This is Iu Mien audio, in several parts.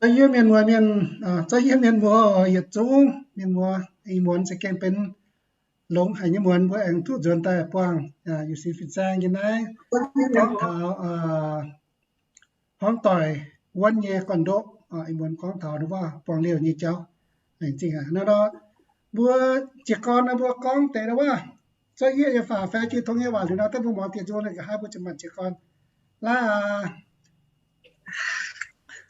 Zorqv yie mienh muoz mienh, zorqv yie mienh muoz yietc zungv mienh muoz, ih muonz za'gengh benx longx haic nyei muonz, mbuo aengx duqv nzuonx daaih buangh Yiu Sin fin-saeng yiem naaiv gorngv taux hmuangv doic wuonv nyei gorn-ndoqv. Ih muonz gorngv taux ndau wuov buangh liouh nyei jauv. Laengz zingh hnangv nor, mbuo jiez gorn nor mbuo gorngv deix ndau wuov, zorqv yie nyei faah fai jiu tong nyei waac liuz nor, daaih mbuo muangx dieh nzung ninh nqa'haav mbuo ziouc maanc jiez gorn. Laaix aac.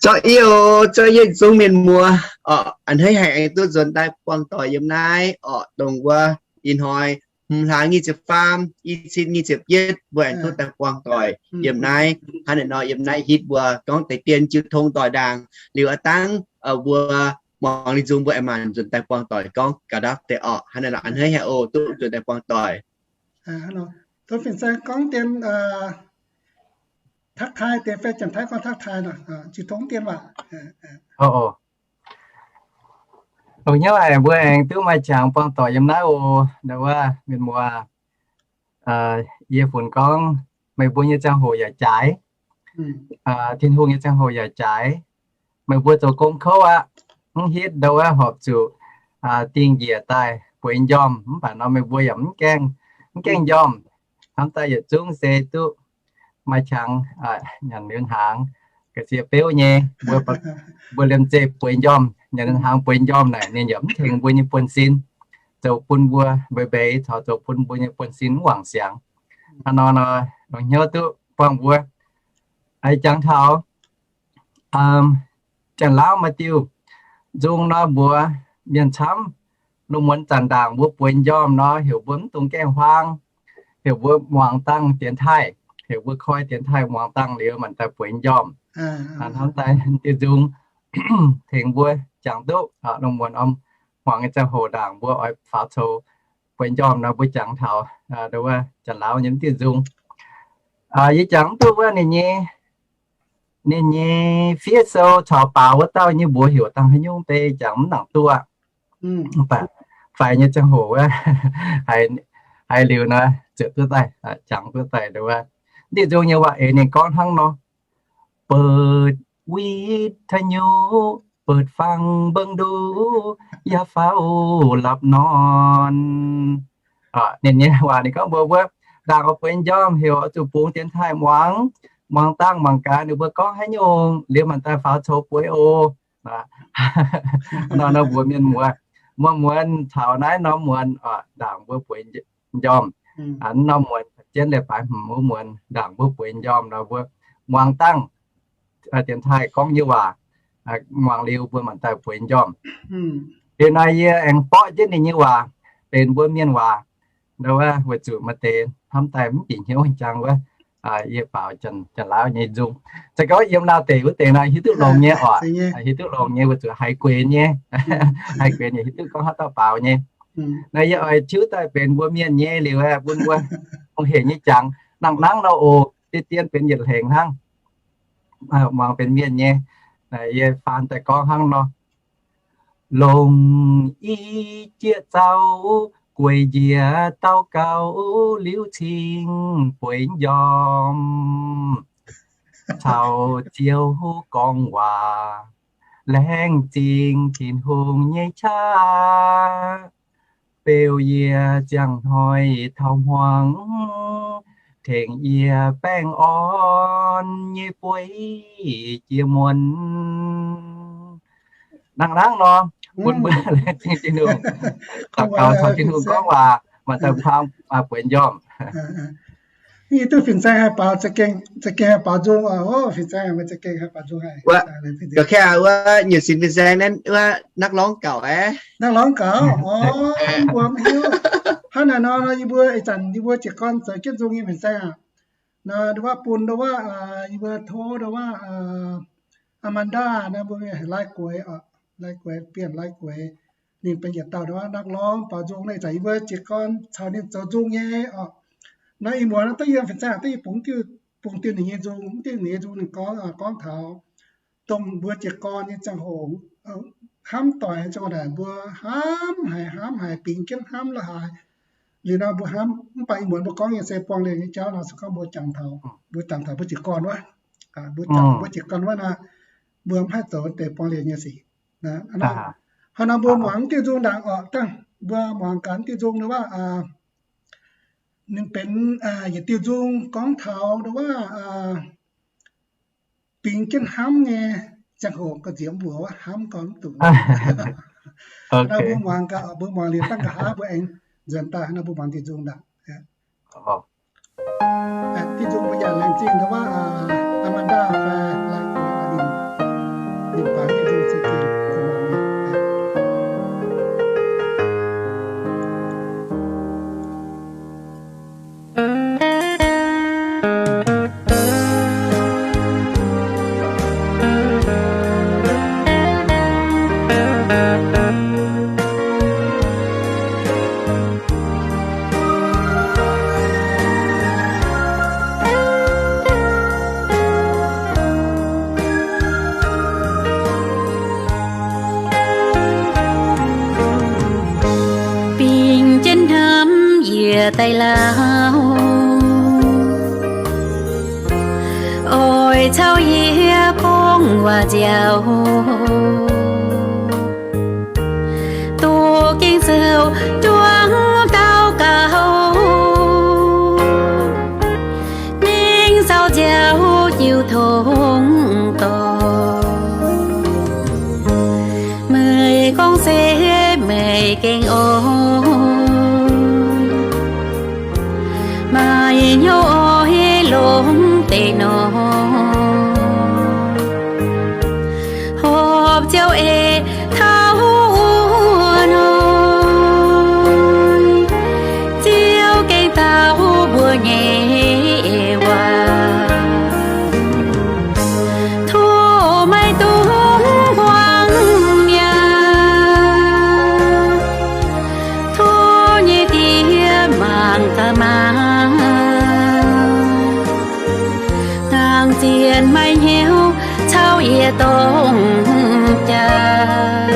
Zorqv yie oc, zorqv yie zungv mienh muoz oc, a'hneiv haic aengx duqv nzuonx daaih buangh doic yiem naaiv oc, dongh wuov ih hnoi hmz hlaang nyic ziepc faam, i cin nyic ziepc yietv mbuo aengx duqv daaih buangh doic yiem naaiv. Hnangv naaiv nor yiem naaiv hitv mbuo gorngv deix dien jiu tong doic ndaangc liuz a'dangv mbuo muangx liuz nzung mbuo aengx maanc nzuonx daaih buangh doic gorngv ga'ndapv deix oc. Hnangv naaiv nor a'hneiv haic oc, duqv nzuonx daaih buangh doic. Tov fin-saeng gorngv dien ทักทาย deix fai Janx-Taiv gorngv ทักทาย nor, jiu tong dien waac. Longx hnyouv haic mbuo aengx duqv maaih qangx buangh doic yiem naaiv oc. Ndau wuov mienh muoz, yie funx gorngv meih mbuo nyei ziangh hoc yaac jaaix, Tin-Hungh nyei ziangh hoc yaac jaaix. Meih mbuo zoux gong kouv aqv, mv hitv ndau wuov horpc zuqc dingh njiec daaih bueix njormh. Mv baac nor meih mbuo yaac mv gaengh, mv gaengh njormh. Hnamv daaih yietc zungv se duqv maaih qangx nyanc liuz hnaangx, ga'sie beuv nyei. Mbuo liemh zeih bueix njormh, nyanc liuz hnaangx bueix njormh naaic, ninh yaac mv tengx mbuo nyei buonv-sin, zoux bun mbuo mbeix mbeix caux zoux bun mbuo nyei buonv-sin mv wangc siangx. Hnangv nor nor, longx hnyouv duqv buangh mbuo. Ih jangx taux Janx-Lauv maaih diuh nzung nor mbuox mienh camv, lungh muonz zanc ndaangc mbuo bueix njormh nor heuc mbuo mv dungx gaengh huaang, heuc mbuo muangx dangh dienx taaih, heuc mbuo koi dienx taaih muangx dangh liuz maanc daaih bueix njormh. Hnamv daaih diuh nzung tengx mbuo jangx duqv lungh muonz muangx nyei ziangh hoc ndaangc mbuo oix faaux coux bueix njormh nor mbuo jangx taux Janx-Lauv nyei diuh nzung. Yie jangx mv duqv wuov ninh nyei, ninh nyei fiev sou caux baaux wuov dauh nyei mbuox heuc dangh haaix nyungc, beiv jangx mv nangc duqv. Mv baac faix nyei ziangh hoc wuov, haiz liuz nor ziouc duqv daaih jangx duqv daaih wuov. Diuh nzung nyei waac eix ninh gorngv hnangv nor: เปิดวิทยุ เปิดฟังเบิ่งดู อย่าเฝ้าหลับนอน. Ninh nyei waac ninh gorngv mbuox mbuo, ndaangc oix bueix njormh heuc oix zuqc bungx dienx taaih muangx, muangx dangh mangc gaax ninh mbuo gorngv haaix nyungc liuz maanc daaih faaux coux bueix oc. Nor nor mbuox mienh muoz, muoz-muonz taux naaiv norm muonz ndaangc mbuo bueix njormh. Norm muonz jienv leiz-baaix hmz wuov muonz ndaangc mbuo bueix njormh nor mbuo muangx dangh dienx taaih gorngv nyei waac, muangx liuz mbuo maanc daaih bueix njormh. Liuz nor yie aengx borqv jienv ninh nyei waac benx mbuo mienh waac, weic zuqc maaih deix hnamv daaih mv bieqc hnyouv jangx wuov, yie baaux Janx-Lauv nyei nzung. Za'gengh yiem Laauh deic wuov deix nor hiuv duqv longx nyei oc, hiuv duqv longx nyei weic zuqc haiz guenx nyei, haiz guenx yaac hiuv duqv gorngv haaix dauh baaux nyei. Naaiv yie oix tiuv daaih benx mbuo mienh nyei liuz bun mbuo hengx nyei jangx. Nangh nangv nor oc, deix dien benx yietc hlengc hnangv. Muangx benx mienh nyei, yie faan daaih gorngv hnangv nor. Longc i jieqv zaux gueic njiec daux gaux liuz cingx bueix njormh, caux Ziouv gorngv waac, laengz zingh Tin-Hungh nyei qaqv, beu yie ziangh hnoi taux hmuangx, tengx yie baengh orn nyei bueix jiex muonz. Nangh nangv nor, bun mbuo laengz zingh Tin-Hungh, daux gaux caux Tin-Hungh gorngv waac, maaih daaih kuang bueix njormh. Yie duqv fin-saeng haih baaux, za'gengh haih baaux nzung oc. Fin-saeng meih za'gengh haih baaux nzung haic. Ga'keng wuov nyutc sinx fin-saeng naaiv wuov นักร้องเก่า aqv. นักร้องเก่า orv, mbuo mv hiuv. Hnangv naaic nor, yie mbuo ih zanc yie mbuo jiez gorn zoux jienv nzung nyei fin-saeng aqv. Nor ndau wuov bun ndau wuov yie mbuo tov ndau wuov Amanda naaiv mbuo mienh haiz Lai Gueix oc, Lai Gueix, Bienh Lai Gueix. Ninh benx yietc dauh ndau wuov นักร้อง baaux nzung naaiv, ih zanc yie mbuo jiez gorn caux ninh zoux nzung nyei oc. Naaiv ih muonz naaiv da'yie fin-saeng da'yie bungx diuh, bungx diuh ninh nyei nzung, diuh ninh nyei nzung ninh gorngv, gorngv taux dongh mbuo jiez gorn nyei ziangh hoc, hnamv doic ziangh hoc naaic mbuo hnamv haic, hnamv haic, bingx jienv hnamv la'haaix. Liuz nor mbuo hnamv mv baac ih muonz mbuo gorngv nyei se buangh liouh nyei jauv nor se gorngv mbuo jangx taux, mbuo jangx taux mbuo jiez gorn wuov, mbuo jangx taux mbuo jiez gorn wuov nor, mbuo mv haih zoux deix borngz liuz nyei sic. Hnangv nor mbuo muangx diuh nzung ndaangc oc, dangh mbuo muangx gaax diuh nzung nor waac, ninh benx yietc diuh nzung gorngv taux nor waac bingx jienv hnamv nyei ziangh hoc ga'nziex mbuox wuov hnamv gorn mv dungx. Mbuo muangx gaax, mbuo muangx liuz dangh nqa'haav mbuo aengx nzuonx daaih. Nor mbuo muangx diuh nzung ndaangc. Diuh nzung mbuo yaac laengz zingh nor waac Amanda fai Lai Guoqv ninh, ninh baanx diuh nzung se gengh muangx nyei. Bingx jienv hnamv yie daaih lauh, oix caux yie gorngv waac nziaauc, doqc Ging-Sou, juangc daux gaux, mingh caux nziaauc jiu tong dorngc. Meih gorngv se meih gengh oix, maaih hnyouv oix longx deix nor, horpc Ziouv ei taux wuov hnoi, Ziouv gengh dau mbuo nyei waac. Tov maiv dungx huangv mi'aqv. Tov nyei Diex mangc gaax maah! Nangc zienh maaih hnyouv caux yie dongh jaax.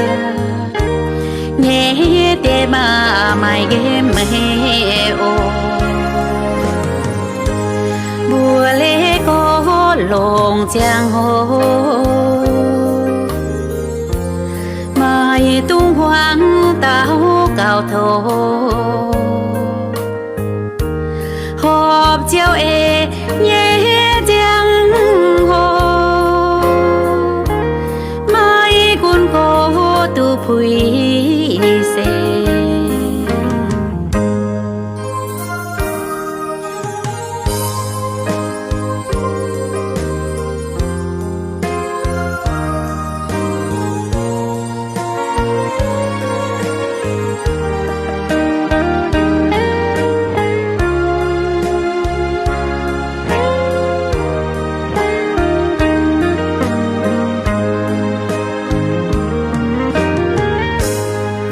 Nyei Diex maah, maaih nqemh meih oc. Mbuo leiz gorx longc ziangh hoc, maaih dungx huangv daux gaux tov. Horpc Ziouv ei nyei ziangh hoc, maaih gunv gox duqv puix seix.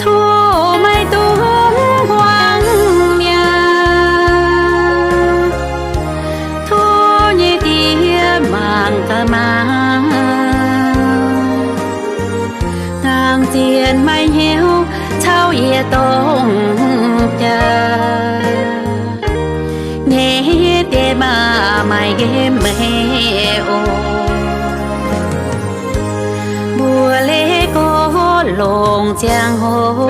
Tov maiv dungx huangv mi'aqv. Tov nyei Diex mangc gaax maah! Nangc zienh maaih hnyouv caux yie dongh jaax. Nyei Diex maah, maaih nqemh meih oc. Mbuo leiz gorx longc ziangh hoc,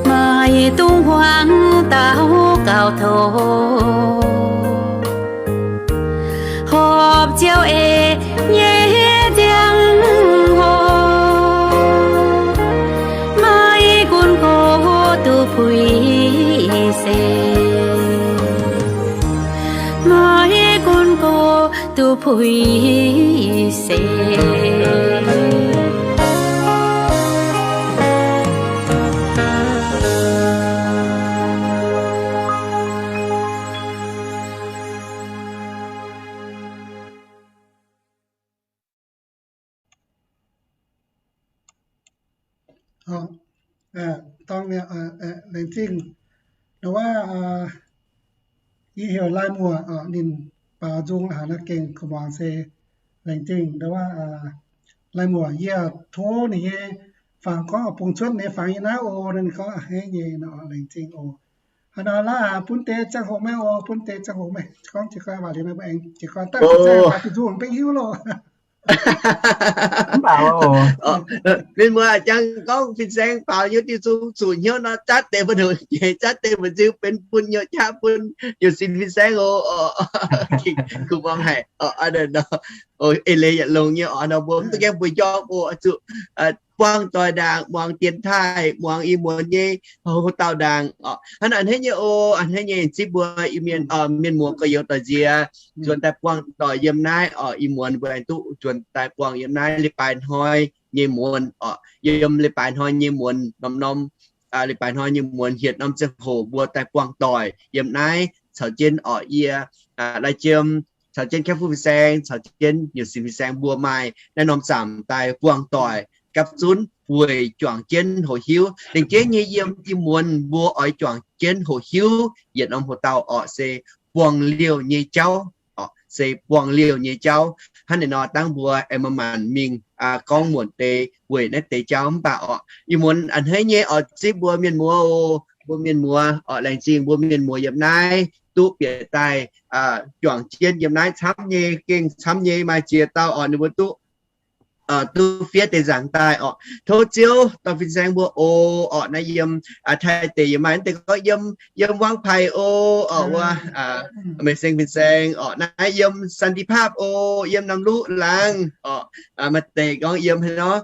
maaih dungx huangv daux gaux tov. Horpc Ziouv ei nyei ziangh hoc, maaih gunv gox duqv puix seix. Maaih gunv gox duqv puix seix. Dorngx, laengz zingh. Nor waac yie heuc Lai Muoc, ninh baaux nzung haaix nor gengh gu'muangx se laengz zingh. Nor waac Lai Muoc, yie tov ninh nyei fangx gorngv bungx cuotv ninh nyei fangx yie naaiv oc. Ninh gorngv a'hneiv nyei nor, laengz zingh oc. Mv baac nor laav bun deix ziangh hoc meih oc, bun deix ziangh hoc meih gorngv jiez gorn waac liuz meih mbuo aengx jiez gorn daaih fin-saeng baac duqv nzung mv baac hiuv loh. Mv baac oc, mienh muoz jangx gorngv fin-saeng faaux hnyouv diuh zung zuqc hnyouv nor zatv deix mbu'ndongx jiex, zatv deix mbu'nziu benx bun nyuoqc qaqv bun nyuoqc sin fin-saeng oc. Kuv muangx haic oc. Eix leiz yietc longx nyei oc, nor mbuo mv duqv gaengh mbuo jorm oc, zuqc buangh doic ndaangc, muangx dienx taaih, muangx ih muonz nyei houx dauh ndaangc oc. Hnangv naaic a'hneiv nyei oc, a'hneiv nyei zipv mbuo Iu-Mienh, mienh muoz gorx-youz doic nziex nzuonx daaih buangh doic yiem naaiv oc. Ih muonz mbuo aengx duqv nzuonx daaih buangh yiem naaiv leiz-baaix hnoi nyei muonz oc. Yiem leiz-baaix hnoi nyei muonz norm-norm, leiz-baaix hnoi nyei muonz hietc norm ziangh hoc mbuo daaih buangh doic yiem naaiv caux jienv oc yie, lai jiem caux jienv Kepv Fuqv fin-saeng caux jienv Nyuoqc Sin fin-saeng mbuo maaih naaiv norm zaamc daaih buangh doic gapv zunv weic juangc jienv hoqc hiuv. Lengc jeiv nyei yiem ih muonz mbuo oix juangc jienv hoqc hiuv yietc norm houx dauh oc se buangh liouh nyei jauv oc, se buangh liouh nyei jauv. Hnangv naaic nor dangh mbuo aengx manc-manc mingh gorngv muonc deix weic naaiv deix jauv mv baac oc, ih muonz a'hneiv nyei oc, zipv mbuo mienh muoz oc, mbuo mienh muoz oc, laengz zingh mbuo mienh muoz yiem naaiv duqv bieqc daaih juangc jienv yiem naaiv camv nyei, gengh camv nyei maaih ziex dauh oc, ninh mbuo duqv duqv fiev deix nzaangc daaih oc. Tov Ziouv dorh fin-saeng mbuo oc. Oc naaiv yiem Taiv deic yiem maaih deix gorngv yiem, yiem Wangv Paic oc, oc wuov Meic Seng fin-saeng oc, naaiv yiem Santi Paapv oc, yiem Namv Luqv laangz oc, maaih deix gorngv yiem haaix nor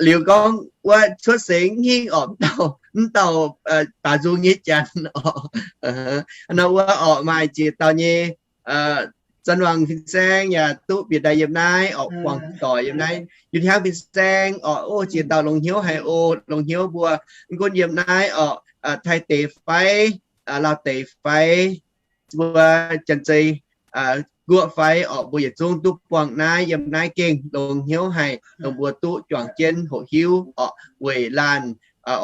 liuz gorngv wuov cuotv seix hingv oc, mv dauh, mv dauh baac nzung nyei janx oc. Nor wuov oc maaih ziex dauh nyei Zanc Wangc fin-saeng yaac duqv bieqc daaih yiem naaiv oc, buangh doic yiem naaiv. Yiem Hiaangv fin-saeng oc, o ziex dauh longx hnyouv haic oc, longx hnyouv mbuo. Mv gunv yiem naaiv oc, Taiv deic fai, Laauv deic fai, mbuo Janx-Zei Guoqv fai oc, mbuo yietc zungv duqv buangh naaiv, yiem naaiv gengh longx hnyouv haic, dongh mbuo duqv juangc jienv hoqc hiuv oc, weic laanh,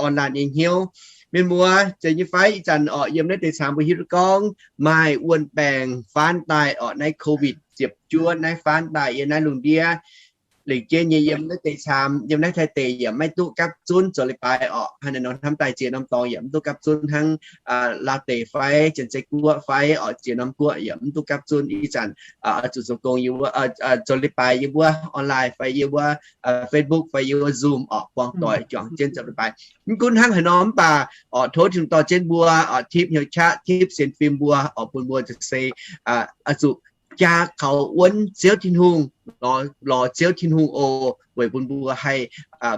orn laanh nyei hnyouv. Mienh muoz zeiz nyei fai? Ih zanc oc yiem naaiv deix caangx mbuo hiuv duqv gorngv maaih wuon-baengc faanv daaih oc, naaiv COVID ziepc juov naaiv faanv daaih yiem naaiv lungh ndiev. Lengc jeiv nyei yiem naaiv deix caangx, yiem naaiv Taiv deic yaac maiv duqv gapv zunv zoux leiz-baaix oc. Hnangv naaiv nor hnamv daaih ziex norm dorngx yaac mv duqv gapv zunv hnangv, Laauv deic fai, Janx-Zei Guoqv fai oc, ziex norm guoqv yaac mv duqv gapv zunv. Ih zanc zuqc zoux gong yiem wuov, zoux leiz-baaix yiem wuov online fai yiem wuov Facebook fai yiem wuov Zoom oc, buangh doic juangc jienv zoux leiz-baaix. Mv gunv hnangv haaix nor mv baac oc, tov Tin-Hungh dorh jienv mbuo oc, tipv hnyouv qaqv, tipv sienx fim mbuo oc, bun mbuo se zuqc jaa kaux wuonv Ziouv Tin-Hungh, lorz Ziouv Tin-Hungh oc, weic bun mbuo haih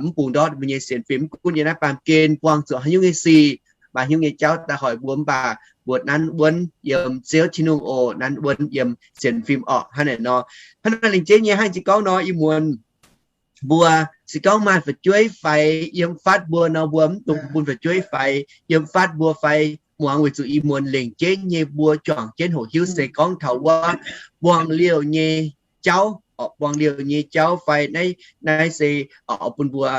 mv bungx ndortv mbuo nyei sienx fim. Mv gunv yiem naaiv baamh gen buangh zuqc haaix nyungc nyei sic, maaih haaix nyungc nyei jauv daaih hoic mbuo mv baac mbuo nanv wuonv yiem Ziouv Tin-Hungh oc, nanv wuonv yiem sienx fim oc. Hnangv naaic nor, hnangv naaiv lengc jeiv nyei hnangv jiex gorngv nor, ih muonz mbuo se gorngv maaih fu'jueiv faix yiem fatv mbuo nor, mbuo mv dungx bun fu'jueiv faix yiem fatv mbuo fai muangx, weic zuqc ih muonz lengc jeiv nyei mbuo juangc jienv hoqc hiuv se gorngv taux wuov buangh liouh nyei jauv oc, buangh liouh nyei jauv fai naaiv, naaiv se oc bun mbuo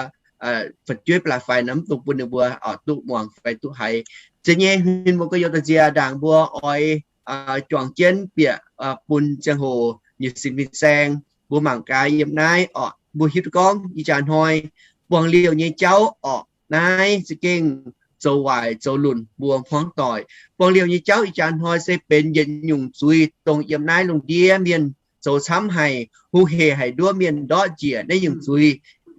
fu'jueiv ba'laqc faix nor mv dungx bun ninh mbuo oc duqv muangx fai duqv haiz. Zeiz nyei, mienh muoz gorx-youz doic nziex ndaangc mbuo oix juangc jienv bieqc bun ziangh hoc nyei sin fin-saeng, mbuo mangc gaax yiem naaiv oc, mbuo hiuv duqv gorngv ih jaax hnoi buangh liouh nyei jauv oc, naaiv za'gengh zoux waaic zoux lunc mbuo hmuangv doic. Buangh liouh nyei jauv ih jaax hnoi se benx yietc nyungc zuiz dongh yiem naaiv lungh ndiev mienh zoux camv haic, hungh hec haic nduov mienh ndortv njiec naaiv nyungc zuiz.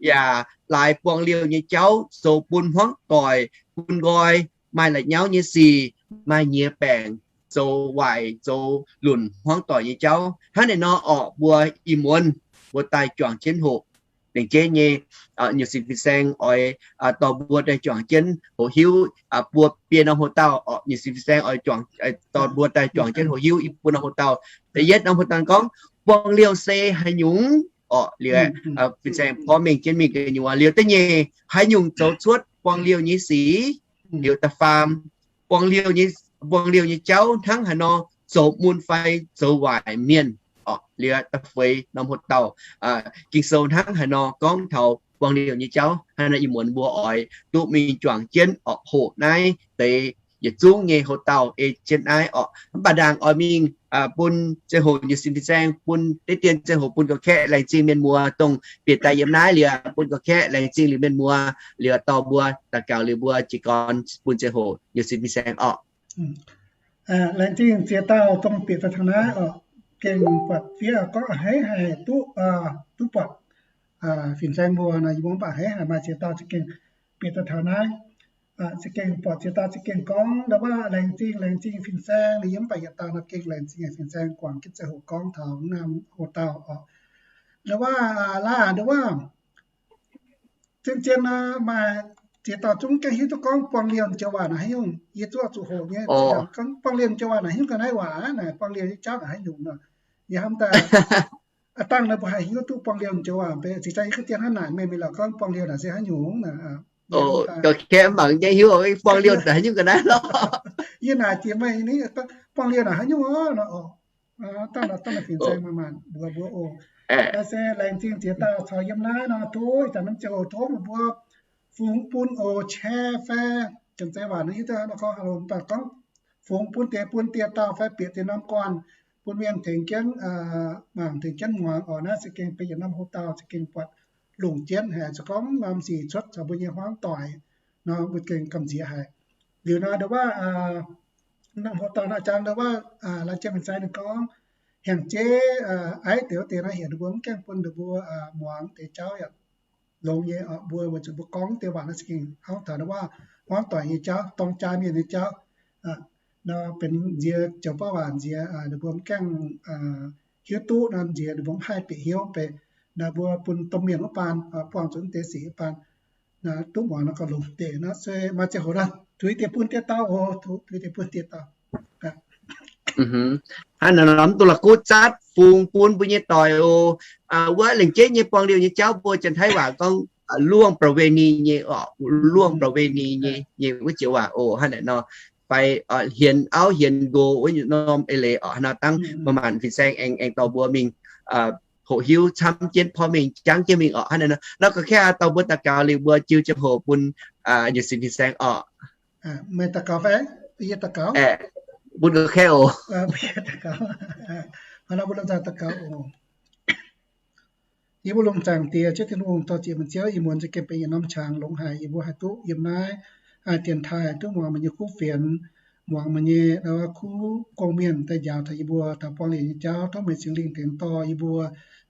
Yaac laaix buangh liouh nyei jauv zoux bun hmuangv doic, bun nqoi, maaih la'nyauv nyei sic, maaih nyiex baengc, zoux waaic zoux lunc hmuangv doic nyei jauv. Hnangv naaic nor orqc, mbuo ih muonz mbuo daaih juangc jienv hoqc, lengc jeiv nyei nyuoqc sin fin-saeng oix dorh mbuo daaih juangc jienv hoqc hiuv buo biei norm hoc dauh orqc. Nyuoqc sin fin-saeng oix dorh mbuo daaih juangc jienv hoqc hiuv i buo norm hoc dauh. Da'yietv norm hoc dauh gorngv, buangh liouh se haaix nyungc orqc? Liuz fin-saeng porv mengh jienv mingh gu'nyuoz liuz da'nyeic, haaix nyungc zoux cuotv buangh liouh nyei sic? Liuz da'faam, buangh liouh nyei, buangh liouh nyei jauv hnangv haaix nor zoux mun fai zoux waaic mienh orqc? Liuz da'feix norm hoc dauh, Ging-Sou hnangv haaix nor gorngv taux buangh liouh nyei jauv? Hnangv naaic ih muonz mbuo oix duqv mingh juangc jienv orqc hoqc naaiv deix yietc zungv nyei houx-dauh ei jienv naaiv orqc. Mv baac ndaangc oix mingh bun ziangh hoc nyei sin fin-saeng, bun deix dien ziangh hoc bun gorqv-kaeqv laengz zingh mienh muoz dongh bieqc daaih yiem naaiv liuz, bun gorqv-kaeqv laengz zingh liuz mienh muoz liuz, dorh mbuo daux gaux liuz mbuo jiez gorn bun ziangh hoc nyei sin fin-saeng orqc. Laengz zingh ziex dauh dongh bieqc daaih taux naaiv orqc, gengh buatc fiev gorngv a'hneiv haic duqv, duqv buatc fin-saeng mbuo nor, yie mbuo mv baac a'hneiv haic maaih ziex dauh za'gengh bieqc daaih taux naaiv. Za'gengh buatc ziex dauh za'gengh gorngv ndau wuov laengz zingh, laengz zingh fin-saeng, yie mv baac yietc dauh nor gengh laengz zingh fin-saeng guangc jienv ziangh hoc gorngv taux naaiv houx-dauh orqc. Ndau wuov, laaix ndau wuov zien-zien nor maaih ziex dauh zungv gengh hiuv duqv gorngv buangh liemh joux waac naaic haaix nyungc. Yie zuoqv zuqc hoqc nyei, gorngv buangh liemh joux waac naaic haaix nyungc ga'naaiv waac naaic, buangh liemh nyei jauv naaic haaix nyungc nor. Yie hnamv daaih aav dangh nor mbuo haih hiuv duqv buangh liemh joux waac, mv baac zinh zangh yie ga'dien hnangv naaic, meih mingh lorz gorngv buangh liemh naaic se haiz nyungc. Gorqv-kaeqv mv mangc nyei hiuv gorngv buangh liemh naaic haaix nyungc ga'naaiv lorqc. Yie naaic jiex meih ni, buangh liemh naaic haaix nyungc orqc nor. Dangh nor dangh fin-saeng maaih maanc mbuox mbuo oc. Naaiv se laengz zingh ziex dauh caux yiem naaiv nor, tov ih zanc norm ziangh hoc tov meih mbuo fungx bun oc, share fai janx-zei waac nor hiuv duqv nor gorngv haaix longx, mv baac gorngv fungx bun deix bun dieh dauh fai bieqc deix norm guanh, bun mienh tengx jienv mangc, tengx jienv muangx orqc. Naaiv za'gengh benx yietc norm houx-dauh za'gengh buatc longc jienv haic, se gorngv norm sic cuotv caux mbuo nyei hmuangv doic nor, mbuo gengh gamh nziex haic. Liuz nor ndau wuov norm houx-dauh nor jangx ndau wuov laengz zingh fin-saeng ninh gorngv, hnyangx-jeiv aiv deix wuov deix nor, heuc ninh mbuo mv gaengh bun ninh mbuo muangx deix jauv yaac longx nyei. Mbuo weic zuqc mbuo gorngv deix waac nor za'gengh hnangv taux ndau wuov hmuangv doic nyei jauv, dorng jaa mienh nyei jauv nor, benx nziex joux bauv waac nziex, ninh mbuo mv gaengh hiuv duqv nor, nziex ninh mbuo mv haih bieqc hnyouv. Beiv naaiv mbuo bun domh mienh wuov baan buangh zuqc deix sic wuov baan duqv muangx nor gauh longx deix nor. Se maaih ziangh hoc nor tuix deix bun dieh dauh oc, tuix deix bun dieh dauh. Hnangv naaiv nor mv dungx la'kuqv, zatv fungx bun mbuo nyei doic oc. Wuov lengc jeiv nyei buangh liemh nyei jauv mbuo Janx-Taiv waac gorngv ล่วงประเวณี nyei orqc, ล่วงประเวณี nyei, nyei wuov joux waac oc. Hnangv naaiv nor fai hienx auv hienx nqox wuov norm eix leiz orqc. Hnangv nor dangh maaih maanc fin-saeng aengx aengx dorh mbuo mingh hoqc hiuv camv jienv porv mengh jangv jienv mingh orqc. Hnangv naaiv nor, nor gorqv-kaeqv dorh mbuo daux gaux liuz mbuo jiu ziangh hoc bun nyei sin fin-saeng orqc. Meih daux gaux fai? Yie daux gaux. Bun gorqv-kaeqv oc. Hnangv nor mbuo lomh nzoih daux gaux oc. Yie mbuo longx zaangc Diex, Ziouv Tin-Hungh, dor-ziec meih Ziouv, ih muonz za'gengh benx yietc norm qangx longx haic, yie mbuo haih duqv yiem naaiv dienx taaih duqv muangx meih nyei kuv fienx, muangx meih nyei kuv gong-mienh daaih njaaux taux yie mbuo taux buangh liemh nyei jauv. Tov meih Singx Lingh tengx dorh yie mbuo,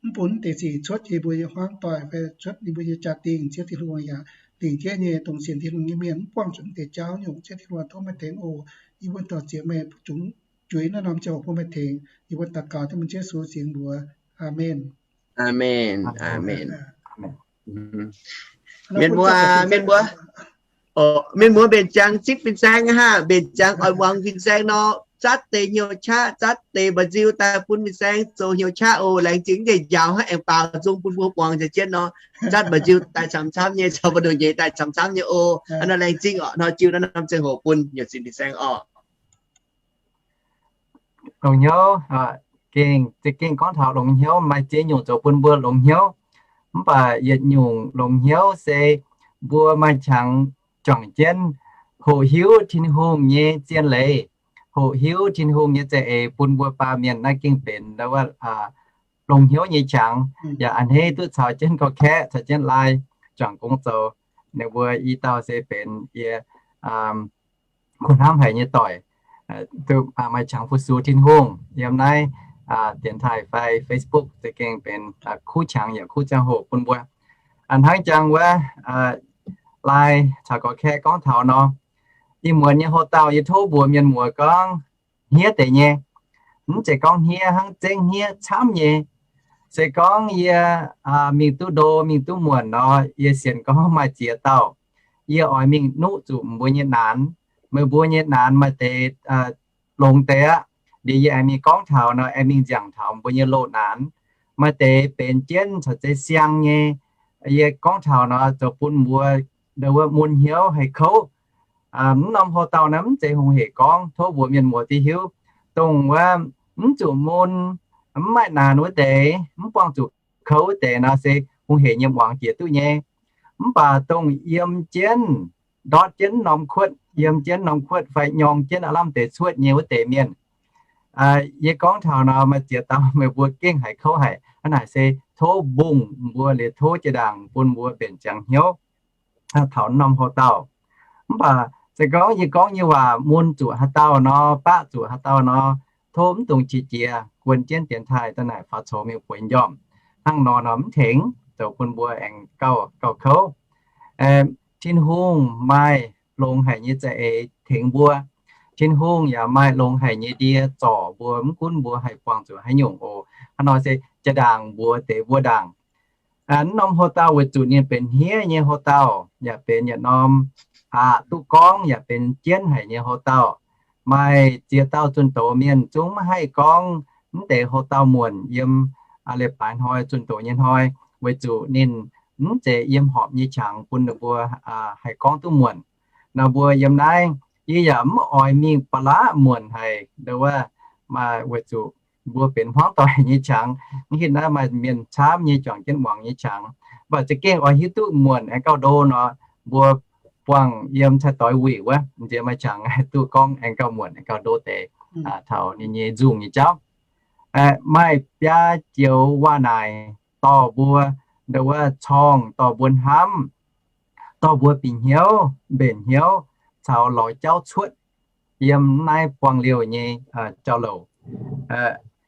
mv bun deix sic cuotv yie mbuo nyei hmuangv doic fai cuotv yie mbuo nyei jaa-dingh. Ziouv Tin-Hungh yaac lingc jeiv nyei dongh sienx Tin-Hungh nyei mienh mv buangh zuqc deix jauv nyungc. Ziouv Tin-Hungh, tov meih tengx oc. Yie mbuo dor-ziec meih zungv juix naaiv norm ziangh hoc bun meih tengx. Yie mbuo daux gaux dengv meih Yesu singx mbuox. Aamen. Aamen. Aamen. Mienh muoz, mienh muoz, mienh muoz mbenc ziangx zipv fin-saeng hnangv, mbenc ziangx oix muangx fin-saeng nor, zatv deix hnyouv qaqv, zatv deix mba'nziu daaih bun fin-saeng zoux hnyouv qaqv oc. Laengz zingh deix njaaux hnangv aengx baaux nzung bun mbuo muangx nzengc jienv nor, zatv mba'nziu daaih camv-camv nyei, caux mbu'ndongx nyei daaih camv-camv nyei oc. Hnangv nor laengz zingh oc. Nor jiu naaiv norm ziangh hoc bun nyei sin fin-saeng oc. Longx hnyouv, gengh, za'gengh gorngv taux longx hnyouv, maaih ziex nyungc zoux bun mbuo longx hnyouv. Mv baac yietc nyungc longx hnyouv se mbuo maaih qangx juangc jienv hoqc hiuv Tin-Hungh nyei zien leiz, hoqc hiuv Tin-Hungh nyei za'eix bun mbuo baamh mienh. Naaiv gengh benx longx hnyouv nyei qangx. Yaac a'hneiv duqv caux jienv gorqv-kaeqv, caux jienv laai juangc gong zoux. Ninh mbuo i dauh se benx yie kuh hnamv haic nyei doic, duqv maaih qangx fu-sux Tin-Hungh yiem naaiv dienx taaih fai Facebook, za'gengh benx kuv qangx yaac kuv ziangh hoc bun mbuo. Hnangv jangx wuov laai caux gorqv-kaeqv gorngv taux nor, ih muonz nyei houx-dauh yie tov mbuox mienh muoz gorngv hniev deix nyei. Mv zeiz gorngv hniev hnangv zengv hniev camv nyei. Se gorngv yie mingh duqv ndo, mingh duqv muonc nor, yie sienx gorngv maaih ziex dauh yie oix mingh nuqv zuqc mbuo nyei naanx. Meih mbuo nyei naanx maaih deix longx deix aqv. Liuz yie aengx mingh gorngv taux nor, aengx mingh nziangc taux mbuo nyei loz-naanx. Maaih deix benx jienv caux zeiv siang nyei. Yie gorngv taux nor, zoux bun mbuo ndo wuov mun hnyouv haih kouv. Mv norm houx-dauh naaiv mv zeiz hungh hec gorngv, tov mbuox mienh muoz duqv hiuv. Dongh wuov mv zuqc mun, mv maaih naanx wuov deix, mv buangh zuqc kouv wuov deix nor se hungh hec nyei muangx jiex duqv nyei. Mv baac dongh yiem jienv ndortv jienv norm kuotv, yiem jienv norm kuotv fai nyorng jienv aav lamh deix cuotv nyei wuov deix mienh. Yie gorngv taux nor, maaih ziex dauh meih mbuo gengh haiz kouv haic. Hnangv naaic se tov mbungh mbuo liuz tov jiex ndaangc bun mbuo mbenc ziangx hnyouv taux norm houx-dauh. Mv baac se gorngv yie gorngv nyei waac mun zuqc haaix dauh nor, baqv zuqc haaix dauh nor, tov mv dungx qiex jiez, guon jienv dienx taaih daaih naaic faaux coux mingh bueix njormh. Hnangv nor nor mv tengx, zoux bun mbuo aengx gauh, gauh kouv. Tin-Hungh maaih longx haic nyei za'eix tengx mbuo. Tin-Hungh yaac maaih longx haic nyei ndie zorc mbuo, mv gunv mbuo haih buangh zuqc haaix nyungc oc. Hnangv nor se jiex ndaangc mbuox deix mbuo ndaangc, mv norm houx-dauh weic zuqc ninh benx hniev nyei houx-dauh, yaac benx yietc norm aqc duqv gorngv yaac benx jienv haic nyei houx-dauh. Maaih ziex dauh zunh doz mienh zungv maiv haih gorngv mv deix houx-dauh muonc yiem leiz-baaix hnoi, zunh doz nyei hnoi, weic zuqc ninh mv zeiz yiem horpc nyei qangx bun ninh mbuo haih gorngv duqv muonc. Nor mbuo yiem naaiv, yie yaac mv oix mingh ba'laqv muonc haic, ndo wuov, weic zuqc mbuo benx hmuangv doic nyei qangx. Mv hitv naaiv maaih mienh camv nyei juangc jienv muangx nyei qangx, mv baac za'gengh oix hiuv duqv muonc aengx gauh ndo nor, mbuo buangh yiem cai-doix wuic wuov, nziex maaih qangx duqv gorngv aengx gauh muonc aengx gauh ndo deix taux ninh nyei nzungh nyei jauv. Maaih biaa joux waac naaic dorh mbuo, ndo wuov, corngh, dorh mbuo hnamv, dorh mbuo bieqc hnyouv, mbenc hnyouv, caux lorz jauv cuotv yiem naaiv buangh liouh nyei jauv-louc.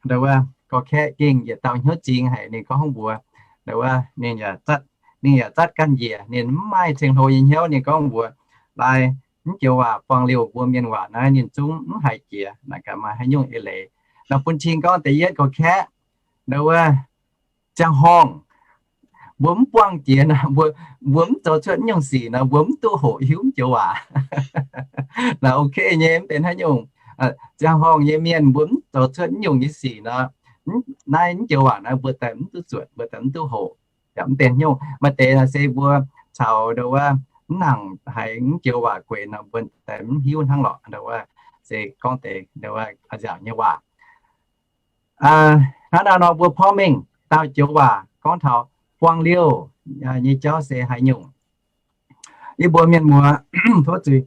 Ndo wuov, gorx-kaeqv gengh yietc dauh hnyouv zingx haic, ninh gorngv mbuox, ndo wuov, ninh yaac zatv ganh njiec, ninh mv maaih ceng-hlo nyei hnyouv, ninh gorngv mbuox, Laai, mv joux waac buangh liouh mbuo mienh waac naaiv ninh zungv mv haiz jiex, naaic gaax maaih haaix nyungc eix leiz. Nor bun cing gorngv da'yietv gorx-kaeqv, ndo wuov, ziangh horngh mbuo mv buangh jiex nor, mbuo mv zoux cuotv nyungc sic nor, mbuo mv duqv hoqc hiuv mv joux waac. Naaic ok nyei, mv benx haaix nyungc. Ziangh horngh nyei mienh mbuo mv zoux cuotv nyungc nyei sic nor, naaiv mv joux waac naaiv mbuo daaih mv duqv zuotc, mbuo daaih mv duqv hoqc. Yaac mv benx nyungc. Maaih deix naaic se mbuo caux ndo wuov mv nangc haiz mv joux waac gueix nor, mbuo daaih mv hiuv hnangv lorqc. Ndo wuov se gorngv deix ndo wuov nziaauc nyei waac. Hnangv naaiv nor mbuo porv mengh daauh joux waac gorngv taux buangh liouh nyei jauv se haaix nyungc. Yie mbuo mienh muoz, tov zuiz,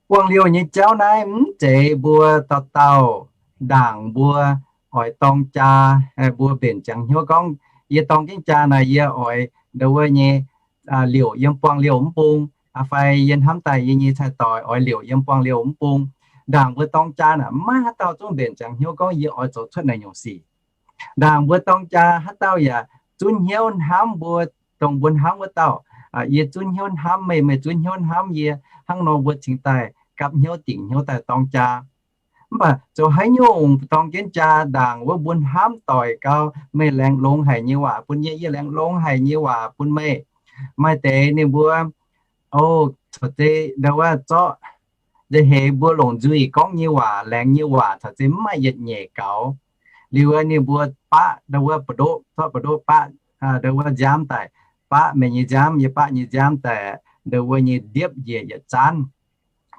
buangh liouh nyei jauv naaiv mv zeiz mbuo dauh dauh ndaangc mbuo oix dorng jaa, mbuo mbenc ziangx hnyouv gorngv, yie dorng jienv jaa naaic yie oix ndo wuov nyei liouc yiem buangh liouh mv bung, fai yie hnamv daaih yie nyei cai-doix oix liouc yiem buangh liouh mv bung. Ndaangc mbuo dorng jaa naaic maiv haaix dauh zungv mbenc ziangx hnyouv gorngv yie oix zoux cuotv naaic nyungc sic. Ndaangc mbuo dorng jaa haaix dauh yaac zunv hnyouv hnamv mbuo, dongh mbuo hnamv wuov dauh. Yie zunv hnyouv hnamv meih, meih zunv hnyouv hnamv yie, hnangv nor mbuo cingx daaih gapv hnyouv dingc hnyouv daaih dorng jaa. Mv baac zoux haaix nyungc dorng jienv jaa, ndaangc wuov mbuo hnamv doic gau, meih laengz longx haic nyei waac bun yie, yie laengz longx haic nyei waac bun meih. Maaih deix ninh mbuo, o, caux zeiz ndo wuov zorqv nza'heix mbuo longc nzuih gorngv nyei waac, laengz nyei waac caux zeiz mv maaih yietc nyeic gaux. Liuz ninh mbuo baqv ndo wuov ba'ndoqv, zorqv ba'ndoqv baqv ndo wuov nziaamv daaih, baqv meih nyei nziaamv, yie baqv nyei nziaamv daaih, ndo wuov nyei ndiepv njiec yietc zaanv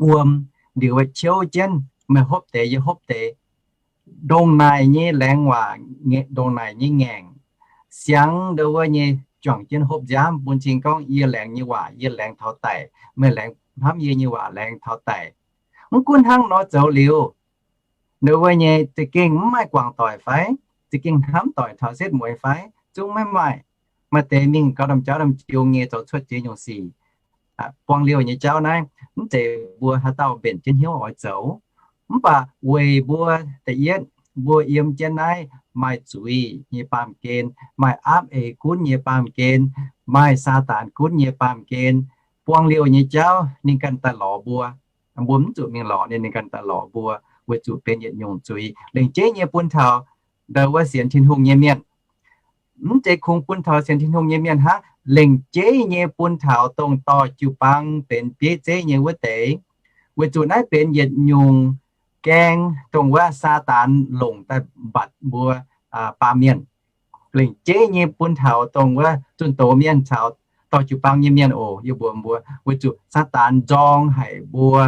wuom, liuz wuov qiouv jienv, meih hopv deix, yie hopv deix. Ndongc naaic nyei laengz waac, ndongc naaic nyei ngaengc, siangx ndo wuov nyei juangc jienv hopv nziaamv bun cing gorngv yie laengz nyei waac yie laengz taux daic, meih laengz hnamv yie nyei waac laengz taux daic. Mv gunv hnangv nor zoux liuz, ndo wuov nyei za'gengh mv maaih guangc doic fai? Za'gengh hnamv doic taux setv mueiz fai? Zungv maiv maaih. Maaih deix mingh gauh domh jauv domh jiu nyei zoux cuotv ziex nyungc sic. Buangh liouh nyei jauv naaiv mv zeiz mbuo haaix dauh mbenc jienv hnyouv oix zoux. Mv baac weic mbuo da'yietv, mbuo yiem jienv naaiv maaih zuiz nyei baamh gen, maaih aapv eix gunv nyei baamh gen, maaih Saadaan gunv nyei baamh gen, buangh liouh nyei jauv ninh ganh daaih lorz mbuo. Mbuo mv zuqc mingh lorz ninh, ninh ganh daaih lorz mbuo, weic zuqc benx yietc nyungc zuiz lengc jeiv nyei bun taux ndo wuov sienx Tin-Hungh nyei mienh. Mv zeiz kungx bun taux sienx Tin-Hungh nyei mienh hnangv, lengc jeiv nyei bun taux dongh dorh jiu-baang benx bieiv zeiv nyei wuov deix. Weic zuqc naaiv benx yietc nyungc gaeng dongh wuov Saadaan longc daaih mbatc mbuo baamh mienh. Lengc jeiv nyei bun taux dongh wuov zunh doz mienh caux dorh jiu-baang nyei mienh oc. Yie mbuox mbuo, weic zuqc Saadaan nzorng haic mbuo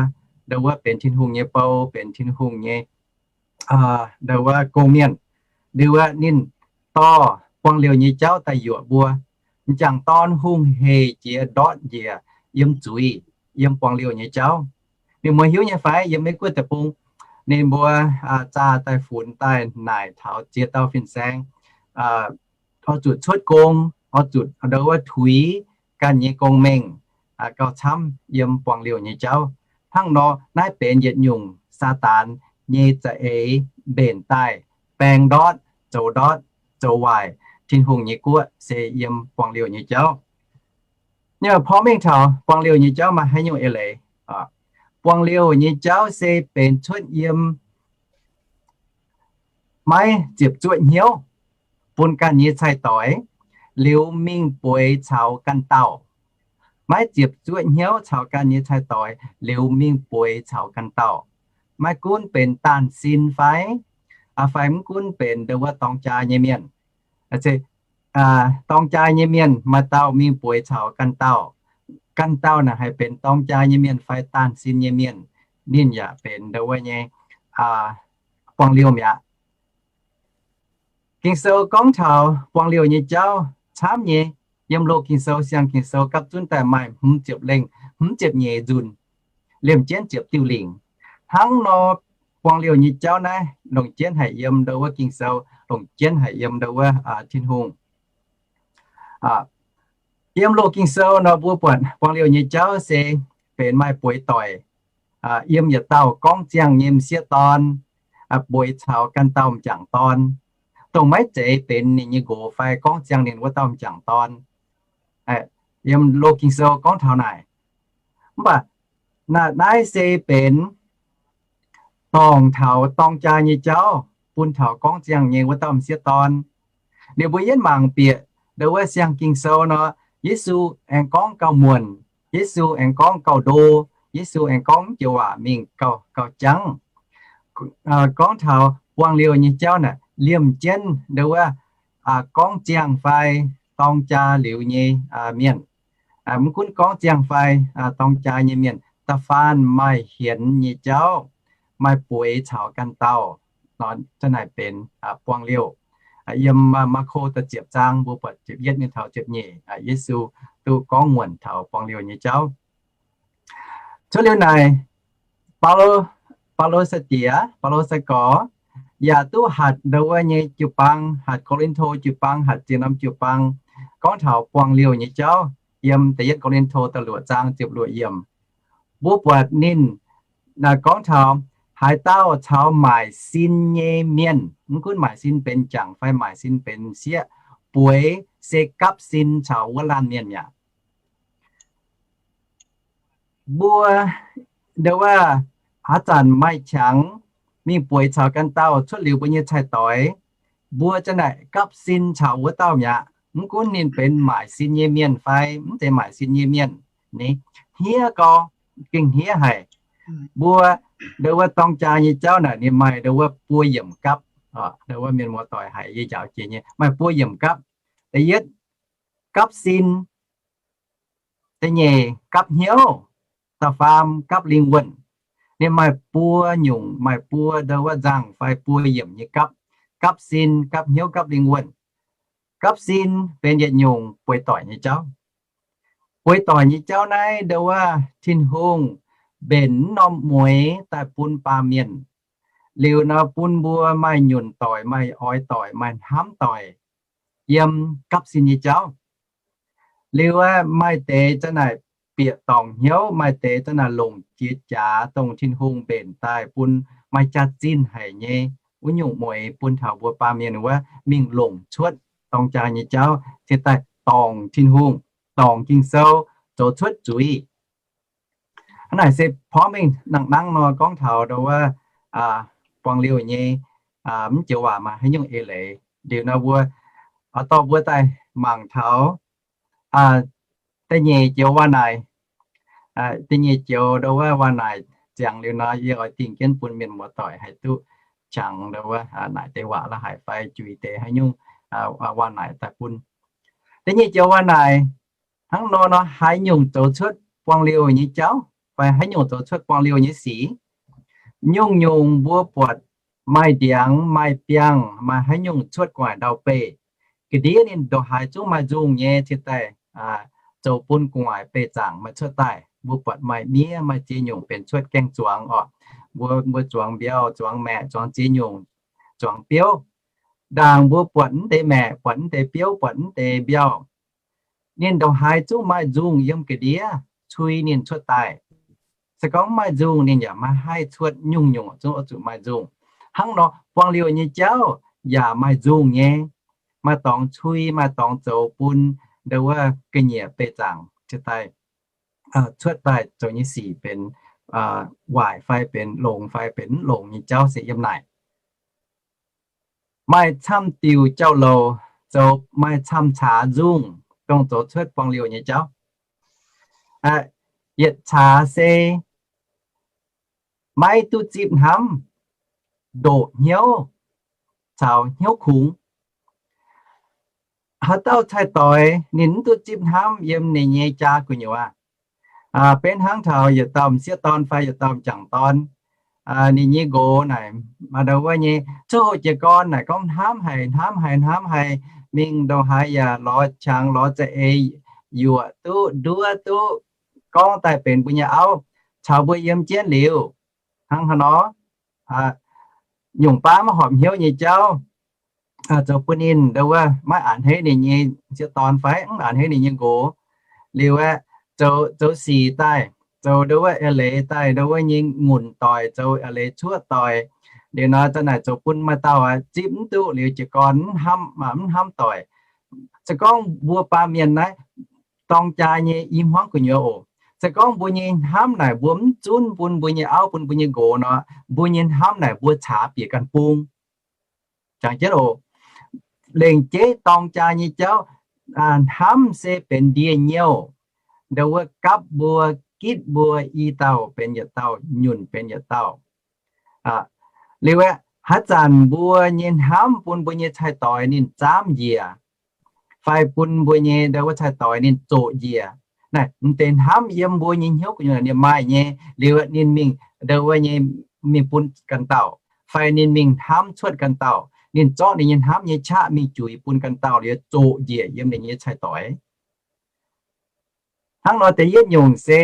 ndo wuov benx Tin-Hungh nyei bou, benx Tin-Hungh nyei ndo wuov gong-mienh. Liuz wuov ninh dorh buangh liouh nyei jauv daaih yuoqc mbuo. M'jangc dorn hungh hec jiex ndortv njiec yiem zuiz. yiem buangh liouh nyei jauv. Mienh muoz hiuv nyei fai, yiem Meiv Guoqv deic-bung, ninh mbuo zaah daaih funx daaih naaic taux ziex dauh fin-saeng oix zuqc cuotv gong, oix zuqc ndo wuov tuix ganh nyei gong-mengh gauh camv yiem buangh liouh nyei jauv. Hnangv nor, naaiv benx yietc nyungc Saadaan nyei za'eix mbenc daaih baeng ndortv, zoux ndortv, zoux waaic Tin-Hungh nyei guoqv se yiem buangh liouh nyei jauv. Ninh porv mengh taux buangh liouh nyei jauv maaih haaix nyungc eix leiz? Buangh liouh nyei jauv se benx cuotv yiem maiv ziepc zuoqv hnyouv bun ganh nyei cai-doix liuz mingh bueix caux ganh dauh. Maiv ziepc zuoqv hnyouv caux ganh nyei cai-doix liuz mingh bueix caux ganh dauh. Maiv gunv benx daanh sin fai, fai mv gunv benx ndo wuov dorng jaa nyei mienh, dorng jaa nyei mienh maaih dauh mingh bueix caux ganh dauh. Ganh dauh naaic haih benx dorng jaa nyei mienh fai daanh sin nyei mienh, ninh yaac benx ndo wuov nyei buangh liouh mi'aqv. Ging-Sou gorngv taux buangh liouh nyei jauv camv nyei. Yiem loz Ging-Sou, siang Ging-Sou gapv zunv daaih maaih hmz ziepc lengh, hmz ziepc nyeic nzunc, liemh jienv ziepc diuh lingc. Hnangv nor, buangh liouh nyei jauv naaiv longc jienv haic yiem ndo wuov Ging-Sou, longc jienv haic yiem ndo wuov Tin-Hungh. Yiem loz Ging-Sou nor mbuo buatc buangh liouh nyei jauv se benx maaih bueix doic, yiem yietc dauh gorngv ziangh nyei m'sieqv dorn bueix caux ganh dauh m'jangc dorn, dongh maiv zeiz benx ninh nyei nqox fai gorngv ziangh ninh wuov dauh m'jangc dorn. Yiem loz Ging-Sou gorngv taux naaic. Mv baac naaiv se benx dorngc taux dorng jaa nyei jauv bun taux gorngv ziangh nyei wuov dauh m'sieqv dorn. Liuz mbuo yietv mangc bieqc ndo wuov siang Ging-Sou nor, Yesu aengx gorngv gauh muonc, Yesu aengx gorngv gauh ndo, Yesu aengx gorngv joux waac mingh gauh, gauh jangv. Gorngv taux buangh liouh nyei jauv naaic liemh jienv ndo wuov gorngv ziangh fai dorng jaa liuz nyei mienh. Mv gunv gorngv ziangh fai dorng jaa nyei mienh, da'faanh maaih hienx nyei jauv, maaih bueix caux ganh dauh, nor za'naaic benx buangh liouh. Yiem Maako da'ziepc zaang mbuo buatc ziepc yietv nyei taux ziepc nyeic, Yesu duqv gorngv muonc taux buangh liouh nyei jauv. Cuotv liuz naaic, Baulo, Baulo sai-diex, Baulo sai-gorx yaac duqv hatc ndo wuov nyei jiu-baang, hatc Ko^lin^to jiu-baang, hatc ziex norm jiu-baang, gorngv taux buangh liouh nyei jauv. Yiem da'yietv Ko^lin^to da'luoqc zaang ziepc luoqc yiemc, mbuo buatc ninh gorngv taux haaix dauh caux maaic sin nyei mienh, mv gunv maaic sin benx m'jangc fai maaic sin benx m'sieqv, bueix se gapv sin caux wuov laanh mienh mi'aqv. Mbuo ndo wuov haaix zanc maaih qangx mingh bueix caux ganh dauh cuotv liuz mbuo nyei cai-doix, mbuo za'naaic gapv sin caux wuov dauh mi'aqv. Mv gunv ninh benx maaic sin nyei mienh fai mv zeiz maaic sin nyei mienh, hniev gau, gengh hniev haic. Mbuo ndo wuov dorng jaa nyei jauv naaic ninh maaih ndo wuov buo yiemc gapv. Ndo wuov mienh muoz-doic haiz yie njaaux jiex nyei, maaih buo yiemc gapv. Da'yietv gapv sin, da'nyeic gapv hnyouv, da'faam gapv lingh wuonh. Ninh maaih buo nyungc, maaih buo ndo wuov nzangc fai buo yiemc nyei gapv. Gapv sin, gapv hnyouv, gapv lingh wuonh. Gapv sin benx yietc nyungc bueix doic nyei jauv. Bueix doic nyei jauv naaiv ndo wuov Tin-Hungh mbenc norm mueix daaih bun baamh mienh. Liuz nor bun mbuo maaih nyunc doic, maaih oix doic, maaih hnamv doic yiem gapv sin nyei jauv. Liuz maaih deix za'naaic bieqc dorngc hnyouv, maaih deix za'naaic longc jiex jaax dongh Tin-Hungh mbenc daaih bun maaih jaax-zinh haic nyei wuov nyungc mueix bun taux mbuo baamh mienh wuov mingh longc cuotv dorng jaa nyei jauv cingx daaih dorngc Tin-Hungh, dorngc Ging-Sou, zoux cuotv zuiz. Hnangv naaic se porv mengh nangh nangv nor gorngv taux ndo wuov buangh liouh nyei mv joux waac maaih haaix nyungc eix leiz. Liuz nor mbuo oix dorh mbuo daaih mangc taux da'nyeic joux waac-naaic. Da'nyeic joux ndo wuov waac-naaic ziangx liuz nor yie oix dingh jienv bun mienh muoz-doic haih duqv qangx ndo wuov naaic deix waac la'haic fai juix deix haaix nyungc waac-naaic daaih bun. Da'nyeic joux waac-naaic hnangv nor nor, haaix nyungc zoux cuotv buangh liouh nyei jauv fai haaix nyungc zoux cuotv buangh liouh nyei sic? Nyungc-nyungc mbuo buatc maaih ndiangx, maaih biangh, maaih haaix nyungc cuotv gu'nguaaic ndau-beih, ga'ndiev ninh ndongc haaix zungv maaih nzungh nyei cingx daaih zoux bun gu'nguaaic beih zaangc maaih cuotv daaih. mbuo buatc maaih miev maaih ziex nyungc benx cuotv gaeng-zuangx orqc. Mbuo, mbuo zuangx mbiauh, zuangx maeqc, zuangx ziex nyungc, zuangx biouv. Ndaangc mbuo buatc mv deix maeqc, buatc mv deix biouv, buatc mv deix mbiauh, ninh ndongc haaix zungv maaih nzungh yiem ga'ndiev cui ninh cuotv daaih. Se gorngv mv maaih nzungh, ninh yaac maiv haih cuotv nyungc-nyungc, zungv oix zuqc maaih nzungh. Hnangv nor buangh liouh nyei jauv yaac maaih nzungh nyei. Maaih dorngx cui, maaih dorngx zoux bun ndo wuov ga'nyiec beih zaangc cuotv daaih, cuotv daaih zoux nyei sic benx waaic fai benx longx fai benx mv longx nyei jauv se yiem naaic. Maaih camv diuc jauv-louc zoux, maaih camv caax nzungh dongh zoux cuotv buangh liouh nyei jauv. Yietc caax se maiv duqv zipv hnamv, ndoqc hnyouv, caux hnyouv kungx. Haaix dauh cai-doix ninh mv duqv zipv hnamv yiem ninh nyei jaa gu'nyuoz, benx hnangv taux yietc dauh m'sieqv dorn fai yietc dauh m'jangc dorn, ninh nyei nqox naaic, ndo wuov nyei, coqv houv jiez gorn naaic gorngv hnamv haic, hnamv haic, hnamv haic, mingh ndongc haaix yaac lorz qangx lorz za'eix, yuoqc duqv, nduov duqv, gorngv daaih benx mbuo nyei auv, caux mbuo yiem jienv liuz, hnangv haaix nor, nyungc baav maiv horpc hnyouv nyei jauv, zoux bun ninh ndo wuov maiv a'hneiv ninh nyei m'sieqv dorn fai mv a'hneiv ninh nyei nqox. Liuz aeqv, zoux, zoux sic daaih, zoux ndo wuov eix leiz daaih, ndo wuov nyei ngunc doic, zoux eix leiz cuoqv doic. Liuz nor za'naaic zoux bun maaih dauh zipv mv duqv liuz jiez gorn mv hnamv, mv hnamv doic. Se gorngv mbuo baamh mienh naaiv dorng jaa nyei i hmuangv gu'nyuoz oc, se gorngv mbuo nyei hnamv naaic mbuo mv zunv bun mbuo nyei auv bun mbuo nyei nqox nor, mbuo nyei hnamv naaic mbuo caax bieqc ganh bung. Jangx jienv oc, lengc jeiv dorng jaa nyei jauv, hnamv se benx ndie-nyouh, ndo wuov gapv mbuo, gitv mbuo, i dauh benx yietc dauh, nyunc benx yietc dauh. Liuz aeqv, haaix zanc mbuo nyei hnamv bun mbuo nyei cai-doix ninh zaamv njiec, fai bun mbuo nyei ndo wuov cai-doix ninh zoqc njiec, naaiv m'deix hnamv yiem mbuo nyei hnyouv gu'nyuoz ninh maaih nyei, liuz ninh mingh ndo wuov nyei mingh bun ganh dauh, fai ninh mingh hnamv cuotv ganh dauh, ninh zorqv ninh nyei hnamv nyei qaqv mingh juix bun ganh dauh liuz zoqc njiec yiem ninh nyei cai-doix. Hnangv nor da'yietv nyungc se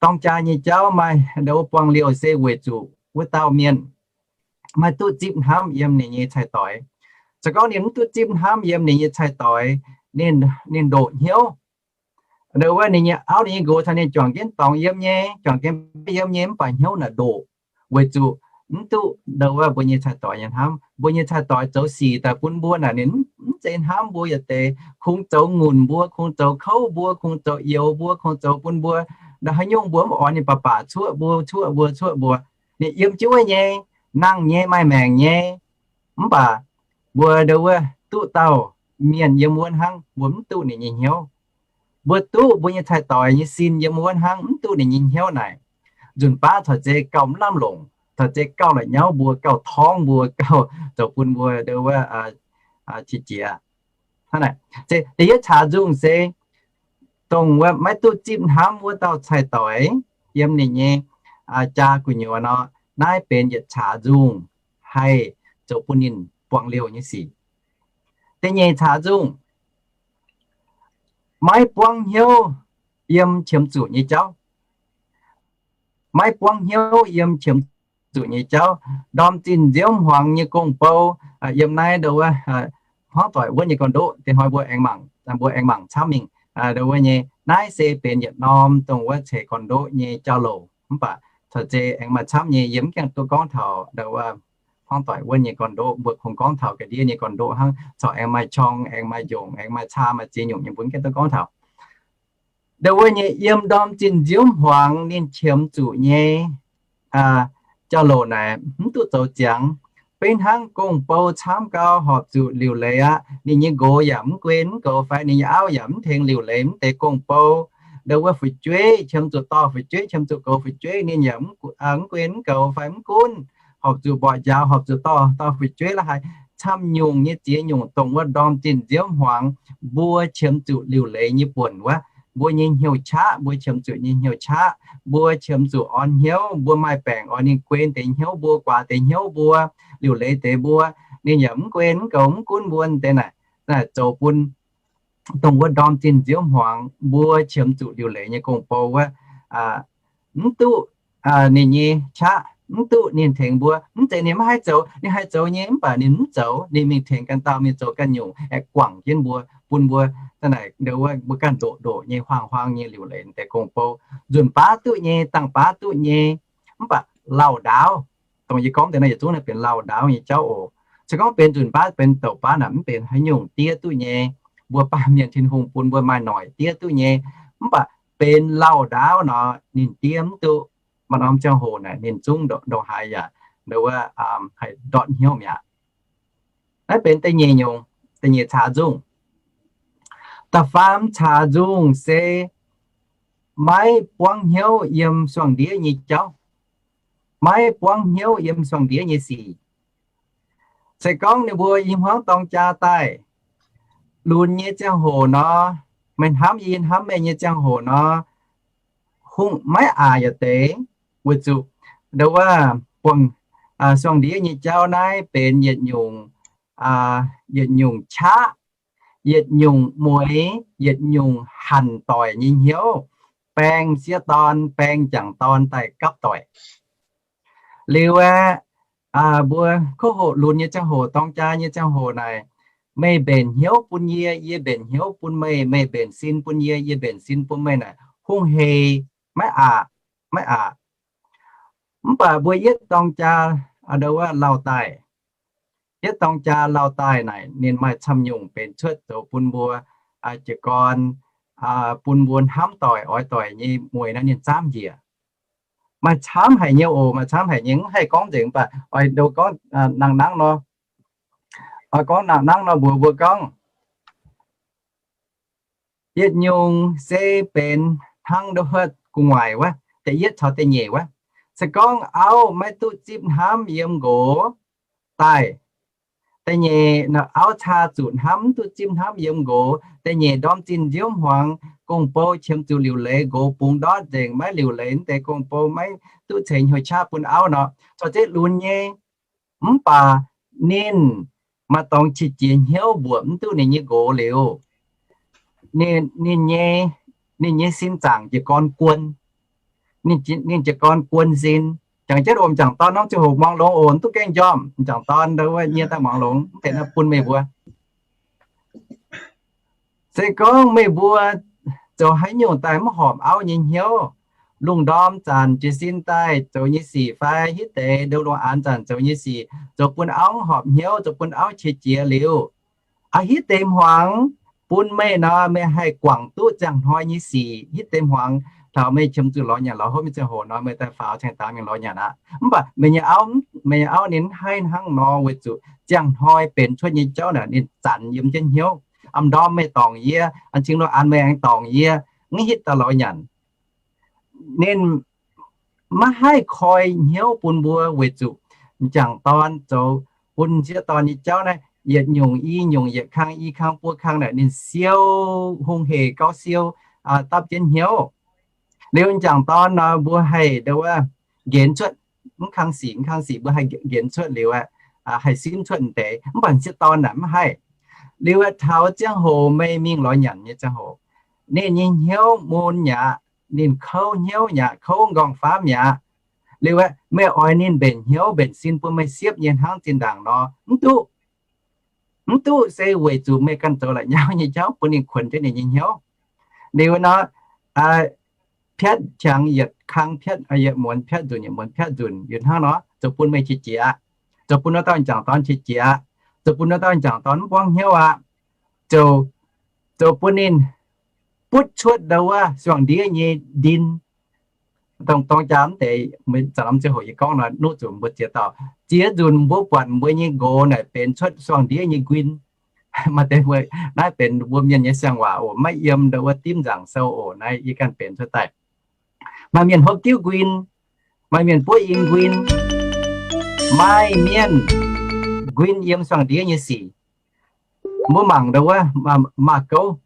dorng jaa nyei jauv maaih ndo wuov buangh liouh se weic zuqc wuov dauh mienh maiv duqv zipv hnamv yiem ninh nyei cai-doix. Se gorngv ninh mv duqv zipv hnamv yiem ninh nyei cai-doix, ninh, ninh ndoqc hnyouv. Ndo wuov ninh nyei auv ninh nyei nqox caux ninh juangc jienv dorngx yiem nyei, juangc jienv yiem nyei mv baac hnyouv naaic ndoqc, weic zuqc mv duqv ndo wuov mbuo nyei cai-doix nyei hnamv. Mbuo nyei cai-doix zoux sic daaih bun mbuo naaic ninh mv zeiz hnamv mbuo yietc deix, kungx zoux ngunc mbuo, kungx zoux kouv mbuo, kungx zoux youx mbuo, kungx zoux bun mbuo ndo haaix nyungc mbuo mv oix ninh baac baac cuoqv mbuo, cuoqv mbuo, cuoqv mbuo. Ninh yiem jienv wuov nyei, nangh nyei, maaih maengc nyei. Mv baac mbuo ndo wuov duqv dauh mienh yiem wuov hnangv, mbuo mv duqv ninh nyei hnyouv. Mbuo duqv mbuo nyei cai-doix nyei sin yiem wuov hnangv, mv duqv ninh nyei hnyouv naaic, nzunc baav caux zeiz gauh mv lamh longc, caux zeiz gauh la'nyauv mbuo, gauh torngv mbuo, gauh zoux bun mbuo ndo wuov qiex jiez. Hnangv naaic, da'yietv caax nzungh se dongh wuov maiv duqv zipv hnamv wuov dauh cai-doix yiem ninh nyei jaa gu'nyuoz nor, naaiv benx yietc caax nzungh haih zoux bun ninh buangh liouh nyei sic. Da'nyeic caax nzungh, maiv buangv hnyouv yiem qiemx zuqc nyei jauv. Maiv buangv hnyouv yiem qiemx zuqc nyei jauv. Ndorm zinh nziouv hmuangx nyei gong-bou, yiem naaiv ndo wuov hmuangv doic wuonv nyei gorn-ndoqv, dingc hnoi mbuo aengx mangc, mbuo aengx mangc camv mingh. Ndo wuov nyei naaiv se benx yietc norm dongh wuov ceix gorn-ndoqv nyei jauv-louc. Mv baac caux zeiz aengx maaih camv nyei, yie mv gaengh duqv gorngv taux ndo wuov hmuangv doic wuonv nyei gorn-ndoqv, mbuo kungx gorngv taux ga'ndiev nyei gorn-ndoqv hnangv. Corc aengx maaih qorng, aengx maaih njongc, aengx maaih caa, maaih ziex nyungc nyei, mbuo mv gaengh duqv gorngv taux. Ndo wuov nyei yiem ndorm zinh nziouv hmuangx ninh qiemx zuqc nyei jauv-louc naaic mv duqv zoux ziangx. Beiv hnangv gong-bou camv gau horpc zuqc liuc leiz aqv. Ninh nyei nqox yaac mv guen mv goux fai ninh nyei auv yaac mv tengx liuc leiz mv deix gong-bou. Ndo wuov fu'jueiv qiemx zuqc dorh fu'jueiv, qiemx zuqc goux fu'jueiv, ninh yaac mv guen mv goux fai mv gunv, horpc zuqc mborqv njaaux, horpc zuqc dorh, dorh fu'jueiv la'haaix, camv nyungc nyei ziex nyungc dongh wuov ndorm zinh nziouv hmuangx mbuo qiemx zuqc liuc leiz nyei buonc wuov, mbuo nyei hnyouv qaqv, mbuo qiemx zuqc nyei hnyouv qaqv, mbuo qiemx zuqc orn hnyouv, mbuo maaih baengc oix ninh guen deix hnyouv mbuo, guaax deix hnyouv mbuo, liuc leiz deix mbuo, ninh yaac mv guen mv goux mv gunv mbuo deix naaic, naaic zoux bun dongh wuov ndorm zinh nziouv hmuangx mbuo qiemx zuqc liuc leiz nyei gong-bou wuov, mv duqv ninh nyei qaqv, mv duqv ninh tengx mbuo. Mv zeiz ninh maiv haih zoux, ninh haih zoux nyei, mv baac ninh mv zoux. Ninh mingh tengx ganh dauh mingh zoux ganh nyungc, aengx guangc jienv mbuo, bun mbuo da'naaic ndo wuov mbuo ganh ndoqc ndoqc nyei, huaang-huaang nyei liuc leiz deix gong-bou. Nzunc baav duqv nyei, dangh baav duqv nyei, mv baac lauh ndaauv, dongh yie gorngv deix naaiv yietc zungv naaiv benx lauh ndaauv nyei jauv oc. Se gorngv benx nzunc baav, benx douc baav naaic mv benx haaix nyungc diev duqv nyei. Mbuo baamh mienh Tin-Hungh bun mbuo maaih noic diev duqv nyei, mv baac benx lauh ndaauv nor ninh diev mv duqv. Maaih norm ziangh hoc naaic ninh zungv ndongc haaix yaac ndo wuov haih ndortv hnyouv mi'aqv. Naaiv benx da'nyeic nyungc, da'nyeic caux nzungh. Da'faam caux nzungh se maiv buangv hnyouv yiem suangx ndiev nyei jauv, maiv buangv hnyouv yiem suangx ndiev nyei sic. Se gorngv ninh mbuo i hmuangv dorng jaa daaih, lunx nyei ziangh hoc nor, meih hnamv yie, yie hnamv meih nyei ziangh hoc nor, hungh maiv aqc yietc deix, weic zuqc ndo wuov buangh suangx ndiev nyei jauv naaiv benx yietc nyungc, yietc nyungc qaqv, yietc nyungc mueix, yietc nyungc hanc doic nyei hnyouv, baeng m'sieqv dorn, baeng m'jangc dorn daaih gapv doic. Liuz aeqv, mbuo kov hoqc lunx nyei ziangh hoc, dorng jaa nyei ziangh hoc naaic, meih mbenc hnyouv bun yie, yie mbenc hnyouv bun meih, meih mbenc sin bun yie, yie mbenc sin bun meih naaic, hungh heic maiv aqc, maiv aqc. Mv baac mbuo yietv dorng jaa ndo wuov lauh daaih, yietv dorng jaa lauh daaih naaic, ninh maaih camv nyungc benx cuotv zoux bun mbuo jiez gorn, bun mbuo hnamv doic oix doic nyei mueiz naaiv ninh zaamv njiec. Maaih camv haic nyei oc, maaih camv haic nyei, mv haih gorngv nzengc, mv baac oix ndo gorngv nangh nangv nor, oix gorngv nangh nangv nor mbuox mbuo gorngv, yietc nyungc se benx hnangv ndo huotv gu'nguaaic wuov, da'yietv caux da'nyeic wuov. Se gorngv auv maiv duqv zipv hnamv yiem nqox daaih, da'nyeic auv caa zuqc hnamv, mv duqv zipv hnamv yiem nqox, da'nyeic ndorm zinh nziouv hmuangx, gong-bou qiemx zuqc liuc leiz, nqox bungx ndortv nzengc, maiv liuc leiz, mv deix gong-bou maiv duqv ceix hnyouv qaqv bun auv nor, corc zeiv lunx nyei. Mv baac ninh maaih dorngx qiex jiez hnyouv mbuoqc mv duqv ninh nyei nqox liuz, ninh nyei, ninh nyei sin zaangc jiez gorn guon. Ninh jiez gorn guon sin. Jangx jienv oc, m'jangc dorn norm ziangh hoc muangx longx oc, mv duqv gaengh njormh. M'jangc dorn ndo wuov nyie daaih muangx longx, mv deix naaiv bun meih mbuo. Se gorngv meih mbuo zoux haaix nyungc daaih mv horpc auv nyei hnyouv, lungh ndorm zanc jiez sin daaih zoux nyei sic fai hitv deix ndo lungh aanx zanc zoux nyei sic zoux bun auv mv horpc hnyouv, zoux bun auv qiex jiez liuz, aa, hitv deix hmuangx bun meih nor, meih haih guangc duqv ziangh hnoi nyei sic. Hitv deix hmuangx taux meih qiemx zuqc lorz nyanc lorz hopv nyei ziangh hoc nor, meih daaih faaux ceng-dangx mingh lorz nyanc aqv. Mv baac meih nyei auv, meih nyei auv ninh mv haih hnangv nor, weic zuqc ziangh hnoi benx cuotv nyei jauv naaic ninh zanc yiem jienv hnyouv. Aa, m'ndorm meih dorngc yie, an cing lungh aanx meih aengx dorngc yie, mv hitv daaih lorz nyanc. Ninh maiv haih koi hnyouv bun mbuo weic zuqc m'jangc dorn zoux bun m'sieqv dorn nyei jauv naaiv, yietc nyungc i nyungc, yietc kang i kang buo kang naaic, ninh siou, hungh hec gauh siou, dapv jienv hnyouv. Liuz m'jangc dorn nor mbuo haih ndo wuov nqenx cuotv, mv kang sic, mv kang sic mbuo haih nqenx cuotv liuz aeqv, haih simv cuotv deix. Mv baac m'sieqv dorn naaic mv haih. Liuz aeqv, taux ziangh hoc meih mingh lorz nyanc nyei ziangh hoc, ninh nyei hnyouv mun mi'aqv, ninh kouv hnyouv mi'aqv, kouv m'nqorngv-famv mi'aqv. Liuz aeqv, meih oix ninh mbenc hnyouv mbenc sin bun meih siepv nyei hnangv zinh ndaangc nor, mv duqv. Mv duqv se weic zuqc meih ganh zoux la'nyauv nyei jauv bun ninh kuonx jienv ninh nyei hnyouv. Liuz nor, piatv qangx yietc kang piatv, yietc muonz piatv nzunc, yietc muonz piatv nzunc, yietc hnangv nor, zoux bun meih qiex jiez aqv. Zoux bun wuov dauh m'jangc dorn qiex jiez aqv. Zoux bun wuov dauh m'jangc dorn mv buangv hnyouv aqv. Zoux, zoux bun ninh butv cuotv ndo wuov suangx ndiev nyei ndin. Dongh dorng jaa mv deix, zanc norm ziangh hoc yie gorngv nor, nuqv zuqc mbuo ziex dauh. Ziex nzunc mbuo buatc mbuo nyei nqox naaic benx cuotv suangx ndiev nyei nquin. Maaih deix mbuo, naaiv benx mbuo mienh nyei siang-waac oc, maiv yiem ndo wuov dimv nzaangc sou oc. Naaiv yie ganh benx cuotv daaih. Maaih mienh hopv diuv nquin, maaih mienh buov in nquin, maaih mienh nquin yiem suangx ndiev nyei sic. Mbuo mangc ndo wuov maaz-gouv.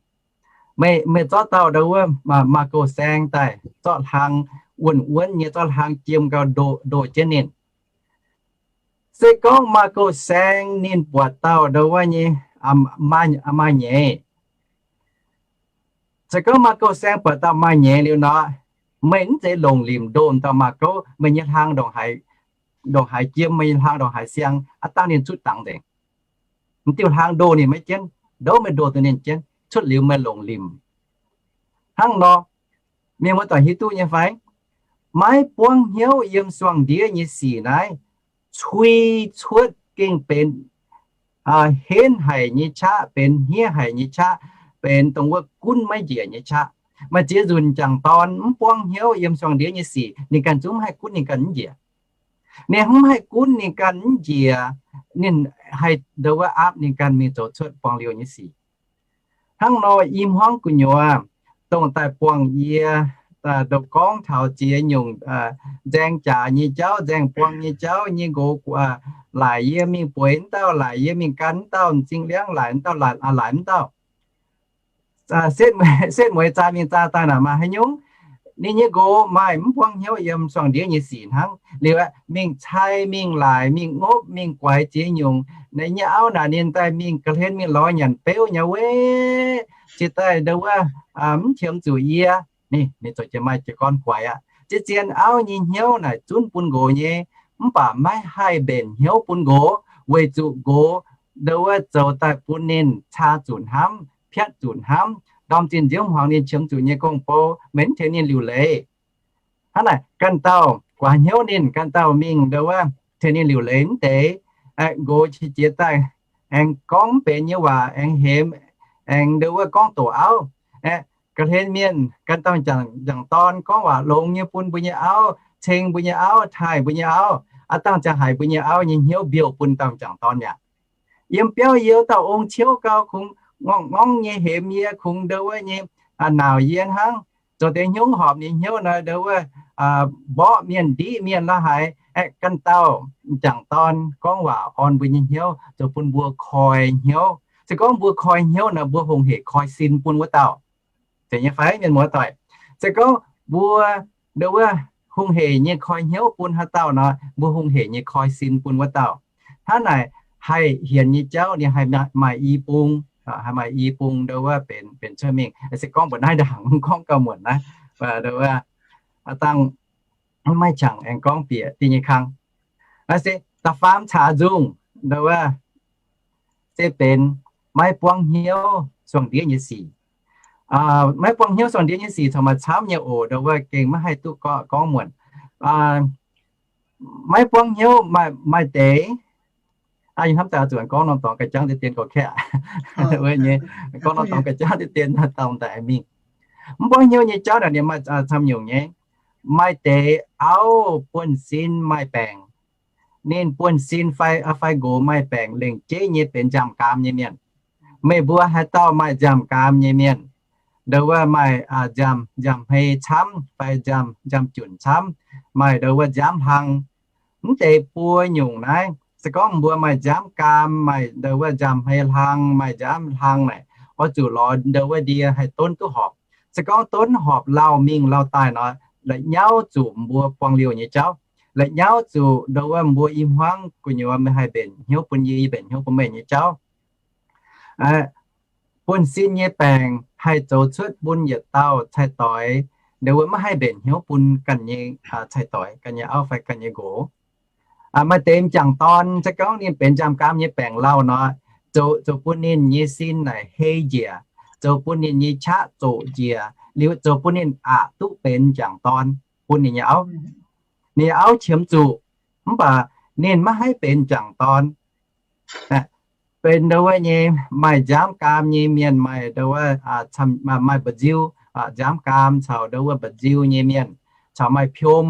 Meih, meih zorqv dauh ndo wuov maaz-gouv saeng daaih, zorqv hlang wuonh wuonv nyei, zorqv hlang jiem gau, ndoh, ndoh jienv ninh. Se gorngv maaz-gouv saeng ninh buatc dauh ndo wuov nyei, maaih nyeiz. Se gorngv maaz-gouv saeng buatc dauh maaih nyeiz liuz nor, Meih mv zeiz longc limc ndoh dauh maaz gouv, meih nyei hlang ndongc haaix jiem, meih nyei hlang ndongc haaix siang, aav dangh ninh cuotv dangx nzengc. M'diuh hlang ndoh ninh maiv jienv, ndoqv meih ndoh duqv ninh jienv, cuotv liuz meih longc limc. Hnangv nor, mienh muoz-doic hiuv duqv nyei fai? Maiv buangv hnyouv yiem suangx ndiev nyei sic naaiv, cui cuotv gengh benx henv haic nyei qaqv, benx hniev haic nyei qaqv, benx dongh wuov gunv maiv njiec nyei qaqv. Maaih ziex nzunc m'jangc dorn mv buangv hnyouv yiem suangx ndiev nyei sic, ninh ganh zungv mv haih gunv ninh ganh mv njiec. Ninh mv haih gunv ninh ganh mv njiec, ninh haih ndau wuov aapv ninh ganh mingh zoux cuotv buangh liouh nyei sic. Hnangv nor i hmuangv gu'nyuoz dongh daaih buangh yie, dongh gorngv taux ziex nyungc nzaeng jaax nyei jauv, nzaeng buang nyei jauv nyei nqox, laaic yie mingh bueix wuov dauh, laaic yie mingh gan wuov dauh, m'zing liangv laaic wuov dauh, laaic wuov dauh. Setv mueiz zaah mingh zaah daaih naaic maaih haaix nyungc? Ninh nyei nqox maaih mv buangv hnyouv yiem suangx ndiev nyei sic hnangv. Liuz aeqv, mingh cai, mingh laaic, mingh ngopv, mingh guaix ziex nyungc. Naaiv nyei auv naaic ninh daaih mingh ga'hlen mingh lorz nyanc beuv nyei wuov, ciex daaih ndau wuov mv qiemx zuqc yie. Ninh, ninh zoux jiex maaih jiez gorn guaix aqv. Zien-zien auv nyei hnyouv naaic zunv bun nqox nyei, mv baac maiv haih mbenc hnyouv bun nqox, weic zuqc nqox ndau wuov zoux daaih bun ninh caa zuqc hnamv, piatv zuqc hnamv, ndorm zinh nziouv hmuangx ninh qiemx zuqc nyei gong-bou, maiv tengx ninh liuc leiz. Hnangv naaic, ganh dauh guaax hnyouv ninh, ganh dauh mingh ndau wuov tengx ninh liuc leiz mv deix, nqox qiex jiez daaih aengx gorngv mv benx nyei waac, aengx hemx, aengx ndau wuov gorngv doqc auv. Ga'hlen mienh ganh dauh m'jangc dorn gorngv waac longx nyei bun mbuo nyei auv, ceng mbuo nyei auv, taaih mbuo nyei auv, aav dangh ziangh haic mbuo nyei auv nyei hnyouv mbiouh bun dauh m'jangc dorn mi'aqv. Yiem biauv yie wuov dauh ong-ciouv gau kungx ngorngv-ngorngv nyei hemx yie, kungx ndau wuov nyei naauc yie hnangv. Zoux deix hnyouv horpc ninh hnyouv nor ndau wuov mborqv mienh, ndiqv mienh la'haaix. Aeqv, ganh dauh m'jangc dorn gorngv waac orn mbuo nyei hnyouv, zoux bun mbuo koi hnyouv. Se gorngv mbuo koi hnyouv nor, mbuo hungh heic koi sin bun wuov dauh. Zeiz nyei fai, mienh muoz-doic? Se gorngv mbuo ndau wuov hungh heic nyei koi hnyouv bun haaix dauh nor, mbuo hungh heic nyei koi sin bun wuov dauh. Hnangv naaic, haih hienx nyei jauv ninh haih maaih i bung, haih maaih i bung ndau wuov benx, benx cuotv mingh. Se gorngv mbuo naaiv ndaangc gorngv gauh muonc naaiv, ndau wuov dangh maiv qangx aengx gorngv bieqc diuh nyei kang. Naaiv se da'faam caux nzungh ndau wuov se benx maiv buangv hnyouv suangx ndiev nyei sic. Maiv buangv hnyouv suangx ndiev nyei sic corc maaih camv nyei oc, ndau wuov gengh maiv haih duqv gorngv muonc. Maiv buangv hnyouv maaih, maaih deix, hnamv daaih zuqc gorngv norm dorngx ga'jangv deix dien gorx-kaeqv, gorngv norm dorngx ga'jangv deix dien daaih mingh. Mv buangv hnyouv nyei jauv naaic ninh maaih camv nyungc nyei. Maaih deix auv buonv-sin maaih baengc, ninh buonv-sin fai, fai nqox maaih baengc lengc jeiv nyei benx njamv-gaam nyei mienh. Meih mbuo haaix dauh maaih njamv-gaam nyei mienh, ndau wuov maaih njamv, njamv-hmei camv fai njamv, njamv-junc camv, maaih ndau wuov nziaamv hlang, mv deix buo nyungc naaiv. Se gorngv mbuo maaih nziaamv-gaam, maaih ndau wuov njamv-hmei hlang, maaih nziaamv hlang naaic, oix zuqc lorz ndau wuov ndie haih donv duqv horpc. Se gorngv donv horpc lauh mingh lauh daaih nor, la'nyauv zuqc mbuo buangh liouh nyei jauv, la'nyauv zuqc ndau wuov mbuo i hmuangv gu'nyuoz meih haih mbenc hnyouv bun yie, yie mbenc hnyouv bun meih nyei jauv. Buonv-sin nyei baengc haih zoux cuotv bun yietc dauh cai-doix, ndau wuov maiv haih mbenc hnyouv bun ganh nyei cai-doix, ganh nyei auv fai ganh nyei nqox. Maaih deix m'jangc dorn se gorngv ninh benx njamv-gaam nyei baengc lauh nor, zoux, zoux bun ninh nyei sin naaic hei njiec, zoux bun ninh nyei qaqv zoqc njiec, liuz zoux bun ninh aqc duqv benx m'jangc dorn bun ninh nyei auv. Ninh nyei auv qiemx zuqc, mv baac ninh maiv haih benx m'jangc dorn. Benx ndau wuov nyei maaih nziaamv gaam nyei mienh, maaih ndau wuov, maaih mba'nziu, nziaamv gaam caux ndau wuov mba'nziu nyei mienh, caux maaih piom,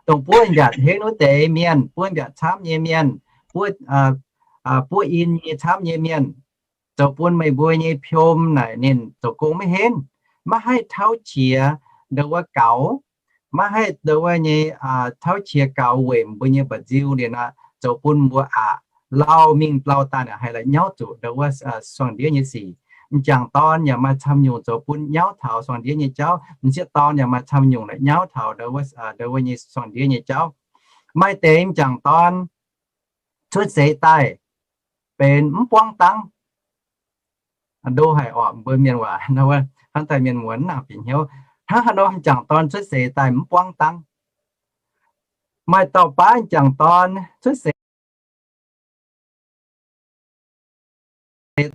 dongh buov mbiaatc henv wuov deix mienh, buov mbiaatc camv nyei mienh, buov, buov in nyei camv nyei mienh, zoux bun meih mbuo nyei piom naaic ninh zoux gong maiv henv, maiv haih tauv qiex ndau wuov gaux, maiv haih ndau wuov nyei tauv qiex gaux weic mbuo nyei mba'nziu liuz nor, zoux bun mbuo aqc lauh mingh lauh daaih naaic haih la'nyauv zuqc ndau wuov suangx ndiev nyei sic. M'jangc dorn yaac maaih camv nyungc zoux bun nyauv taux suangx ndiev nyei jauv. M'sieqv dorn yaac maaih camv nyungc la'nyauv taux ndau wuov, ndau wuov nyei suangx ndiev nyei jauv. Maaih deix m'jangc dorn cuotv seix daaih benx mv buangv dangv. Ndo haic orqc, mbuo mienh waac hnangv daaih mienh muonz nangc bieqc hnyouv. Hnangv haaix nor m'jangc dorn cuotv seix daaih mv buangv dangv? Maaih dauh baav m'jangc dorn cuotv seix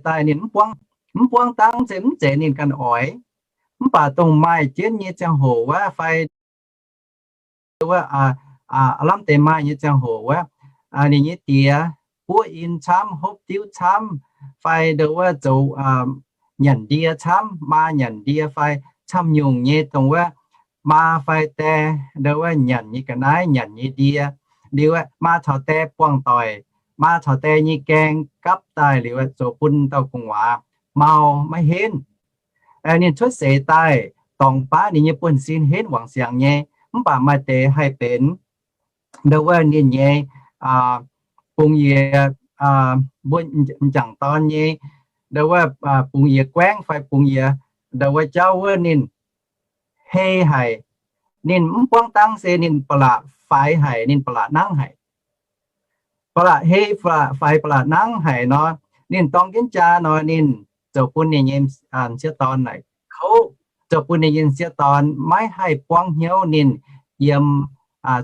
daaih ninh mv buangv, mv buangv dangv se mv zeiz ninh ganh oix. Mv baac dongh maaih jienv nyei ziangh hoc wuov fai wuov, aav lamh deix maaih nyei ziangh hoc wuov, ninh nyei diex buov in camv, hopv diuv camv, fai ndo wuov zoux nyanc ndie camv, maa nyanc ndie fai camv-nyungc nyei dongh wuov maa fai die ndo wuov nyanc nyei ga'naaiv, nyanc nyei ndie. Liuz maa caux die buangh doic, maa caux die nyei gaeng gapv daaih liuz zoux bun dauh gu'nguaaz mau maiv henv. Ninh cuotv seix daaih dorngx baav ninh nyei buonv-sin henv wangc siangx nyei, mv baac maaih deix haih benx ndo wuov ninh nyei bungx yiez, mbuo m'jangc dorn nyei ndo wuov bungx yiez guaengv fai bungx yiez ndo wuov jauv wuov ninh hei haic. Ninh mv buangv dangv se ninh ba'laqc faix haic, ninh ba'laqc nangv haic. Ba'laqc hei, ba'laqc faix, ba'laqc nangv haic nor, ninh dorng jienv jaa nor ninh zoux bun ninh nyei m'sieqv dorn naaic kouv, zoux bun ninh nyei m'sieqv dorn maiv haih buangv hnyouv ninh yiem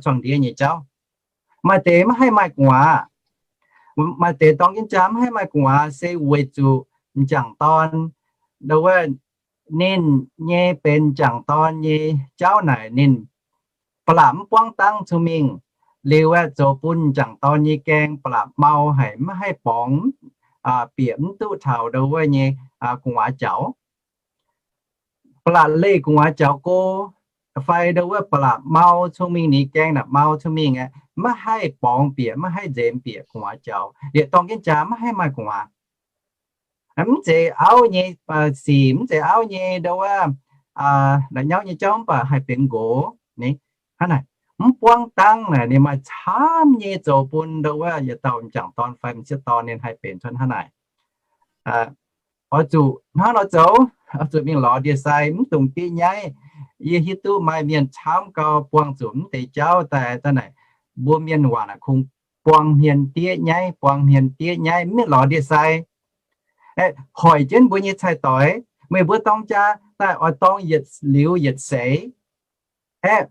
suangx ndiev nyei jauv. Maaih deix maiv haih maaih gu'nguaaz, maaih deix dorng jienv jaa maiv haih maaih gu'nguaaz se weic zuqc m'jangc dorn ndo wuov ninh nyei benx m'jangc dorn nyei jauv naaic ninh ba'laqc mv buangv dangv cong-mengh. Liuz aeqv, zoux bun m'jangc dorn nyei gaeng ba'laqc mau haic, maiv haih borngz, bieqc mv duqv taux ndo wuov nyei gu'nguaaz jaux. Ba'laqc leih gu'nguaaz jaux go, fai ndo wuov ba'laqc mau cong-mengh, ninh gaeng naaic mau cong-mengh aeqv, maiv haih borngz bieqc, maiv haih nzemx bieqc gu'nguaaz jaux, liepc dorng jienv jaa maiv haih maaih gu'nguaaz. Mv zeiz auv nyei sic, mv zeiz auv nyei ndo wuov la'nyauv nyei jauv mv baac haih benx nqox. Hnangv naaic, mv buangv dangv naaic ninh maaih camv nyei zoux bun ndo wuov yietc dauh m'jangc dorn fai m'sieqv dorn ninh haih benx cuotv hnangv naaic. Oix zuqc hnangv nor zoux, oix zuqc mingh lorz ndie-sai, mv dungx diev nyaiv. Yie hiuv duqv maaih mienh camv gau buangh zuqc mv deix jauv daaih, daaih naaic mbuo mienh waac naaic kungx buang hmien diev nyaiv, buang hmien diev nyaiv, mv mingh lorz ndie-sai. Hoic jienv mbuo nyei cai-doix, meih mbuo dorng jaa daaih oix dorng yietc liuz yietc seix. Aeqv,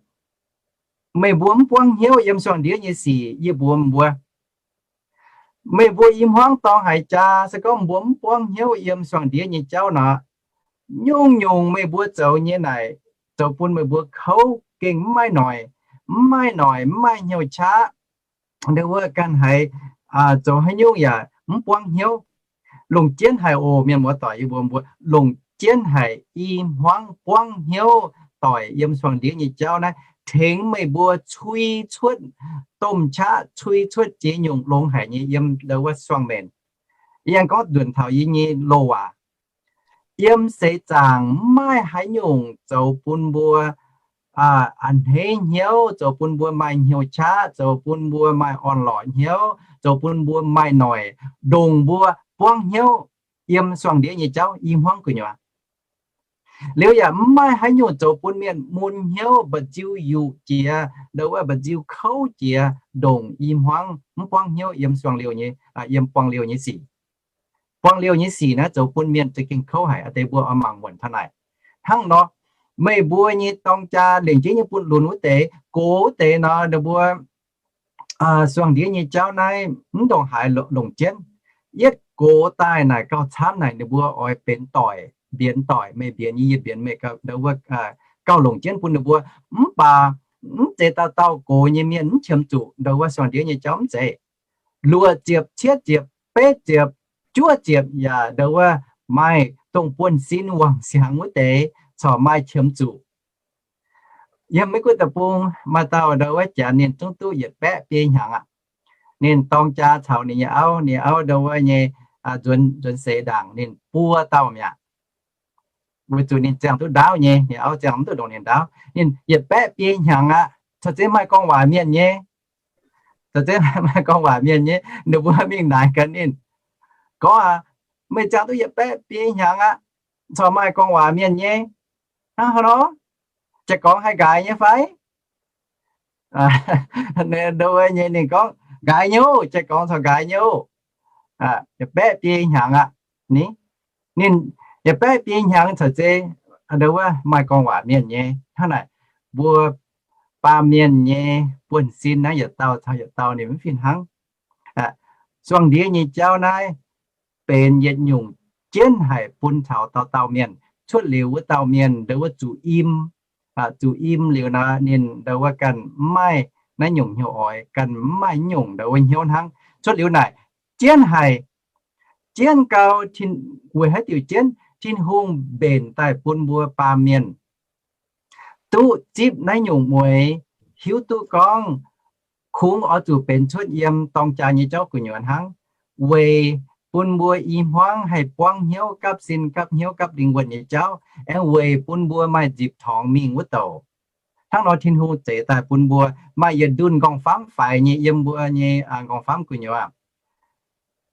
meih mbuo mv buangv hnyouv yiem suangx ndiev nyei sic, yie mbuox mbuo, meih mbuo i hmuangv dorng haaix jaa, se gorngv mbuo mv buangv hnyouv yiem suangx ndiev nyei jauv nor, nyungc-nyungc meih mbuo zoux nyei naaic, zoux bun meih mbuo kouv gengh mv maaih noic, mv maaih noic, mv maaih hnyouv qaqv. Ndo wuov ganh haiz zoux haaix nyungc yaac mv buangv hnyouv. Longc jienv haic oc, mienh muoz-doic, yie mbuox mbuo, longc jienv haic i hmuangv buangv hnyouv doic yiem suangx ndiev nyei jauv naaiv, tengx meih mbuo cui cuotv domh qaqv, cui cuotv ziex nyungc longx haic nyei yiem ndo wuov suangx mbenc. Yie aengx gorngv nzunc taux yie nyei loz-waac. Yiem seix zaangc mv maaih haaix nyungc zoux bun mbuo a'hneiv hnyouv, zoux bun mbuo maaih hnyouv qaqv, zoux bun mbuo maaih orn-lorqc hnyouv, zoux bun mbuo maaih noic, ndongc mbuo buangv hnyouv yiem suangx ndiev nyei jauv i hmuangv gu'nyuoz. Liuz yaac mv maaih haaix nyungc zoux bun mienh mun hnyouv, mba'nziu yuqc jiex, ndo wuov mba'nziu kouv jiex, ndongc i hmuangv mv buangv hnyouv yiem suangx liouh nyei, yiem buangh liouh nyei sic. Buangh liouh nyei sic naaiv zoux bun mienh za'gengh kouv haic. Aa deix mbuo oix mangc muonc taux naaic. Hnangv nor, meih mbuo nyei dorng jaa lengc jeiv nyei bun lunx wuov deix, gox wuov deix nor, ninh mbuo suangx ndiev nyei jauv naaiv mv ndongc haaix longc jienv. Yietv gox daaih naaic gauh camv naaic ninh mbuo oix benx doic, mbienx doic, meih mbienx yie, yie mbienx meih, gauh longc jienv bun ninh mbuo. Mv baac mv zeiz dauh dauh gox nyei mienh mv qiemx zuqc ndo wuov suangx ndiev nyei jauv mv zeiz. Luoqc ziepc, cietv ziepc, betv ziepc, juov ziepc yaac ndo wuov maaih dongh buonv-sin wangc siangx wuov deix corc maaih qiemx zuqc. Yiem Meiv Guoqv deic-bung maaih dauh ndo wuov janx ninh zungv duqv yietc baeqv biei hnyangx aqv. Ninh dorng jaa caux ninh nyei auv, ninh auv ndo wuov nyei nzuonx seix ndaangc ninh buo dauh mi'aqv. Weic zuqc ninh ziangh duqv ndaauv nyei, ninh auv ziangh mv duqv ndongc ninh ndaauv. Ninh yietc baeqv biei hnyangx aqv, corc zeiz maaih gorngv waac mienh nyei. Corc zeiz maaih gorngv waac mienh nyei. Ninh mbuo mingh naaic gaax ninh, gorngv aqv, meih ziangh duqv yietc baeqv biei hnyangx aqv, corc maaih gorngv waac mienh nyei. Hnangv haaix nor? Jaa-gorngv haih nqaaix nyei fai? Ndo wuov nyei ninh gorngv, nqaaix nyei oc, jaa-gorngv corc nqaaix nyei oc. Yietc baeqv biei hnyangx aqv. Ninh, ninh yietc baeqv biei hnyangx corc zeiz ndau wuov maaih gorngv waac mienh nyei. Hnangv naaic, mbuo baamh mienh nyei buonv-sin naaiv yietc dauh caux yietc dauh ninh mv fih hnangv. Suangx ndiev nyei jauv naaiv benx yietc nyungc jienv haic bun taux dauh dauh mienh. Cuotv liuz wuov dauh mienh ndau wuov zuqc im, zuqc im liuz nor, ninh ndau wuov ganh mv maaih naaiv nyungc hnyouv oix, ganh mv maaih nyungc ndau wuov hnyouv hnangv. Cuotv liuz naaic, jienv haic, jienv gau, weic haaix diuc jienv? Tin-Hungh mbenc daaih bun mbuo baamh mienh duqv zipv naaiv nyungc mueix, hiuv duqv gorngv kungx oix zuqc benx cuotv yiem dorng jaa nyei jauv gu'nyuoz hnangv, weic bun mbuo i hmuangv haih buangv hnyouv gapv sin gapv hnyouv gapv lingh wuonh nyei jauv, aengx weic bun mbuo maaih nzipc torngx mingh wuov douc. Hnangv nor Tin-Hungh zeix daaih bun mbuo maaih yietc ndunh nqorngv-famv faix nyei yiem mbuo nyei nqorngv-famv gu'nyuoz.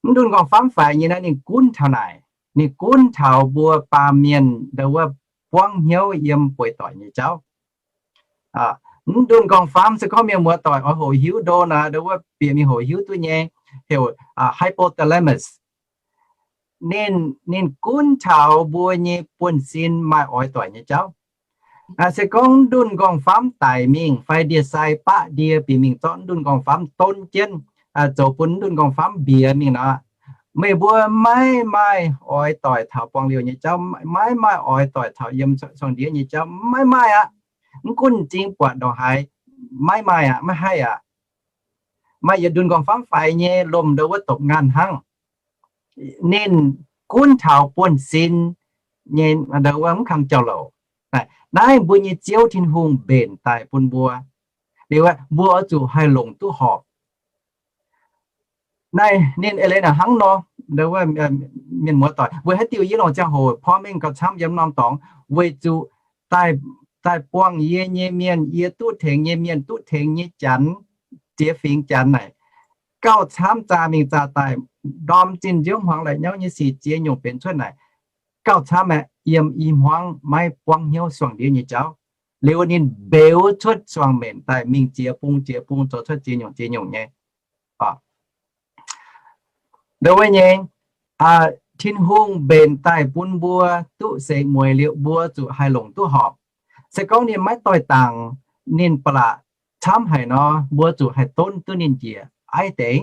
Mv ndunh nqorngv-famv faix nyei naaiv ninh gunv taux naaic, ninh gunv taux mbuo baamh mienh ndau wuov buangv hnyouv yiem bueix doic nyei jauv. Mv ndunh nqorngv-famv se gorngv mienh muoz-doic oix hoqc hiuv ndo naaic, ndau wuov bieqc mingh hoqc hiuv duqv nyei, heuc hypothalamus. Ninh, ninh gunv taux mbuo nyei buonv-sin maaih oix doic nyei jauv. Se gorngv mv ndunh nqorngv-famv daic mingh fai ndie-sai baqv ndie bieqc mingh zorqv mv ndunh nqorngv-famv donv jienv, zoux bun mv ndunh nqorngv-famv mbiex mingh nor, meih mbuo maiv maaih oix doic taux buangh liouh nyei jauv, maiv maaih oix doic taux yiem sorng-ndiev nyei jauv, maiv maaih aqv. Mv gunv m'zing buatc ndongc haaix, maiv maaih aqv, maiv haih aqv. Maaih yietc ndunh nqorngv-famv faix nyei lomh ndau wuov dopc nganh hnangv. Ninh gunv taux buonv-sin nyei ndau wuov mv kang jauv-louc. Naaiv mbuo nyei Ziouv Tin-Hungh mbenc daaih bun mbuo. Liuz aeqv, mbuo oix zuqc haih longc duqv horpc. Naaiv ninh eix leiz naaic hnangv nor, ndau wuov mienh muoz-doic, weic haaix diuc yie longc ziangh hoc porv mengh gauh camv yiem norm dorngx, weic zuqc daaih, daaih buangh yie nyei mienh, yie duqv tengx nyei mienh, duqv tengx nyei janx, ziex fingx janx naaic, gauh camv zaah mingh zaah daaih, ndorm zinh nziouv hmuangx la'nyauv nyei sic ziex nyungc benx cuotv naaic, gauh camv aeqv, yiem i hmuangv maiv buangv hnyouv suangx ndiev nyei jauv. Liuz ninh mbeux cuotv suangx maengc daaih mingh ziex bung ziex bung zoux cuotv ziex nyungc ziex nyungc nyei. Ndau wuov nyei, Tin-Hungh mbenc daaih bun mbuo duqv seix mueiz liuz mbuo zuqc haih longc duqv horpc. Se gorngv ninh maiv doix-dangc, ninh ba'laqc camv haic nor, mbuo zuqc haih donv duqv ninh njiec aiv deix.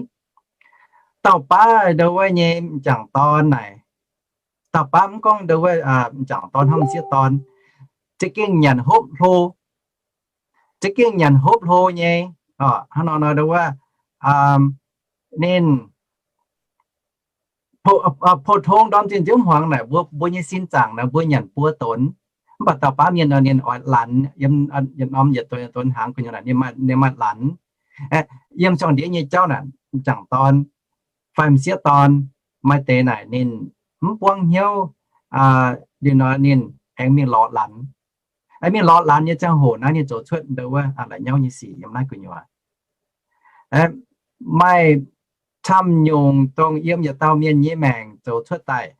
Dauh baav ndau wuov nyei m'jangc dorn naaic, dauh baav mv gorngv ndau wuov m'jangc dorn hnangv m'sieqv dorn, za'gengh nyanc hopv hlo, za'gengh nyanc hopv hlo nyei. Hnangv nor ndau wuov ninh pou-tong ndorm zinh nziouv hmuangx naaic, mbuo, mbuo nyei sin zaangc naaic mbuo nyanc buo donx. Mv baac dauh baav mienh nor ninh oix lanx, yietc norm yietc donx yietc donx hnaangx gu'nyuoz naaic ninh maaih lanx. Yiem suangx ndiev nyei jauv naaic, m'jangc dorn fai m'sieqv dorn maaih deix naaic ninh mv buangv hnyouv, liuz nor ninh aengx mingh lorz lanx. Mingh lorz lanx nyei ziangh hoc naaiv ninh zoux cuotv ndau wuov la'nyauv nyei sic yiem naaiv gu'nyuoz. Maaih camv nyungc dongh yiem yietc dauh mienh nyei maengc zoux cuotv daaih.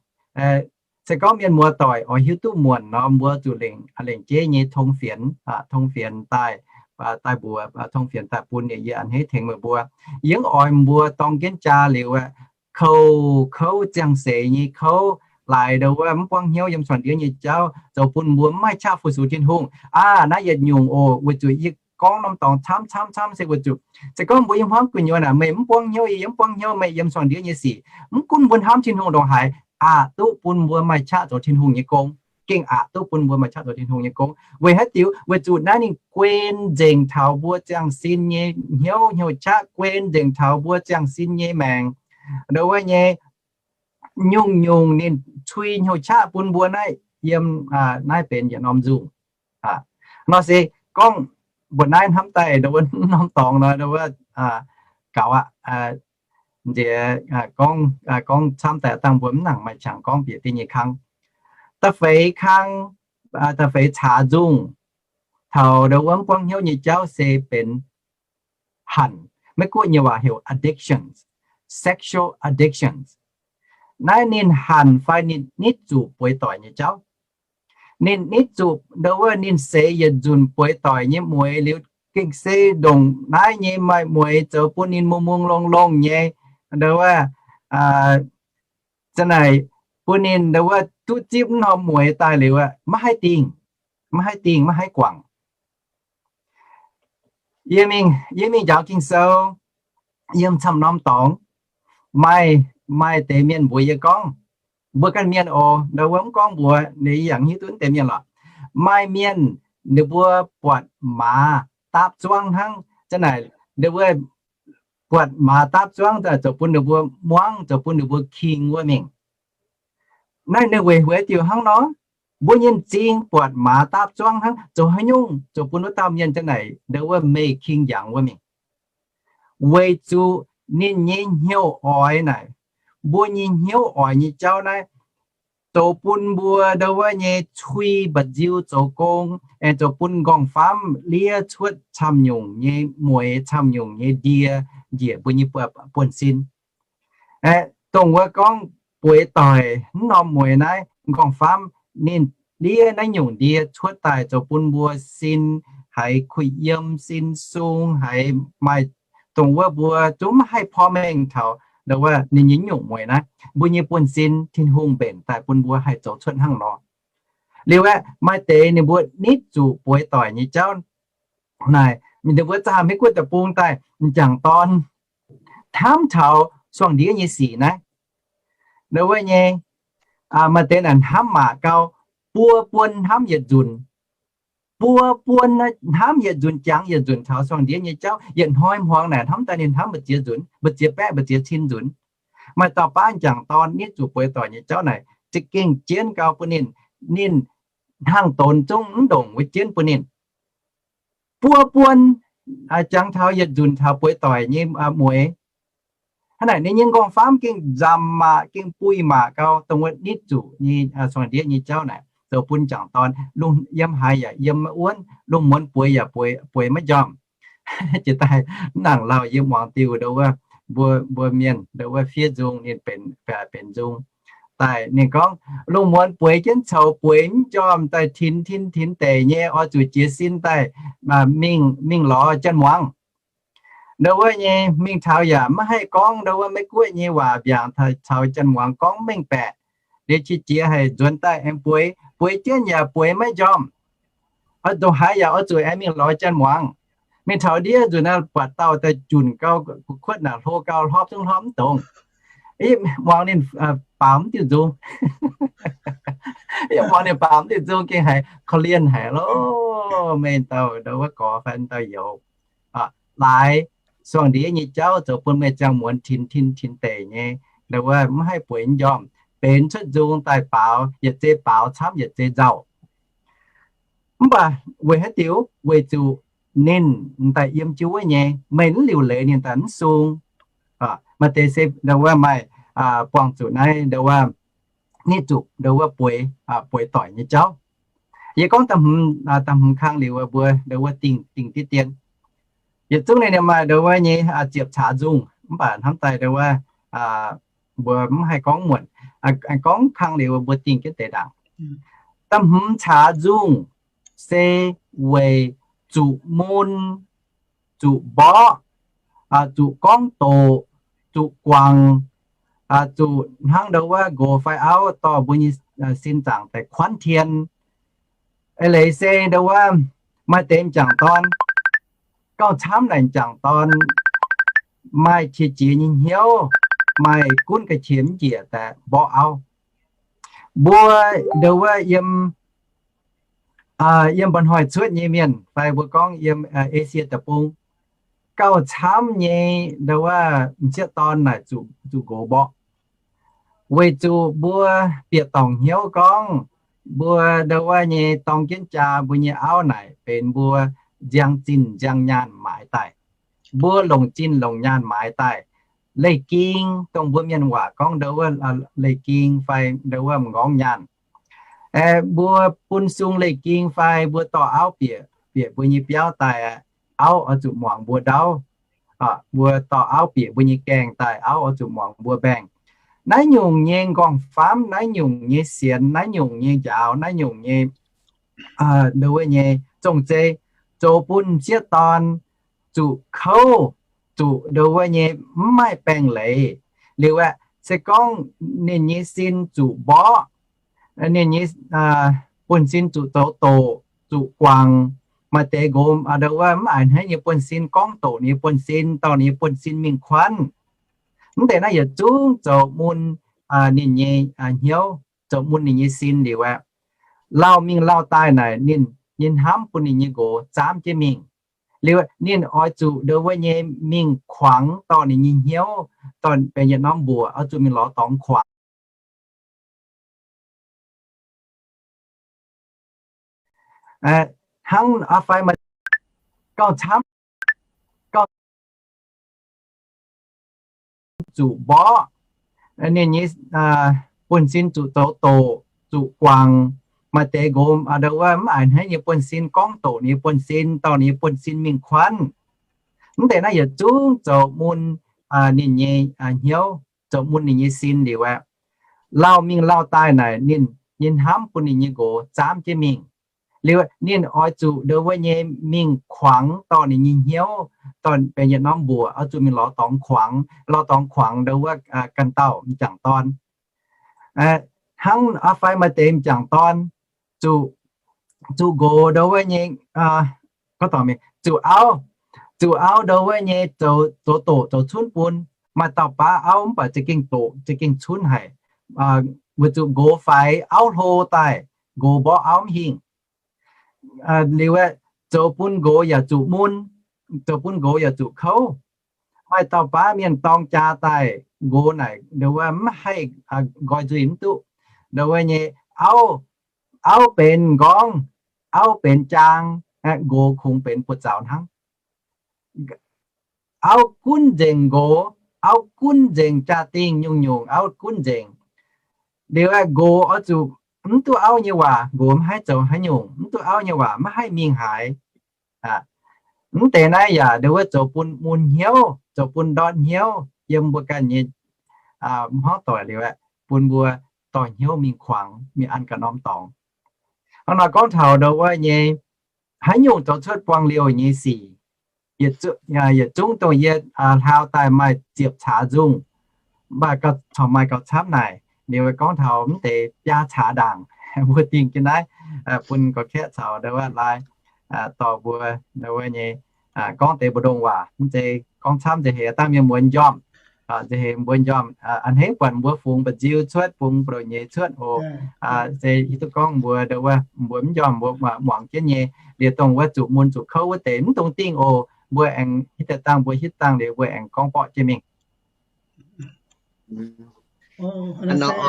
Se gorngv mienh muoz-doic oix hiuv duqv muonc nor, mbuo zuqc lengc, lengc jeiv nyei tong fienx, tong fienx daaih, daaih mbuox, tong fienx daaih bun yie, yie a'hneiv tengx meih mbuo. Yie mv oix mbuo dorng jienv jaa liuz aeqv, kouv, kouv ziangh seix nyei kouv, laaix ndau wuov mv buangv hnyouv yiem suangx ndiev nyei jauv, zoux bun mbuo mv maaih qaqv fu-sux Tin-Hungh. Aa, naaiv yietc nyungc oc, weic zuqc yie gorngv norm dorngx camv camv camv se weic zuqc se gorngv mbuo yiem hmuangv gu'nyuoz naaic, meih mv buangv hnyouv, yie mv buangv hnyouv, meih yiem suangx ndiev nyei sic, mv gunv mbuo hnamv Tin-Hungh ndongc haaix, aqc duqv bun mbuo maaih qaqv zoux Tin-Hungh nyei gong. Gengh aqc duqv bun mbuo maaih qaqv zoux Tin-Hungh nyei gong. Weic haaix diuc? Weic zuqc naaiv ninh guen nzengc taux mbuo ziangh sin nyei hnyouv, hnyouv qaqv, guen nzengc taux mbuo ziangh sin nyei maengc. Ndau wuov nyei nyungc-nyungc ninh cui hnyouv qaqv bun mbuo naaiv yiem, naaiv benx yietc norm nzungh. Nor se gorngv mbuoqc naaiv hnamv daaih ndau wuov norm dorngx nor, ndau wuov gaux aqv. Nziex gorngv, gorngv camv daaih dangh mbuo mv nangc maaih qangx gorngv bieqc deix nyei kang. Da'feix kang, da'feix caax nzungh taux ndau wuov mv buangv hnyouv nyei jauv se benx hanc. Meiv Guoqv nyei waac heuc addictions, sexual addictions. Naaiv ninh hanc fai ninh nitv zuqc bueix doic nyei jauv. Ninh nitv zuqc ndau wuov ninh seix yietc nzunc bueix doic nyei mueix liuz, gengh se ndongc naaiv nyei maaih mueix zoux bun ninh mungh mungh longh longh nyei. Ndau wuov, za'naaic bun ninh ndau wuov duqv zipv mv norm mueix daaih liuz, maiv haih dingh, maiv haih dingh, maiv haih guangc. Yie mingh, yie mingh njaaux Ging-Sou, yiem camv norm dorngx, maaih, maaih deix mienh mbuox yie gorngv, mbuo ganh mienh oc, ndau wuov mv gorngv mbuox ninh, yie yaac hiuv duqv deix mienh lorqc. Maaih mienh ninh mbuo buatc maaz daapv zuangv hnangv, za'naaic ninh mbuo buatc maaz daapv zuangv zoux bun ninh mbuo muangv, zoux bun ninh mbuo king wuov mingh. Naaiv ninh weic haaix diuc hnangv nor? Mbuo nyei m'zing buatc maaz daapv zuangv hnangv, zoux haaix nyungc zoux bun wuov dauh mienh za'naaic ndau wuov meih king yangh wuov mingh? Weic zuqc ninh nyei hnyouv oix naaic, mbuo nyei hnyouv oix nyei jauv naaiv, zoux bun mbuo ndau wuov nyei cui mba'nziu zoux gong, aengx zoux bun m'nqorngv-famv liev cuotv camv-nyungc nyei mueix, camv-nyungc nyei ndie njiec mbuo nyei buonv-sin. Dongh wuov gorngv bueix doic mv norm mueix naaiv, m'nqorngv-famv ninh liev naaiv nyungc ndie cuotv daaih zoux bun mbuo sin haiz kuh yiem, sin sung haiz maaih, dongh wuov mbuo zungv maiv haih porv mengh taux ndau wuov ninh nyei nyungc mueix naaiv. Mbuo nyei buonv-sin Tin-Hungh mbenc daaih bun mbuo haih zoux cuotv hnangv nor. Liuz aeqv, maaih deix ninh mbuo nitv zuqc bueix doic nyei jauv naaic, ninh mbuo zaah maiv guoqv deic-bung daaih m'jangc dorn hnamv taux suangx ndiev nyei sic naaiv. Ndau wuov nyei, maaih deix naaic hnamv mangc gau, buo buon hnamv yietc nzunc. Buo buon hnamv yietc nzunc, jangx yietc nzunc taux suangx ndiev nyei jauv. Yietc hnoi hmuangx naaic hnamv daaih ninh hnamv mbu'ziex nzunc, mbu'ziex baeqv, mbu'ziex cin nzunc. Maaih dauh baav m'jangc dorn nitv zuqc bueix doic nyei jauv naaic, za'gengh jienv gau bun ninh, ninh hnangv donx zungv mv ndongc wuov jienv bun ninh. Buo buon jangx taux yietc nzunc taux bueix doic nyei mueix. Hnangv naaic ninh nyei m'nqorngv-famv gengh nzamc mangc, gengh buih mangc gau, dongh wuov nitv zuqc nyei suangx ndiev nyei jauv naaic, zoux bun m'jangc dorn lungh yiem haaix yaac yiem maiv wuonv, lungh muonz bueix yaac bueix maiv njormh. Jiex daaih mv nangc lauh yie muangx diuh ndau wuov, mbuo, mbuo mienh ndau wuov fiev nzung, ninh benx, benx nzung daaih ninh gorngv, lungh muonz bueix jienv coux bueix mv njormh daaih, tinx tinx tinx deic nyei, oix zuqc jiez sin daaih mingh, mingh lorz janx-muangz. Ndau wuov nyei mingh taux yaac maiv haih gorngv ndau wuov Meiv Guoqv nyei waac mbiaangc, taux janx-muangz gorngv mv mengh baeqc. Liuz qiex jiez haic nzuonx daaih aengx bueix, bueix jienv yaac bueix maiv njormh. Oix ndongc haaix yaac oix zuqc aengx mingh lorz janx-muangz. Mingh taux ndiev nzunc naaiv buatc dauh daaih junc gau, kuotv naaic hlo gau, hlorpv zungv hlorpv mv dongz. Muangx ninh baaux mv diuh nzung. Yie muangx ninh baaux mv diuh nzung gengh haiz korv-lienh haic loh. Meih dauh ndau wuov gorx fai dauh youz, laaix suangx ndiev nyei jauv zoux bun meih ziangh muonz tinx tinx tinx deic nyei, ndau wuov mv haih bueix njormh, benx cuotv nzung daaih baaux, yietc zei baaux camv yietc zei nzauh. Mv baac weic haaix diuc? Weic zuqc ninh m'daaih yiem jienv wuov nyei, meih mv liuc leiz ninh daaih mv sung. Maaih deix se ndau wuov maaih buangh zuqc naaiv ndau wuov nitv zuqc ndau wuov bueix, bueix doic nyei jauv. Yie gorngv da'hmz kang liuz mbuo ndau wuov dingh, dingh diqv dien. Yietc zungv ninh maaih ndau wuov nyei ziepc caax nzung, mv baac hnamv daaih ndau wuov mbuo mv haih gorngv muonc, gorngv kang liuz mbuo dingh jienv deix ndaangc. Da'hmz caax nzung se weic zuqc mun, zuqc mborqv, zuqc gorngv doqc, zuqc guangc, zuqc hnangv ndau wuov nqox fai auv dorh mbuo nyei sin zaangc daaih kuanv tien. Eix leiz se ndau wuov maaih deix m'jangc dorn, gauh camv naaic m'jangc dorn maaih qiex jiez nyei hnyouv, maaih gunv ga'qiex mv njiec daaih mborqv auv. Mbuo ndau wuov yiem, yiem mba'hnoi cuotv nyei mienh fai mbuo gorngv yiem Esie Deic-Bung, gauh camv nyei ndau wuov m'sieqv dorn naaic zuqc nqox mborqv. Weic zuqc mbuo bieqc dorngc hnyouv gorngv mbuo ndau wuov nyei dorng jienv jaa mbuo nyei auv naaic benx mbuo nziang zinh nziang nyaanh maaiz daaih. Mbuo longc zinh longc nyaanh maaiz daaih. Leiz-ging, dongh mbuo mienh waac gorngv ndau wuov leiz-ging fai ndau wuov m'nqorngv nyaanh. Mbuo bun sung leiz-ging fai mbuo dorh auv bieqc, bieqc mbuo nyei biauv daaih, auv oix zuqc muangx mbuo ndau. Mbuo dorh auv bieqc mbuo nyei gaengh daaih, auv oix zuqc muangx mbuo mbaengh. Naaiv nyungc nyei m'nqorngv-famv, naaiv nyungc nyei sienx, naaiv nyungc nyei njaaux, naaiv nyungc nyei ndau wuov nyei zong-zei, zoux bun m'sieqv dorn zuqc kouv, zuqc ndau wuov nyei mv maaih baengh leiz. Liuz aeqv, Se gorngv ninh nyei sin zuqc mborqv, ninh nyei buonv-sin zuqc zoux doqc, zuqc guangc, maaih deix nqox ndo wuov mv a'hneiv nyei buonv-sin, gorngv doqc ninh nyei buonv-sin, dorh ninh nyei buonv-sin mingh kuanv. Mv deix naaiv yietc zungv zoux mun ninh nyei hnyouv, zoux mun ninh nyei sin liuz aeqv, lauh mingh lauh daaih naaic ninh, ninh hnamv bun ninh nyei nqox zaamv jienv mingh. Liuz ninh oix zuqc ndo wuov nyei mingh kuangx dorh ninh nyei hnyouv, dorh benx yietc norm mbuoqc oix zuqc mingh lorz dorngx kuangx. Hnangv fai maaih gauh camv, gauh zuqc mborqv, ninh nyei buonv-sin zuqc zoux doqc, zuqc guangc, maaih deix nqox ndo wuov mv a'hneiv nyei buonv-sin, gorngv doqc ninh nyei buonv-sin, dorh ninh nyei buonv-sin mingh kuanv. Mv deix naaiv yietc zungv zoux mun ninh nyei hnyouv, zoux mun ninh nyei sin liuz aeqv, lauh mingh lauh daaih naaic ninh, ninh hnamv bun ninh nyei nqox zaamv jienv mingh. Liuz ninh oix zuqc ndo wuov nyei mingh kuangx dorh ninh nyei hnyouv, dorh benx yietc norm mbuoqc oix zuqc mingh lorz dorngx kuangx, lorz dorngx kuangx ndo wuov ganh dauh m'jangc dorn. Hnangv fai maaih deix m'jangc dorn zuqc, zuqc nqox ndo wuov nyei, zuqc auv, zuqc auv ndo wuov nyei zoux doqc zoux cunv bun. Maaih dauh baav auv mv baac za'gengh doqc za'gengh cunv haic, weic zuqc nqox faix auv hlo daaih, nqox mborqv auv mv hingh. Liuz aeqv, zoux bun nqox yaac zuqc mun, zoux bun nqox yaac zuqc kouv. Maaih dauh baav mienh dorng jaa daaih, nqox naaic ndo wuov mv haih nqoi nzuih mv duqv. Ndo wuov nyei auv, auv benx m'nqorngv, auv benx jaang, nqox kungx benx buoz-zaux hnangv. Auv gunv nzengc nqox, auv gunv nzengc jaa-dingh nyungc-nyungc, auv gunv nzengc. Liuz aeqv, nqox oix zuqc mv duqv auv nyei waac, nqox mv haih zoux haaix nyungc, mv duqv auv nyei waac mv haih mingh haaix. Mv deix naaiv yaac ndo wuov zoux bun mun hnyouv, zoux bun ndortv hnyouv yiem mbuo ganh nyei hmuangv doic liuz aeqv, bun mbuo dorh hnyouv mingh kuangx, mingh an ganh norm dorngx. Hnangv nor gorngv taux ndo wuov nyei haaix nyungc zoux cuotv buang liouh nyei sic, yietc zungv dongh yie hlaau daaih maaih ziepc caax nzungh, mv baac corc maaih gauh camv naaic. Liuz gorngv taux mv deix biaa caax ndaangc, mbuo dingh jienv naaiv bun gorx-kaeqv caux ndo wuov lai dorh mbuo ndo wuov nyei gorngv deix mbu'ndongx waac. Mv zeiz gorngv camv nzengc, heix dangh mienh mbuo njormh, nzengc heix mbuo njormh, a'hneiv buatc mbuo fungx mba'nziu cuotv, fungx buoz-ndoqv nyei cuotv oc. Se hiuv duqv gorngv mbuo ndo wuov mbuo mv njormh, mbuo muangx jienv nyei, liuz dongh wuov zuqc mun zuqc kouv wuov deix mv dungx dingh oc. Mbuo aengx hiuv deix dangh, mbuo hiuv dangh liuz mbuo aengx gorngv borqv jienv mingh.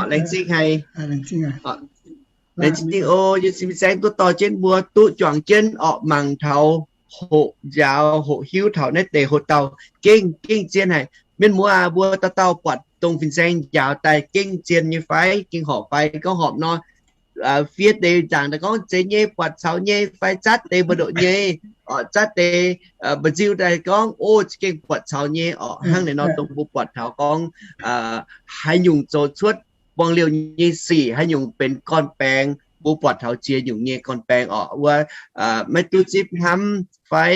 Laengz zingh haic. Laengz zingh oc. Yie cingx saeng duqv dorh jienv mbuo duqv juangc jienv orqc, mangc taux hoqc nziaaux hoqc hiuv taux naaiv deix hoc dauh gengh gengh zien haic. Mienh muoz aac, mbuo dauh dauh buatc dongh fin-saeng njaaux daaih gengh zien nyei fai gengh horpc fai gorngv horpc nor, fiev deix nzaangc daaih gorngv zeiz nyei, buatc caux nyei, fai zatv deix mbu'ndoqc nyei, zatv deix mba'nziu daaih gorngv, o, za'gengh buatc caux nyei orqc. Hnangv naaiv nor dongh mbuo buatc taux gorngv haaix nyungc zoux cuotv buang liouh nyei sic, haaix nyungc benx gorn-baengx, mbuo buatc taux ziex nyungc nyei gorn-baengx orqc. Wuov maiv duqv zipv hnamv fai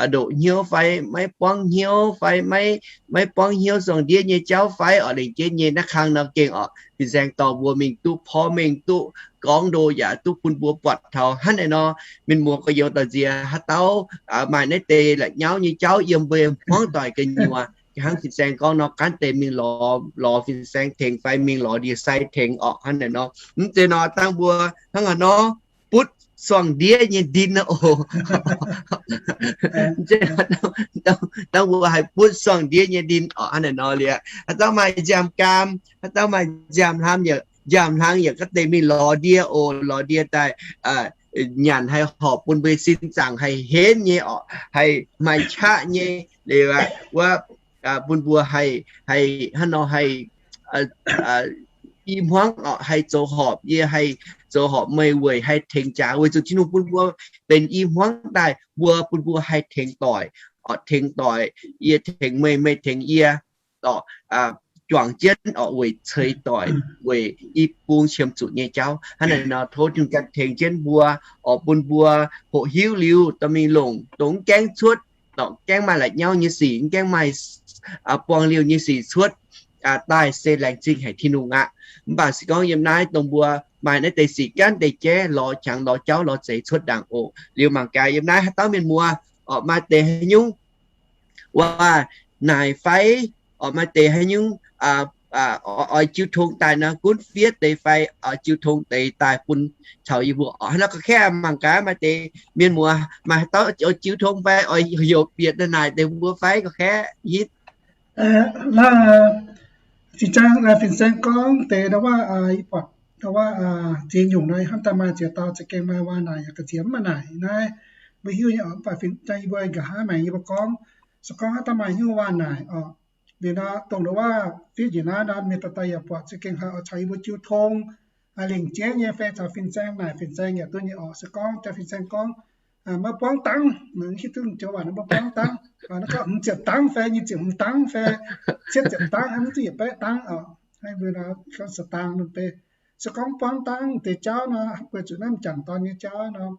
ndoqc hnyouv fai maiv buangv hnyouv fai maiv, maiv buangv hnyouv zuangh ndiev nyei jauv fai orqc, lengc jeiv nyei naaiv kang nor gengh orqc, fin-saeng dorh mbuo mingh duqv porv mengh, duqv gorngv ndo yaac duqv bun mbuo buatc taux hnangv naaiv nor. Mienh muoz gorx-youz doic nziex haaix dauh maaih naaiv deix la'nyauv nyei jauv yiem mbuo hmuangv doic gu'nyuoz, hnangv fin-saeng gorngv nor, gaanv deix mingh lorz, lorz fin-saeng tengx fai mingh lorz ndie-sai tengx orqc. Hnangv naaiv nor, mv zeiz nor dangh mbuo hnangv haaix nor butv suangh ndiev nyei ndin oc. Dangh mbuo haih butv suangh ndiev nyei ndin orqc. Hnangv naaiv nor liuz, haaix dauh maaih nziaamv-gaam, haaix dauh maaih nziaamv-hlang yaac, nziaamv-hlang yaac gaanv deix mingh lorz ndie oc. Lorz ndie daaih nyanc haih horpc bun mbuo sin zaangc haih henv nyei orqc, haih maaih qaqv nyei. Liuz wuov bun mbuo haih, haih hnangv nor haih i hmuangv orqc, haih zoux horpc yie, haih zoux horpc meih weic haih tengx jaax, weic zuqc Tin-Hungh bun mbuo benx i hmuangv daaih, mbuo bun mbuo haih tengx doic orqc, tengx doic, yie tengx meih, meih tengx yie orqc, juangc jienv orqc weic ceix doic, weic i bung qiemx zuqc nyei jauv. Hnangv naaiv nor tov Tin-Hungh ganh tengx jienv mbuo orqc, bun mbuo hoqc hiuv liuz dorh mingh longc dongh mv gaengh cuotv, gaengh maaih la'nyauv nyei sic, mv gaengh maaih buang liouh nyei sic cuotv daaih se laengz zingh haic Tin-Hungh aqv. Mv baac se gorngv yiem naaiv dongh mbuo maaih naaiv deix sic, janv deix jeiv lorz qangx, lorz jauv, lorz zeix cuotv ndaangc oc. Liuz mangc gaax yiem naaiv haaix dauh mienh muoz oc, maaih deix haaix nyungc waac-naaic fai oc, maaih deix haaix nyungc oix jiu tong daaih nor, gunv fiev deix fai oix jiu tong deix daaih bun caux yie mbuo oc. Hnangv nor gorngv kaeqv mangc gaax maaih deix mienh muoz maaih haaix dauh oix jiu tong fai oix heuc bieqc naaic deix mbuo fai gorngv kaeqv hitv. Naaiv zinh zaang fin-saeng gorngv deix ndau wuov, yie buatc ndau wuov ziex nyungc nor, hnamv daaih maaih ziex dauh za'gengh maaih waac-naaic yaac ga'nziex mv maaih naaic naaiv, mbuo hiuv nyei oc. Mv baac fin-saeng yie mbuo nqa'haav maengx yie mbuo gorngv, se gorngv haaix dauh maaih hnyouv waac-naaic oc, liuz nor dongh ndau wuov fiev njiec naaiv nor, mienh dauh dauh yaac buatc za'gengh haih oix caux yie mbuo jiu tong, lingc jeiv nyei fai caux fin-saeng naaic fin-saeng yaac duqv nyei oc. Se gorngv jaax fin-saeng gorngv maiv buangv dangv, hiuv duqv joux waac maiv buangv dangv, naaiv gorngv hmz ziepc dangv fai nyic ziepc hmz dangv fai cietv ziepc dangv, maiv duqv yietc baeqv dangv oc. Gorngv se dangv mv bei, se gorngv buangv dangv deix jauv nor, weic zuqc naaiv m'jangc dorn nyei jauv nor,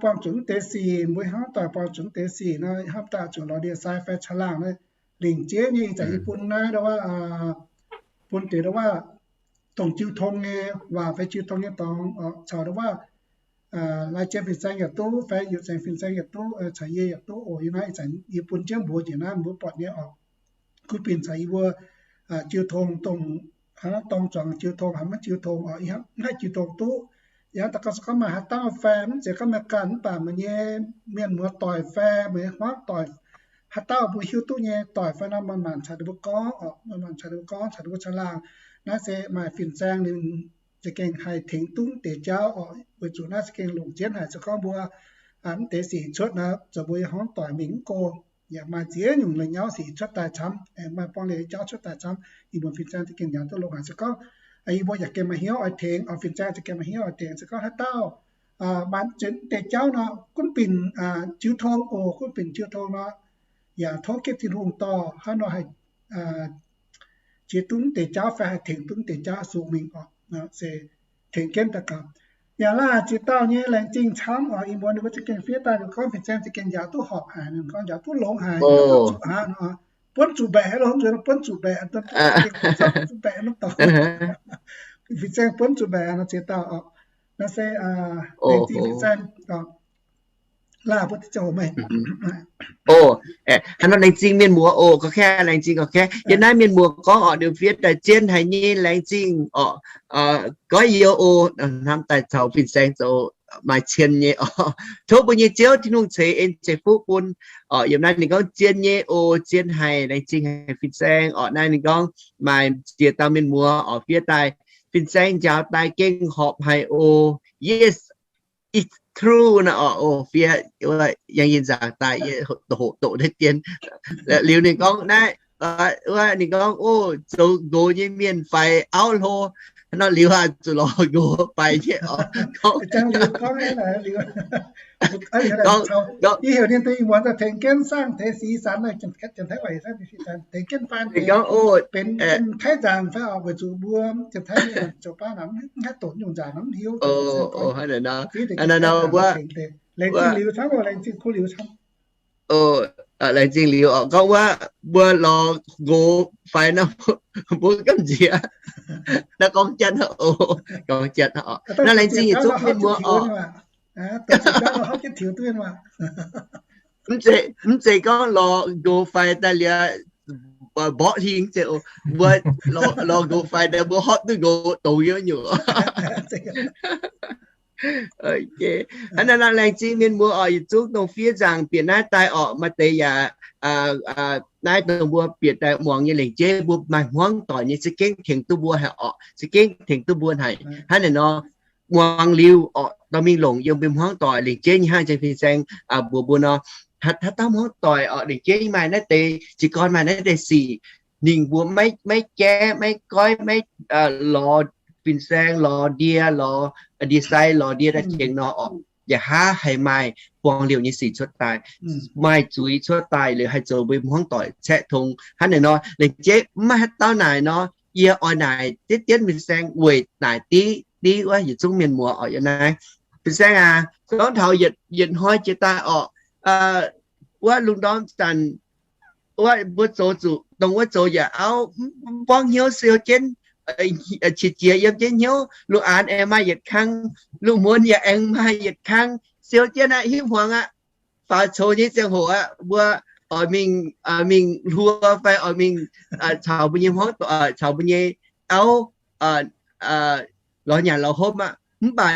buangh zuqc mv deix sic, mbuo hnangv doic buangh zuqc mv deix sic nor, hnamv daaih zuqc lorz ndie-sai fai caangh laangh naaiv, lingc jeiv nyei ih zanc yie bun naaiv ndau wuov, bun deix ndau wuov dongh jiu tong nyei waac fai jiu tong nyei dorngx, caux ndau wuov lai-zien fin-saeng yaac duqv fai yietc zengc fin-saeng yaac duqv, caux yie yaac duqv oc. Yie naaiv ih zanc yie bun jienv mbuox njiec naaiv mbuo buatc nyei oc. Gunv binc caux yie mbuo jiu tong, dongh haaix dorngx zuangx jiu tong, haaix maiv jiu tong oc, yie mv haih jiu tong duqv. Yie hnamv daaih gorngv se gorngv maaih haaix dauh fai mv zeiz gorngv maaih ganh mv baac meih nyei mienh muoz doic fai meih nyei hmuangv doic, haaix dauh mbuo hiuv duqv nyei doic fai nor, maaih maanc caux ninh mbuo gorngv oc, maaih maanc caux ninh mbuo gorngv, caux ninh mbuo caangh laangh. Naaiv se maaih fin-saeng ninh za'gengh haih tengx duqv mv deix jauv oc, weic zuqc naaiv za'gengh longc jienv haic. Se gorngv mbuo mv deix sic cuotv nor, zoux mbuo nyei hmuangv doic mingh mv go. Yaac maaih ziex nyungc la'nyauv sic cuotv daaih camv, maaih buang liuz jauv cuotv daaih camv, yie mbuo fin-saeng za'gengh njaaux duqv longx haic. Se gorngv yie mbuo yaac gengh maaih hnyouv oix tengx, fin-saeng za'gengh maaih hnyouv oix tengx. Se gorngv haaix dauh maaih ziex deix jauv nor, gunv binc jiu tong oc, gunv binc jiu tong nor, yaac tov ginv Tin-Hungh dorh haaix nor haih jiex duqv mv deix jauv fai haih tengx duqv mv deix jauv sung mingh oc. Se tengx jienv daaih gaux. Yaac laaih ziex dauh nyei laengz zingh camv oc. Ih mbuo ninh mbuo za'gengh fiev daaih, ninh gorngv fin-saeng za'gengh njaaux duqv horpc haic, ninh gorngv njaaux duqv longx haic, njaaux duqv zuqc aqv nor. Buonv zuqc mbaeqc lo, buonv zuqc mbaeqc, zuqc mbaeqc lo dorngx. Fin-saeng buonv zuqc mbaeqc nor ziex dauh oc. Naaiv se laengz zingh fin-saeng oc. Laah bun meih. Oc, hnangv nor laengz zingh mienh muoz oc, gorngv kaeqv laengz zingh gorngv kaeqv. Yiem naaiv mienh muoz gorngv oc, ninh fiev daaih zien haic nyei, laengz zingh oc. Goiv youz oc, hnamv daaih caux fin-saeng zoux maaih cien nyei oc. Tov mbuo nyei Ziouv Tin-Hungh ceix en ceix fuqv bun oc. Yiem naaiv ninh gorngv zien nyei oc, zien haic, laengz zingh haic fin-saeng oc. Naaiv ninh gorngv maaih ziex dauh mienh muoz oc fiev daaih, fin-saeng njaaux daaih gengh horpc haic oc. Yes, it's true nor oc. Oc, fiev yangh yinh nzaangc daaih, yie hoqc doqc naaiv dien. Liuz ninh gorngv naaiv, wuov ninh gorngv, oc, zoux nqox nyei mienh faix auv hlo. Nor liuz aqv, zuqc lorz nqox faix nyei oc. Gorngv, gorngv, gorngv, yie heuc ninh deix ih muonz tengx jienv sangv deix si san, tengx jienv faan, benx Taiv nzaangc fai oc, weic zuqc mbuo Janx-Taiv mienh zoux baav nor mv haih doqc nyungc nzaangc nor mv hiuv. Hnangv naaiv nor, laengz zingh liuz camv, laengz zingh kuv liuz camv. Laengz zingh liuz oc, gorngv wuov mbuo lorz nqox faix nor, mbuo gamh nziex. Naaiv gorngv janx oc, gorngv janx oc. Naaiv laengz zingh yietc zungv mienh muoz oc. Mv zeiz, mv zeiz gorngv lorz nqox faix daaih liuz mborqv hingh, mv zeiz oc. Mbuo lorz nqox faix daaih mbuo hopv duqv nqox dongz nyei nyungc. Hnangv naaiv nor laengz zingh mienh muoz oc, yietc zungv dongh fiev nzaangc bieqc naaiv daaih oc. Maaih deix yaac naaiv dongh mbuo bieqc daaih muangx nyei lengc jeiv mbuo maaih hmuangv doic nyei, za'gengh tengx duqv mbuo haic oc, za'gengh tengx duqv mbuo haic. Hnangv naaiv nor, muangx liuz oc, dorh mingh longc yiem mbuo hmuangv doic lengc jeiv nyei hnangv janx fin-saeng mbuox mbuo nor. Haaix dauh hmuangv doic oc, lengc jeiv maaih naaiv deix, jiez gorn maaih naaiv deix sic, ninh mbuo maiv jaiv, maiv goiv, maiv lorz fin-saeng, lorz ndie, lorz ndie-sai, lorz ndie daaih tengx nor oc, nqa'haav haih maaih buang liouh nyei sic cuotv daaih, maaih zuiz cuotv daaih, liuz haih zoux mbuo hmuangv doic caeqv tong. Hnangv naaic nor, lengc jeiv mv maaih haaix dauh naaic nor, yie oix naaic diqv dienv fin-saeng weic naaic diqv diqv wuov yietc zungv mienh muoz oc. Yiem naaiv fin-saeng aac, gorngv taux yietc hnoi jiex daaih oc, wuov lungh ndorm zanc, wuov mbuo zoux zuqc dongh wuov zoux yaac auv, mv buangv hnyouv siou jienv, qiex jiez yiem jienv hnyouv, lungh aanx aengx maaih yietc kang, lungh muonz yaac aengx maaih yietc kang, siou jienv aqv, hiuv hmuangx aqv. Faaux coux nyei ziangh hoc aqv, mbuo oix mingh, mingh hluo fai oix mingh caux mbuo nyei hmuangv, caux mbuo nyei auv lorz nyanc lorz hopv aqv. Mv baac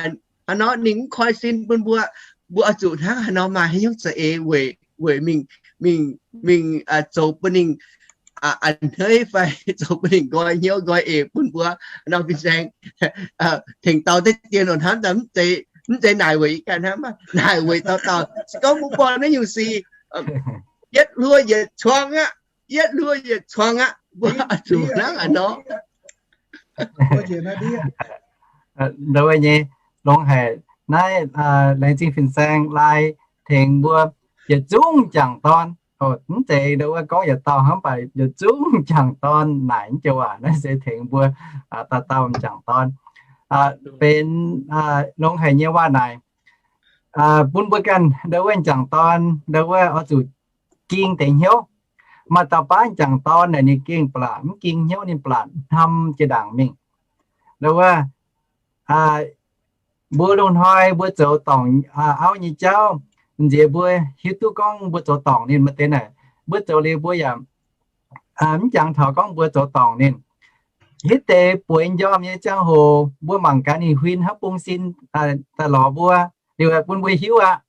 haaix nor ninh mv koi sin bun mbuo, mbuo oix zuqc hnangv haaix nor maaih haaix nyungc za'eix weic, weic mingh, mingh, mingh zoux bun ninh a'hneiv fai zoux bun ninh nqoi hnyouv nqoi eix bun mbuo nor, fin-saeng tengx dau deix dien longc hnamv daaih, mv zeiz naaic weic yie ganh hnamv, naaic weic dauh dauh. Se gorngv mbuo buangh naaiv nyungc sic, yietv hluo yietc cuang aqv, yietv hluo yietc cuang aqv, mbuo zuqc hnangv a'hneiv nor. Ndau wuov nyei longx haic naaiv, laengz zingh fin-saeng lai tengx mbuo yietc zungv m'jangc dorn. Mv zeiz ndau wuov gorngv yietc dauh hnangv, baac yietc zungv m'jangc dorn naaic joux waac naaiv se tengx mbuo dauh dauh m'jangc dorn benx longx haic nyei waac naaic bun mbuo ganh ndau wuov m'jangc dorn ndau wuov oix zuqc ging deix hnyouv. Maaih dauh baav m'jangc dorn naaic ninh gengh blatc, mv ging hnyouv ninh blatc hnamv jiex ndaangc mingh. Ndau wuov mbuo lungh hnoi mbuo zoux dorngc auv nyei jauv, nziex mbuo hiuv duqv gorngv mbuo zoux dorngc ninh maaih deix naaic, mbuo zoux liuz mbuo yaac mv jangx taux gorngv mbuo zoux dorngc ninh. Hitv deix bueix njormh nyei ziangh hoc mbuo mangc gaax ninh huin hnangv bung sin daaih lorz mbuo, liuz bun mbuo hiuv aqv,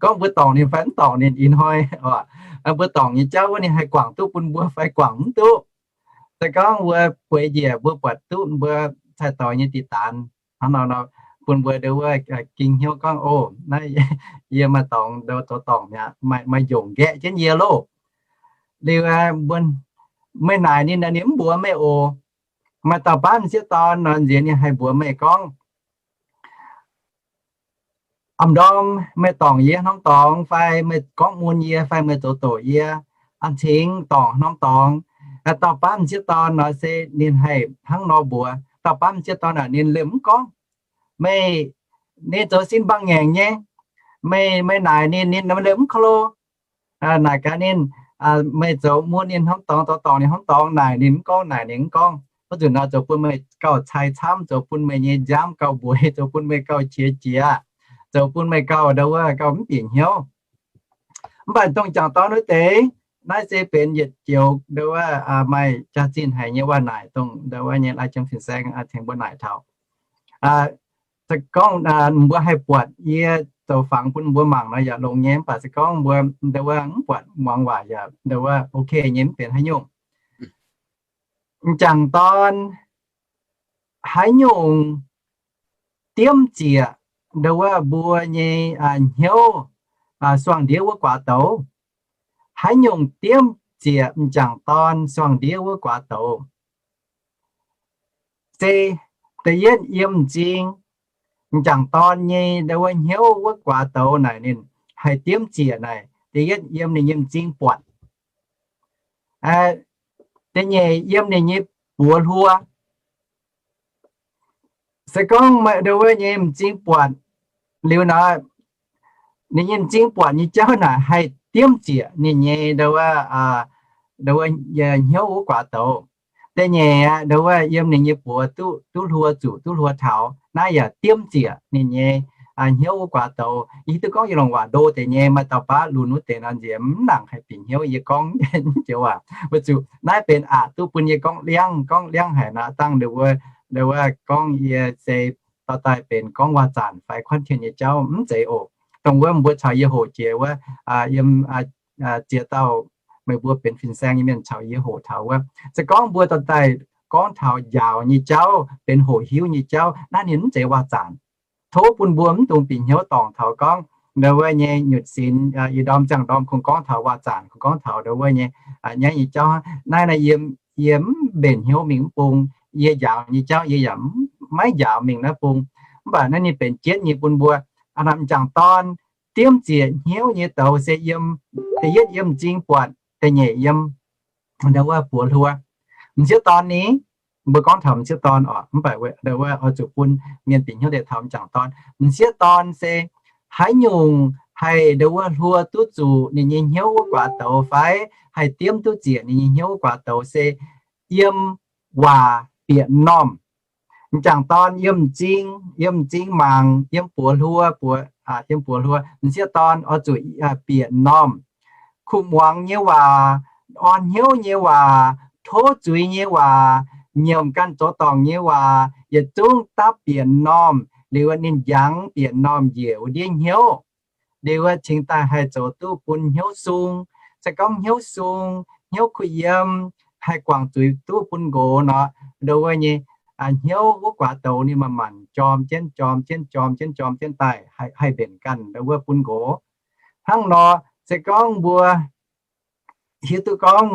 gorngv mbuo dorngc ninh fai mv dorngc ninh. Ih hnoi mbuo dorngc nyei jauv wuov ninh haih guangc duqv bun mbuo fai guangc mv duqv. Se gorngv mbuo bueix njiec mbuo buatc duqv mbuo cai-doix nyei diqc daanz hnangv nor, bun mbuo ndau wuov ging hnyouv gorngv, O, naaiv yie maaih dorngx, ndau zoux dorngc mi'aqv, maaih njongc nqaeqv jienv yie loh. Liuz meih naaic ninh, ninh mv mbuox meih oc. Maaih dauh baav m'sieqv dorn nor nziex ninh haih mbuox meih gorngv, Am ndorm meih dorngc yie hnorm dorngx fai meih gorngv mun yie fai meih zoux doqc yie, a'cingx dorngc hnorm dorngx. Dauh baav m'sieqv dorn nor se ninh haih hnangv nor mbuox. Dauh baav m'sieqv dorn naaic ninh liemh mv gorngv. Meih, ninh zoux sin mbaangh ngaengc nyei. Meih, meih naaic ninh, ninh liemh mv klo. Naaic gaax ninh, meih zoux mun ninh hnorm dorngx, zoux dorngc ninh hnorm dorngx, naaic ninh mv gorngv, naaic ninh mv gorngv. Wuov nzunc nor zoux bun meih gauh cai camv, zoux bun meih nyei nziaamv gauh mbueiz, zoux bun meih gauh qiex jiez, zoux bun meih gauh ndau wuov gauh mv bieqc hnyouv. Mv baac dongh m'jangc dorn wuov deix, naaiv se benx yietc joux ndau wuov maaih jaax-zinh haic nyei waac naaic, dongh ndau wuov nyei lai jiem fin-saeng tengx mbuo naaic taux. Se gorngv mbuo haih buatc yie zoux fangx bun mbuo mangc nor yaac longx nyei, mv baac se gorngv mbuo ndau wuov mv buatc muangx waac yaac ndau wuov ok nyei, mv benx haaix nyungc. M'jangc dorn haaix nyungc diemv ziec ndau wuov mbuo nyei hnyouv suangx ndiev wuov guaax douz? Haaix nyungc diemv ziec m'jangc dorn suangx ndiev wuov guaax douz? Se da'yietv yiem m'zing, m'jangc dorn nyei ndau wuov hnyouv wuov guaax douz naaic ninh haih diemv ziec naaic, da'yietv yiem ninh nyei m'zing buatc. Da'nyeic yiem ninh nyei buoz hluo. Se gorngv meih ndau wuov nyei m'zing buatc liuz nor, ninh nyei m'zing buatc nyei jauv naaic haih diemv ziec ninh nyei ndau wuov, ndau wuov hnyouv wuov guaax douz. Da'nyeic aqv, ndau wuov yiem ninh nyei buoz duqv, duqv hluo zuqc, duqv hluo taux, naaiv yaac diemv ziec ninh nyei hnyouv wuov guaax douz. Yie hiuv duqv gorngv yie longc waac ndo deix nyei, maaih dauh baav lunx wuov deix nor nziex mv nangc haih bieqc hnyouv yie gorngv joux waac. Weic zuqc naaiv benx aqc duqv bun yie gorngv liangv, gorngv liangv haic nor, dangh ndau wuov, ndau wuov gorngv yie se dorh daaih benx gorngv waac-zanc fai kuanv tien nyei jauv mv zeiz oc. Dongh wuov mbuo caux yie hoqc jiex wuov, yiem ziex dauh meih mbuo benx fin-saeng nyei mienh caux yie hoqc taux wuov, se gorngv mbuo dorh daaih gorngv taux njaaux nyei jauv, benx hoqc hiuv nyei jauv, naaiv ninh mv zeiz waac-zanc. Tov bun mbuo mv dungx bieqc hnyouv dorngc taux gorngv ndau wuov nyei nyutc sinx, ih ndorm ziangh ndorm kungx gorngv taux waac-zanc, kungx gorngv taux ndau wuov nyei nyaiv nyei jauv. Naaiv naaiv yie, yie mv mbenc hnyouv mingh mv bung. Yie njaaux nyei jauv yie yaac maiv njaaux mingh naaiv bung. Mv baac naaiv ninh benx jienv nyei bun mbuo, aa, m'jangc dorn diemv ziec hnyouv nyei douz se yiem, da'yietv yiem m'zing buatc, da'nyeic yiem ndau wuov buoz hluo. M'sieqv dorn ni, mbuo gorngv taux m'sieqv dorn oc, mv baac ndau wuov oix zuqc bun mienh bieqc hnyouv deix taux m'jangc dorn. M'sieqv dorn se haaix nyungc haih ndo wuov hluo duqv zuqc ninh nyei hnyouv wuov guaax douz fai haih diemv duqv ziec ninh nyei hnyouv wuov guaax douz se yiem waac bieqc m'normh. M'jangc dorn yiem m'zing, yiem m'zing mangc, yiem buoz hluo, buoz, yiem buoz hluo, m'sieqv dorn oix zuqc bieqc m'normh. Kuv muangx nyei waac, orn hnyouv nyei waac, tov zuiz nyei waac, nyiemc ganh zoux dorngc nyei waac, yietc zungv dapv bieqc m'normh, liuz ninh njangx bieqc m'normh njiec wuov ndiev hnyouv. Liuz cingx daaih haih zoux duqv bun hnyouv sung. Se gorngv hnyouv sung, hnyouv kuh yiem, haih guangc zuiz duqv bun nqox nor, ndo wuov nyei hnyouv wuov guaax douz ninh manc-manc jorm jienv, jorm jienv, jorm jienv, jorm jienv daaih haih mbenc ganh ndo wuov bun nqox. Hnangv nor, se gorngv mbuo hiuv duqv gorngv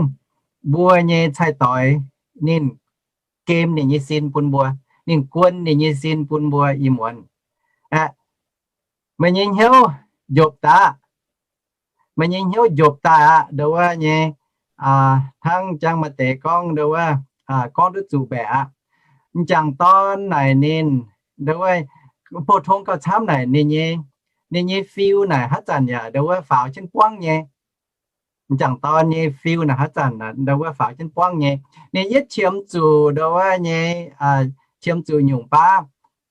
mbuo nyei cai-doix ninh gem ninh nyei sin bun mbuo, ninh guon ninh nyei sin bun mbuo ih muonz. Aeqv, meih nyei hnyouv njopc daaih aqv. Meih nyei hnyouv njopc daaih aqv ndo wuov nyei, hnangv jangx maaih deix gorngv ndo wuov, gorngv duqv zuqc mbaeqc aqv. M'jangc dorn naaic ninh, ndo wuov, pou-tong gauh camv naaic ninh nyei, ninh nyei fiu naaic haaix zanc yaac ndo wuov faaux jienv buangv nyei. M'jangc dorn nyei fiu naaic haaix zanc ndo wuov faaux jienv buangv nyei. Ninh yietv qiemx zuqc ndo wuov nyei, qiemx zuqc nyungc baav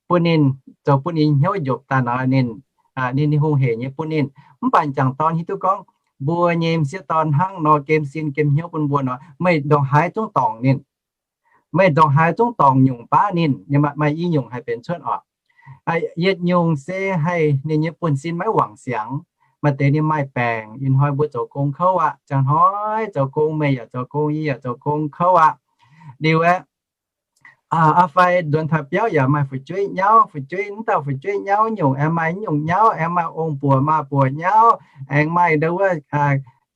bun ninh, zoux bun ninh hnyouv njopc daaih nor, ninh, ninh, ninh hungh hec nyei bun ninh. Mv baac m'jangc dorn hiuv duqv gorngv mbuo nyei m'sieqv dorn hnangv nor gem sin gem hnyouv bun mbuo nor, meih ndongc haaix zungv dorngc ninh. Meih ndongc haaix zungv dorngc nyungc baav ninh, maaih i nyungc haih benx cuotv oc. Yietc nyungc se haih ninh nyei buonv-sin maiv wangc siangx. Maaih deix ninh maaih baengc, ih hnoi mbuo zoux gong kouv aqv, ziangh hnoi zoux gong, meih yaac zoux gong, yie yaac zoux gong kouv aqv. Liuz aeqv, aa fai nzuonx taux biauv yaac maaih fu'jueiv nyauv, fu'jueiv, mv dauh fu'jueiv nyauv nyungc, aengx maaih nyungc nyauv, aengx maaih ong buoc maa buoc nyauv, aengx maaih ndo wuov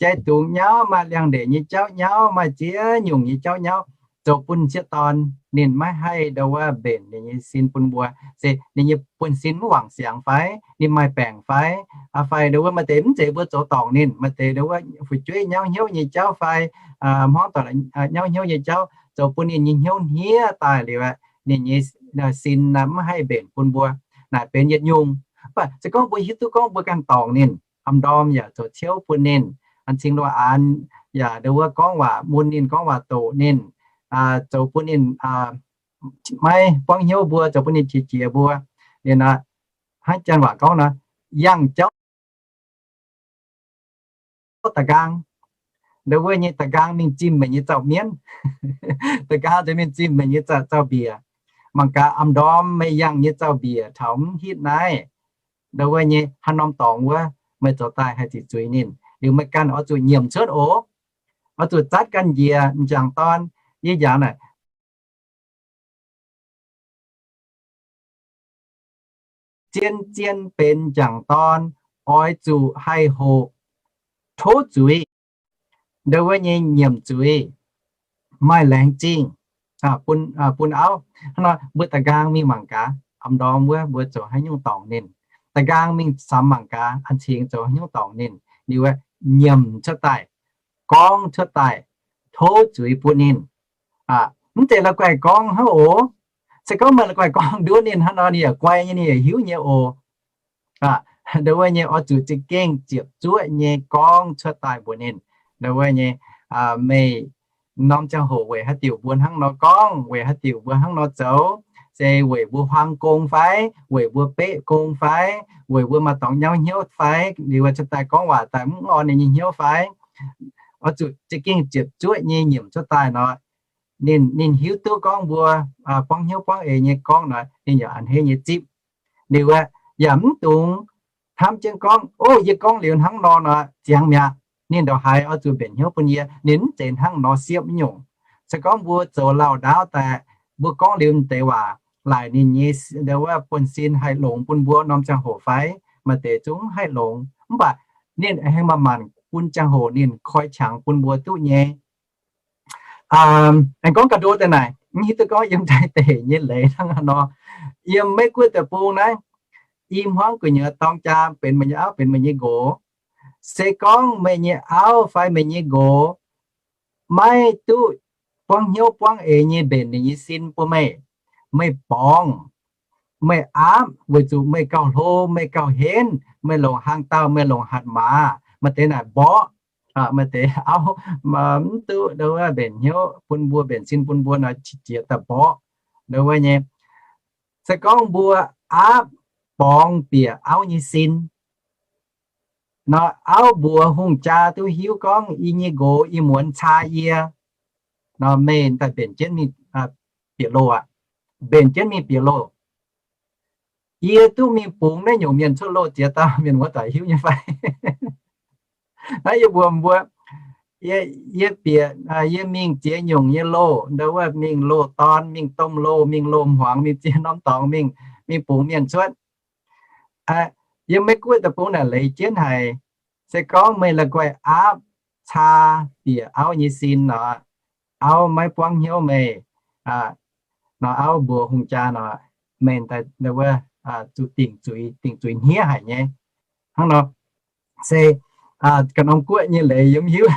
jai dungz nyauv, maaih liangx-ndeic nyei jauv nyauv, maaih ziex nyungc nyei jauv nyauv, zoux bun m'sieqv dorn ninh maiv haih ndo wuov mbenc ninh nyei sin bun mbuo. Se ninh nyei buonv-sin mv wangc siangx fai, ninh maaih baengc fai, aa fai ndo wuov maaih deix mv zeiz mbuo zoux dorngc ninh, maaih deix ndo wuov fu'jueiv nyauv hnyouv nyei jauv fai, hmuangv doic nyauv hnyouv nyei jauv, zoux bun ninh nyei hnyouv hniev daaih liuz aeqv, ninh nyei sin mv haih mbenc bun mbuo. Naaic benx yietc nyungc. Mv baac se gorngv mbuo hiuv duqv gorngv mbuo ganh dorngc ninh, am ndorm yaac zoux ciouv bun ninh, an cingx loz-aanx yaac ndo wuov gorngv waac mun ninh, gorngv waac doqc ninh, zoux bun ninh maiv buangv hnyouv mbuo, zoux bun ninh qiex jiez mbuo. Liuz nor, hnangv janx waac gorngv nor, yangh jauv da'nqaang. Ndo wuov nyei da'nqaang mingh zimh meih nyei zaux-mienv. Da'nqaang za'gengh mingh zimh meih nyei zaux-mbiec. Mangc gaax am ndorm meih yangh nyei zaux-mbiec taux mv hitv naaiv, ndo wuov nyei haaix norm dorngx wuov, meih zoux daaih haih ziqc zuiz ninh. Liuz meih ganh oix zuqc nyiemc cuotv oc. Oix zuqc zatv ganh njiec. M'jangc dorn, yie njaaux naaic, zien-zien benx m'jangc dorn oix zuqc haih hoqc, tov zuiz, ndo wuov nyei nyiemc zuiz, maaih laengz zingh bun auv. Hnangv nor mbuo da'nqaang mingh mangc gaax, am ndorm wuov mbuo zoux haaix nyungc dorngc ninh. Da'nqaang mingh samx mangc gaax, an cingx zoux haaix nyungc dorngc ninh. Liuz nyiemc cuotv daaih, gorngv cuotv daaih, tov zuiz bun ninh. Mv zeiz la'guaih gorngv hnangv oc. Se gorngv meih la'guaih gorngv nduov ninh hnangv nor, ninh yaac guai nyei, ninh yaac hiuv nyei oc. Ndo wuov nyei oix zuqc za'gengh ziepc zuoqv nyei gorngv cuotv daaih mbuox ninh. Ndo wuov nyei, meih norm ziangh hoc weic haaix diuc mbuo hnangv nor gorngv, weic haaix diuc mbuo hnangv nor zoux, se weic mbuo huaang gong fai, weic mbuo beqv gong fai, weic mbuo maaih dorngx nyauv hnyouv fai, liuz cuotv daaih gorngv waac daaih mv orn ninh nyei hnyouv fai? Oix zuqc za'gengh ziepc zuoqv nyei nyiemc cuotv daaih nor, ninh, ninh hiuv duqv gorngv mbuo buangv hnyouv buangv eix nyei gorngv nor, ninh yaac a'hneiv nyei zipv. Liuz aeqv, yaac mv dungx hnamv jienv gorngv, o, yie gorngv liuz hnangv nor nor ziangx mi'aqv, ninh ndongc haaix oix zuqc mbenc hnyouv bun yie. Ninh mv zeiz hnangv nor siepv nyungc. Se gorngv mbuo zoux lauh ndaauv daaih, mbuo gorngv liuz deix waac laaic ninh nyei, ndo wuov buonv-sin haih longx bun mbuo norm ziangh hoc fai? Maaih deix zungv mv haih longx, mv baac ninh aengx maaih maanc bun ziangh hoc ninh koi qangx bun mbuo duqv nyei. Aengx gorngv ga'ndo daaih naaic, mv hiuv duqv gorngv yiem Taiv deic nyei leiz hnangv haaix nor. Yiem Meiv Guoqv deic-bung naaiv, i hmuangv gu'nyuoz dorng jaa benx meih nyei auv benx meih nyei nqox. Se gorngv meih nyei auv fai meih nyei nqox maiv duqv buangv hnyouv buangv eix nyei mbenc ninh nyei sin bun meih, meih borngz, meih aapv weic zuqc meih gauh hlo, meih gauh henv, meih longc hlang dauh, meih longc hatc maaz, maaih deix naaic mborqv, maaih deix auv mv duqv ndau wuov mbenc hnyouv bun mbuo, mbenc sin bun mbuo nor, qiex jiez daaih mborqv ndau wuov nyei. Se gorngv mbuo aapv borngz bieqc auv nyei sin nor, auv mbuox hungh jaa duqv hiuv gorngv, Yie nyei nqox, yie muonz caa yie nor, meih daaih mbenc jienv mingh bieqc loh aqv. Mbenc jienv mingh bieqc loh. Yie duqv mingh bungx naaiv nyungc mienh cuotv loh ziex dauh. Mienh muoz doic hiuv nyei fai? Naaiv yie mbuox mbuo, yie bieqc, yie mingh ziex nyungc nyei loh, ndau wuov mingh loh dorn, mingh domh loh, mingh loh hmuangx, mingh ziex norm dorngx mingh, mingh bungx mienh cuotv. Yie maiv gunv deic-bung naaic leiz jienv haic. Se gorngv meih la'guaih aapv caa bieqc auv nyei sin nor, auv maiv buangv hnyouv meih nor, auv mbuox hungh jaa nor, meih ndau wuov zuqc dingc zuiz, dingc zuiz hniev haic nyei. Hnangv nor se ga'norm guoqv nyei leiz yie mv hiuv.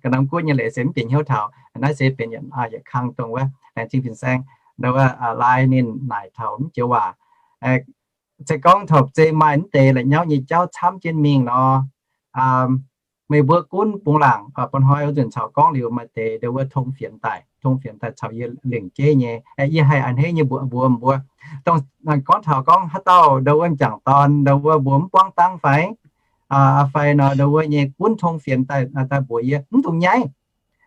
Ga'norm guoqv nyei leiz se mv bieqc hnyouv taux. Naaiv se benx yietc kang dongh wuov laengz zingh fin-saeng ndau wuov lai ninh naaic taux mv joux waac. Se gorngv taux zeiz maaih mv deix la'nyauv nyei jauv camv jienv mingh nor, meih mbuo gunv bungx laangc. Mba'hnoi wuov nzunc caux gorngv liuz maaih deix ndau wuov tong fienx daaih, tong fienx daaih caux yie lengc jeiv nyei. Yie haih a'hneiv nyei mbuox mbuox mbuo, dongh gorngv taux gorngv haaix dauh ndau wuov m'jangc dorn ndau wuov mbuo mv buangv dangv fai, fai nor ndau wuov nyei gunv tong fienx daaih, daaih mbuox yie, mv dungx nyaiv.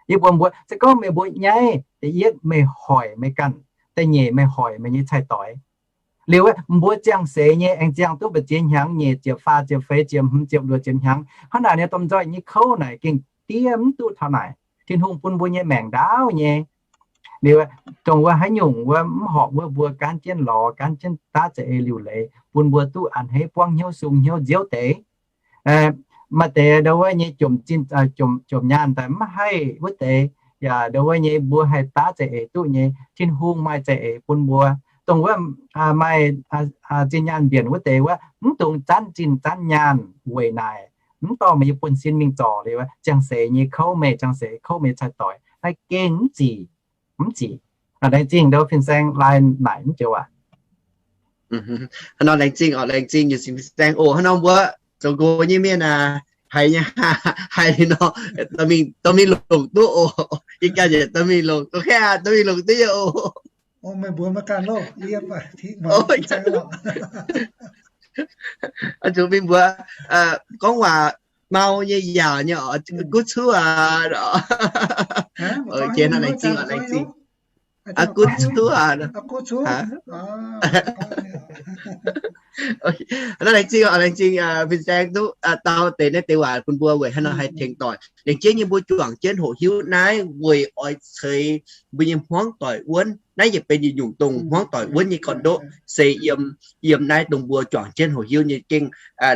Yie mbuox mbuo, se gorngv meih mbuo nyaiv, da'yietv meih hoic meih ganh, da'nyeic meih hoic meih nyei cai-doix. Liuz mbuo ziangh seix nyei aengx ziangh duqv mbu'ziex hnyangx, nyeic ziepc, faah ziepc, feix ziepc, hmz ziepc, luoqc ziepc hnyangx. Hnangv naaic ninh domh nzoih nyei kouv naaic gengh diev mv duqv taux naaic. Tin-Hungh bun mbuo nyei maengc ndaauv nyei. Liuz dongh wuov haaix nyungc wuov mv horpc wuov, mbuo gaanv jienv lorz, gaanv jienv daav za'eix liuc leiz, bun mbuo duqv a'hneiv buangv hnyouv, sung hnyouv, nziouv deix. Maaih deix ndau wuov nyei jomc nyaanh daaih mv haih wuov deix, yaac ndau wuov nyei mbuo haih daav za'eix duqv nyei. Tin-Hungh maaih za'eix bun mbuo. Dongh wuov maaih zinh nyaanh mbienc wuov deix wuov, mv dungx zanv zinh zanv nyaanh weic naaic mv dorh meih nyei buonv-sin mingh zorc liuz ziangh seix nyei kouv meih, ziangh seix kouv meih cai-doix. Naaiv gengh mv zic, mv zic. Laengz zingh ndau fin-saeng lai naaic mv joux waac. Hnangv nor laengz zingh oc, laengz zingh nyei fin-saeng oc. Hnangv nor mbuo zoux nqox nyei mienh aac, haiz nyei, haiz nor, dorh mingh longc duqv oc. Yie ganh yietc dorh mingh longc, oc, dorh mingh longc duqv nyei oc. Zuqc mingh mbuox gorngv waac mau nyei, yaauc nyei oc, gunv cuv aac. Laengz zingh oc, laengz zingh. Gunv cuv aac. Laengz zingh, laengz zingh fin-saeng duqv dau deix naaiv deix waac bun mbuo weic haaix nor haih tengx doic. Laengz jienv nyei mbuo juangc jienv hoqc hiuv naaiv weic oix ceix mbuo nyei hmuangv doic wuonv. Naaiv yietc benx yietc nyungc dongh hmuangv doic wuonv nyei gorn-ndoqv se yiem, yiem naaiv dongh mbuo juangc jienv hoqc hiuv nyei gengh.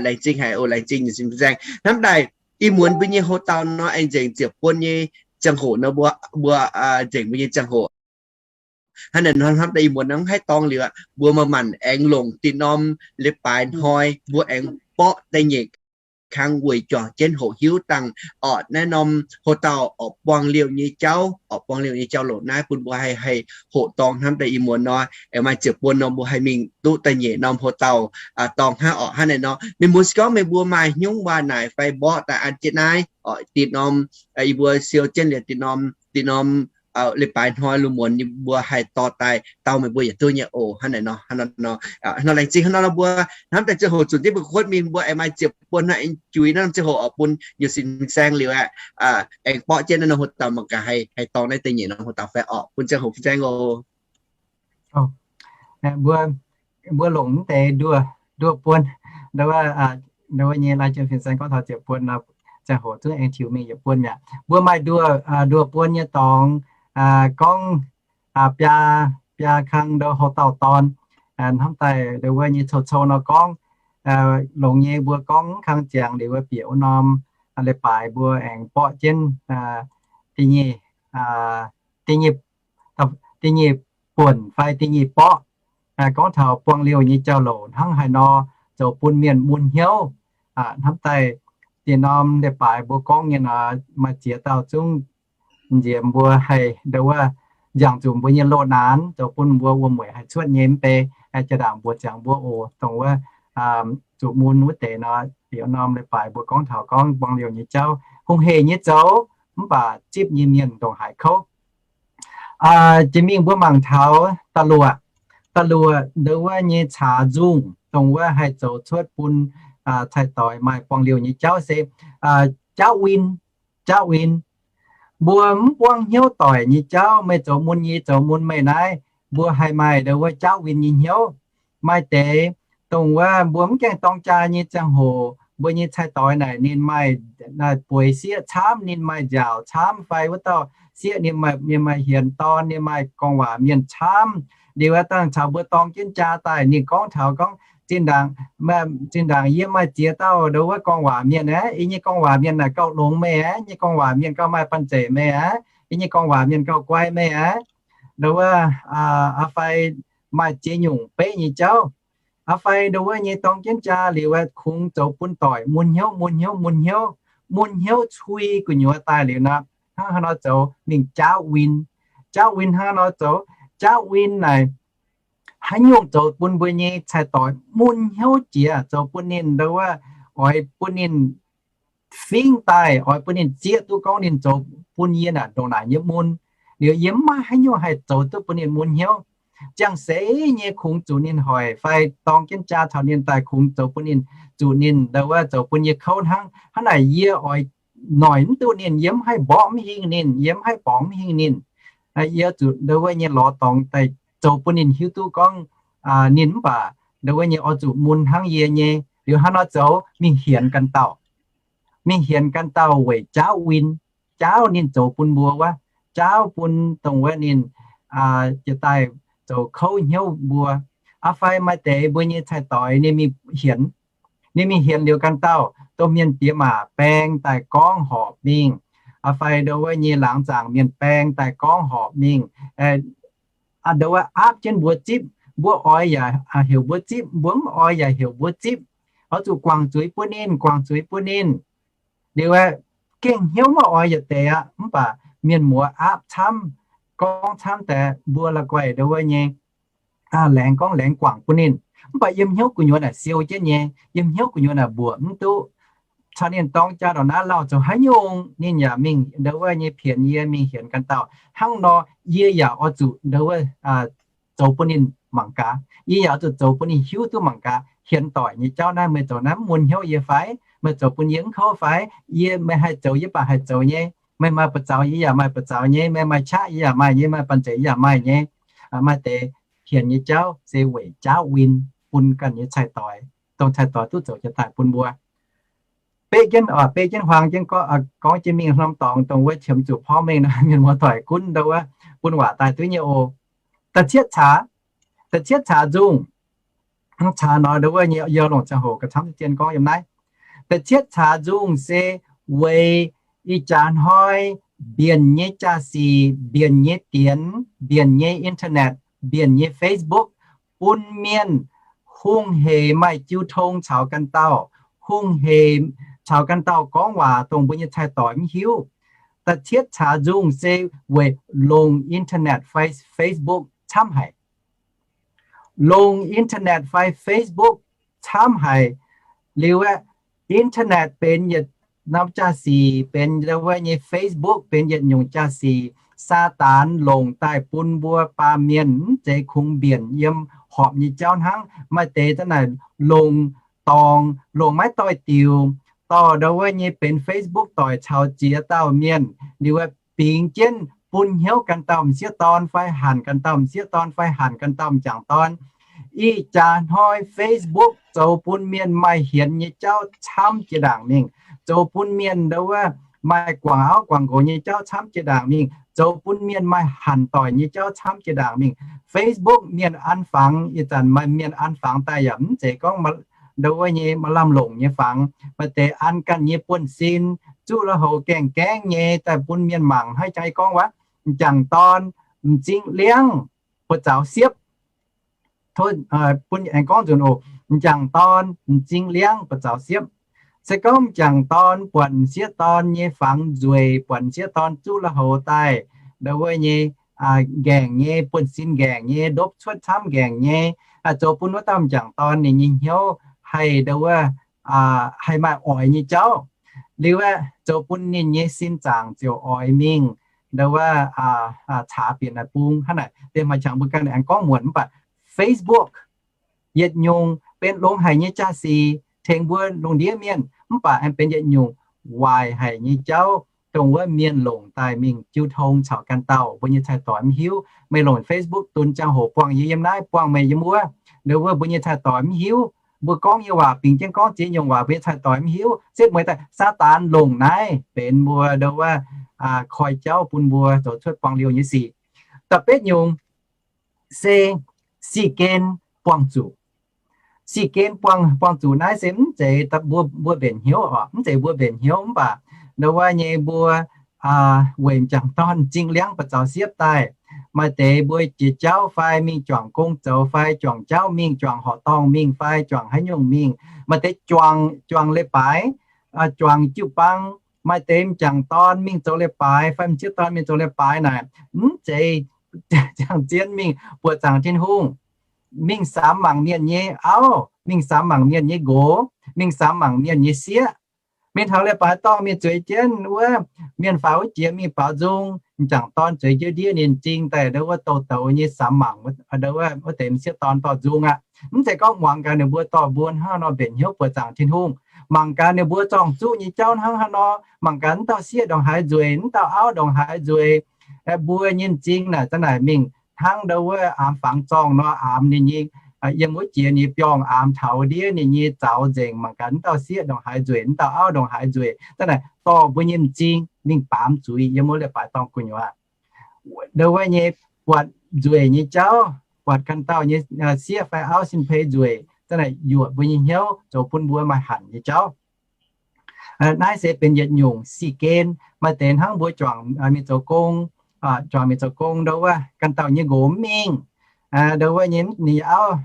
Laengz zingh haic oc, laengz zingh nyei fin-saeng. Hnamv daaih ih muonz mbuo nyei houx-dauh nor aengx nzengc ziepc buon nyei ziangh hoc nor, mbuo, mbuo nzengc mbuo nyei ziangh hoc. Hnangv naaic nor hnamv daaih ih muonz nor mv haih dorngx liuz aqv, mbuo maaih maanc aengx longc dinh norm leiz-baaix hnoi mbuo aengx borqv da'nyeic kang weic juangc jienv hoqc hiuv dangh orqc naaiv norm houx-dauh orqc buangh liouh nyei jauv, orqc buangh liouh nyei jauv-louc naaiv bun mbuo haih, haih hoqc dorngx. Hnamv daaih ih muonz nor aengx maaih ziepc buon nor mbuo haih mingh duqv da'nyeic norm houx-dauh dorngx hnangv orqc. Hnangv naaic nor mienh mbuo se gorngv meih mbuo maaih hnyungv waac naaic fai mborqv daaih an jienv naaiv orqc, dinh norm, yie mbuo siou jienv liuz dinh norm, dinh norm leiz-baaix hnoi lungh muonz yie mbuo haih dorh daaih dau meih mbuo yietc duqv nyei oc. Hnangv naaic nor, hnangv nor, hnangv nor laengz zingh. Hnangv nor nor mbuo hnamv daaih ziangh hoc zunc jienv mbuo kuotv mingh mbuo aengx maaih ziepc buon hnangv aengx juix naaiv norm ziangh hoc orqc bun nyei fin-saeng liuz aqv, aengx borqv jienv naaiv norm houx-dauh mangc gaax haih, haih dorngx naaiv da'nyeic norm houx-dauh fai orqc, bun ziangh hoc fin-saeng oc. Mbuo, mbuo longc mv deix nduoh, nduoh buon, ndau wuov, ndau wuov nyei lai jienv fin-saeng gorngv taux ziepc buon nor, ziangh hoc zungv aengx tiux mingh yietc buon mi'aqv. Mbuo maaih nduoh, nduoh buon nyei dorngx, gorngv biaa, biaa kang ndau houx-dauh dorn. Hnamv daaih ndau wuov nyei cou-cou nor gorngv, longx nyei mbuo gorngv kang ziangx liuz wuov bieqc wuov norm leiz-baaix mbuo aengx borqv jienv da'nyeic, da'nyeic, da'nyeic buonc fai da'nyeic borqv, gorngv taux buangh liouh nyei jauv-louc hnangv haaix nor zoux bun mienh mun hnyouv. Hnamv daaih dinh norm leiz-baaix mbuo gorngv nyei nor, maaih ziex dauh zungv nziex mbuo haih ndau wuov nziangc zuqc mbuo nyei loz-naanx, zoux bun mbuo wuom-mueic haih cuotv nyei mv bei. jaa-ndaangc mbuox ziangx mbuo oc, dongh wuov zuqc mun wuov deix nor, liuz norm leiz-baaix mbuo gorngv taux gorngv buang liouh nyei jauv, hungh heic nyei zoux, mv baac zipv nyei mienh ndongc haaix kouv. Jiex mingh mbuo mangc taux da'luoqc, da'luoqc ndongc wuov nyei caax nzungh, dongh wuov haih zoux cuotv bun cai-doix maaih buang liouh nyei jauv se jaauv win, jaauv win. Mbuo mv buangv hnyouv doic nyei jauv, meih zoux mun, yie zoux mun, meih naaiv, mbuo haih maaih ndongc wuov jaauv win nyei hnyouv. Maaih deix dongh wuov mbuo mv gaengh dorng jaa nyei ziangh hoc, mbuo nyei cai-doix naaic ninh maaih bueix sieqv camv, ninh maaih nziaauc camv fai wuov dauh sieqv ninh maaih hienx dorn, ninh maaih gorngv waac mienh camv. Liuz wuov dangh caux mbuo dorng jienv jaa daaih, ninh gorngv taux gorngv, zinh ndaangc yie maaih ziex dauh ndongc wuov gorngv waac mienh aqv. Yie nyei gorngv waac mienh naaic gauh longx meih aqv. Yie nyei gorngv waac mienh gauh maaih banh zeic meih aqv. Yie nyei gorngv waac mienh gauh guai meih aqv. Ndongc wuov, aa, fai maaih ziex nyungc beqv nyei jauv. Aa, fai ndongc wuov nyei dorng jienv jaa liuz, kungx zoux bun doic mun hnyouv, mun hnyouv, mun hnyouv, mun hnyouv cui gu'nyuoz daaih liuz nor, hnangv haaix nor zoux mingh jaauv win. Jaauv win hnangv haaix nor zoux? Jaauv win naaic haaix nyungc zoux bun mbuo nyei cai-doix mun hnyouv jiex, zoux bun ninh ndongc wuov oix bun ninh fingx daaih, oix bun ninh zieqv duqv gorngv ninh zoux bun yie naaic ndongc naaic nyei mun. Liuz yie mv maaih haaix nyungc haih zoux duqv bun ninh mun hnyouv. Ziangh seix nyei kungx zuqc ninh hoic fai dorng jienv jaa taux ninh daaih kungx zoux bun ninh, zuqc ninh ndongc wuov zoux bun yie kouv hnangv. Hnangv naaic yie oix noic mv duqv ninh, yie mv haih mborqv mv hingh ninh, yie mv haih borngz mv hingh ninh. Yie zuqc ndongc wuov nyei lorz dorngx daaih zoux bun ninh hiuv duqv gorngv ninh mv baac ndongc wuov nyei oix zuqc mun hnangv yie nyei. Liuz hnangv nor zoux mingh hienx ganh dauh, mingh hienx ganh dauh weic jaauv win, jaauv ninh zoux bun mbuo wuov, jaauv bun dongh wuov ninh jiex daaih zoux kouv hnyouv mbuo. Aa, fai maaih deix mbuo nyei cai-doix ninh mingh hienx, ninh mingh hienx liuz ganh dauh dongh mienh diex maac baeng daaih gorngv horpc mingh, aa, fai ndongc wuov nyei laangz zaangc mienh baeng daaih gorngv horpc mingh, ndongc wuov aapv jienv mbuo zipv, mbuo oix yaac heuc mbuo zipv, mbuo mv oix yaac heuc mbuo zipv. Oix zuqc guangc zuiz bun ninh, guangc zuiz bun ninh. Liuz gengh hnyouv maiv oix yietc deix aqv, mv baac mienh muoz aapv camv, gorngv camv deix mbuo la'guaih ndongc wuov nyei laengz gorngv laengz guangc bun ninh. Mv baac yiem hnyouv gu'nyuoz naaic siou jienv nyei, yiem hnyouv gu'nyuoz naaic mbuoqc mv duqv. Caux ninh dorng jaa ndongc naaiv lauh zoux haaix nyungc ninh yaac mingh ndongc wuov nyei pienx yie mingh hienx ganh dauh. Hnangv nor yie yaac oix zuqc ndongc wuov zoux bun ninh mangc gaax. Yie yaac oix zuqc zoux bun ninh hiuv duqv mangc gaax, hienx doic nyei jauv naaiv meih zoux naaiv mun hnyouv yie fai? Meih zoux bun yie mv kouv fai? Yie, meih haih zoux yie baac haih zoux nyei. Meih maaih buoz-zaux yie yaac maaih buoz-zaux nyei. Meih maaih qaqv yie yaac maaih nyei. Maaih banh zeic yie yaac maaih nyei. Maaih deix hienx nyei jauv se weic jaauv win bun ganh nyei cai-doix, dongh cai-doix duqv zoux jiex daaih bun mbuo. Beqv jienv, beqv jienv huaang jienv gorngv jienv mingh norm dorngx dongh wuov qiemx zuqc porv mengh nor, mienh muoz doic gunv ndongc wuov bun waac daaih duqv nyei oc. Da'cietv caax, da'cietv caax nzungh, caax nor ndongc wuov nyei yie longc ziangh hoc gauh camv zien gorngv yiem naaiv. Da'cietv caax nzungh se weic ih jaax hnoi mbienc nyei jaa-sic, mbienc nyei dienx, mbienc nyei internet, mbienc nyei Facebook, bun mienh hungh heic maaih jiu tong caux ganh dauh, hungh heic caux ganh dauh gorngv waac dongh mbuo nyei cai-doix mv hiuv. Da'cietv caax nzungh se weic longc internet fai Facebook camv haic. Longc internet fai Facebook camv haic. Liuz aeqv, internet benx yietc norm jaa-sic, benx wuov nyei Facebook benx yietc nyungc jaa-sic, Saadaan longc daaih bun mbuo baamh mienh mv zeiz kungx mbienc yiem horpc nyei jauv hnangv. Maaih deix za'naaic longc dorngx, longc maiv doix-diuc, dorh ndau wuov nyei benx Facebook doic caux ziex dauh mienh, liuz aeqv, bingx jienv bun hnyouv ganh dauh m'sieqv dorn fai hanc ganh dauh m'sieqv dorn fai hanc ganh dauh m'jangc dorn. Ih jaax hnoi Facebook zoux bun mienh maaih hienx nyei jauv camv jiex ndaangc mingh, zoux bun mienh ndau wuov maaih guangc auv guangc nqox nyei jauv camv jiex ndaangc mingh, zoux bun mienh maaih hanc doic nyei jauv camv jiex ndaangc mingh. Facebook mienh an fangx, ih zanc maaih mienh an fangx daaih yaac mv zeiz gorngv ndau wuov nyei maaih lamh longc nyei fangx. Maaih deix an ganh nyei buonv-sin, zuqv lui-houx gaengh gaengv nyei daaih bun mienh mangc hnangv jangx yie gorngv wuov, m'jangc dorn m'zing liangv buoz-zaux siepv. Bun aengx gorngv nzunc oc, m'jangc dorn m'zing liangv buoz-zaux siepv. Se gorngv m'jangc dorn buatc m'sieqv dorn nyei fangx nzueic, buatc m'sieqv dorn zuqv lui-houx daaih ndau wuov nyei nqaengc nyei, buonv-sin nqaengc nyei, ndopv cuotv camv nqaengc nyei, zoux bun wuov dauh m'jangc dorn ninh nyei hnyouv haih ndo wuov, haih maaih oix nyei jauv. Liuz aeqv, zoux bun ninh nyei sin zaangc ziouc oix mingh ndo wuov, caax bieqc naaic bung hnangv naaic. Deix maaih qangx mbuo ganh aengx gorngv muonc, mv baac Facebook yietc nyungc benx longx haic nyei jaa-sic tengx mbuo lungh ndiev mienh, mv baac aengx benx yietc nyungc waaic haic nyei jauv, dongh wuov mienh longc daaih mingh jiu tong caux ganh dauh mbuo nyei cai-doix mv hiuv. Meih longc Facebook dunx ziangh hoc buangh yie yiem naaiv, buangh meih yiem wuov, ndo wuov mbuo nyei cai-doix mv hiuv. Mbuo gorngv nyei waac bingx jienv gorngv ziex nyungc waac, mbuo nyei cai-doix mv hiuv. Setv mueiz daaih Saadaan longc naaiv benx mbuo ndo wuov koi jauv bun mbuo zoux cuotv buangh liouh nyei sic. Da'betv nyungc se si-gen buangh zuqc. Si-gen buangh, buangh zuqc naaiv se mv zeiz mbuo, mbuo mbenc hnyouv oc, mv zeiz mbuo mbenc hnyouv mv baac ndo wuov nyei mbuo weic m'jangc dorn m'zing liangv ba'zaux siepv daaih, maaih deix mbuo jiex jauv fai mingh juangc gong zoux fai juangc jauv mingh, juangc horqc dorngh mingh fai juangc haaix nyungc mingh, maaih deix juangc, juangc leiz-baaix, juangc jiu-baang, maaih deix m'jangc dorn mingh zoux leiz-baaix fai m'sieqv dorn mingh zoux leiz-baaix naaic, mv zeiz ziangh zien mingh buoqc zaangc Tin-Hungh, mingh samx mangc mienh nyei auv, mingh samx mangc mienh nyei nqox, mingh samx mangc mienh nyei sieqv. Mingh taux leiz-baaix dorngh mingh zueiz jienv wuov mienh faaux wuov jiex mingh baaux nzung, m'jangc dorn zueiz jienv ndiev ninh m'zing daaih ndo wuov douz-douz nyei samx mangc ndo wuov, wuov deix m'sieqv dorn dorh nzung aqv. Mv zeiz gorngv muangx gaax ninh mbuo dorh mbuo hnangv haaix nor mbenc hnyouv buoqc zaangc Tin-Hungh. Mangc gaax ninh mbuo zorng-zuqv nyei jauv hnangv haaix nor, mangc gaax wuov dauh sieqv ndongc haaix nzueic, wuov dauh auv ndongc haaix nzueic, mbuo nyei m'zing naaic za'naaic mingh hnangv ndo wuov aamx fangx zorngh nor aamx ninh nyei, yiem wuov jiex ninh nyei biorngh aamx taux ndiev ninh nyei zaux nzengc. Mangc gaax wuov dauh sieqv ndongc haaix nzueic, wuov dauh auv ndongc haaix nzueic, za'naaic dorh mbuo nyei m'zing mingh baamz zuiz yiem wuov leiz-baaix dorngh gu'nyuoz. Ndo wuov nyei buatc nzueic nyei jauv, buatc ganh dauh nyei sieqv fai auv sin-peix nzueic, za'naaic yuoqc mbuo nyei hnyouv, zoux bun mbuo maaih hanc nyei jauv. Naaiv se benx yietc nyungc si-gen. Maaih deix hnangv mbuo juangc mingh zoux gong, juangc mingh zoux gong ndo wuov ganh dauh nyei nqox mv mingh, ndo wuov nyei ninh auv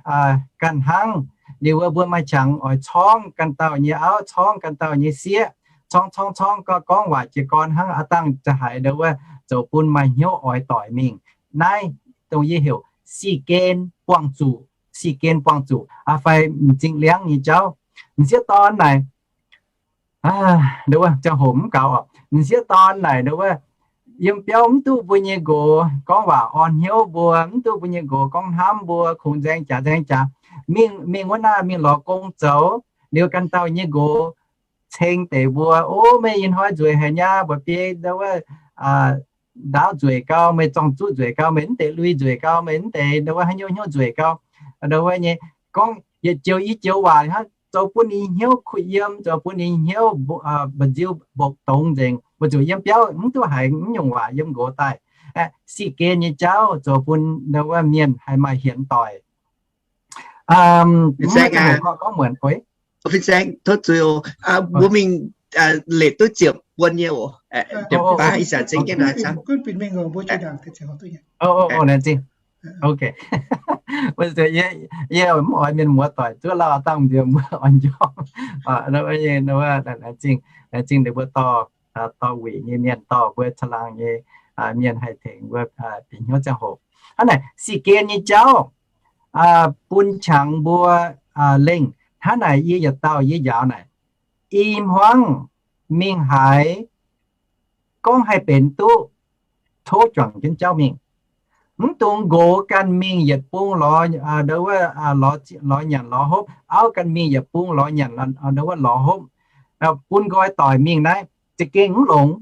ganh hnangv. Liuz wuov mbuo maaih qangx oix corngv ganh dauh nyei auv, corngv ganh dauh nyei sieqv, corngv corngv corngv gorngv waac jiez gorn hnangv aav dangh za'haiz ndo wuov zoux bun maaih hnyouv oix doic mingh. Naaiv dongh yie heuc si-gen buangh zuqc, si-gen buangh zuqc fai m'zing liangv nyei jauv. M'sieqv dorn naaic, ndo wuov ziangh hoc mv gaux oc. M'sieqv dorn naaic ndo wuov yiem biauv mv duqv mbuo nyei nqox gorngv waac orn hnyouv mbuo, mv duqv mbuo nyei nqox gorngv hnamv mbuo, kungx nzaeng jaax nzaeng jaax, mingh, mingh wuov naaiv mingh lorz gong zoux. Liuz ganh dauh nyei nqox ceng deix mbuo, O, meih ih hnoi nzueic haic nyei, mba'biei ndo wuov ndaauv nzueic gau, meih zorng-zuqv nzueic gau, meih mv deix lui nzueic gau, meih mv deix ndo wuov haaix nyungc hnyouv nzueic gau, ndo wuov nyei gorngv yietc joux i joux waac hnangv, zoux bun ninh hnyouv kuh yiem, zoux bun ninh hnyouv mba'nziu mbopv dongz nzengc, weic zuqc yiem biauv mv duqv haiz mv nyungc waac yiem nqox daaih. Si-gen nyei jauv zoux bun ndo wuov mienh haih maaih hienx doic. Fin-saeng, tov zuiz, mbuo mingh leih duqv ziepc buon nyei oc. Yie mv oix mienh muoz doic zuov lauh dangh nziex mbuo oix njormh. Laengz zingh, laengz zingh ninh mbuo dorh, dorh wuic nyei mienh, dorh mbuo caangh laangh nyei mienh haih tengx mbuo bieqc hnyouv ziangh hoc. Hnangv naaic si-gen nyei jauv bun qangx mbuo lengh. Hnangv naaic yie yietc dauh yie njaaux naaic, i hmuangv mingh haaix, gorngv haih benx duqv tov juangc jienv jauv mingh. Mv dungx nqox ganh mingh yietc bung lorz, ndo wuov, lorz nyanc lorz hopv, auv ganh mingh yietc bung lorz nyanc, ndo wuov, lorz hopv, bun nqoi doic mingh naaiv za'gengh mv longx.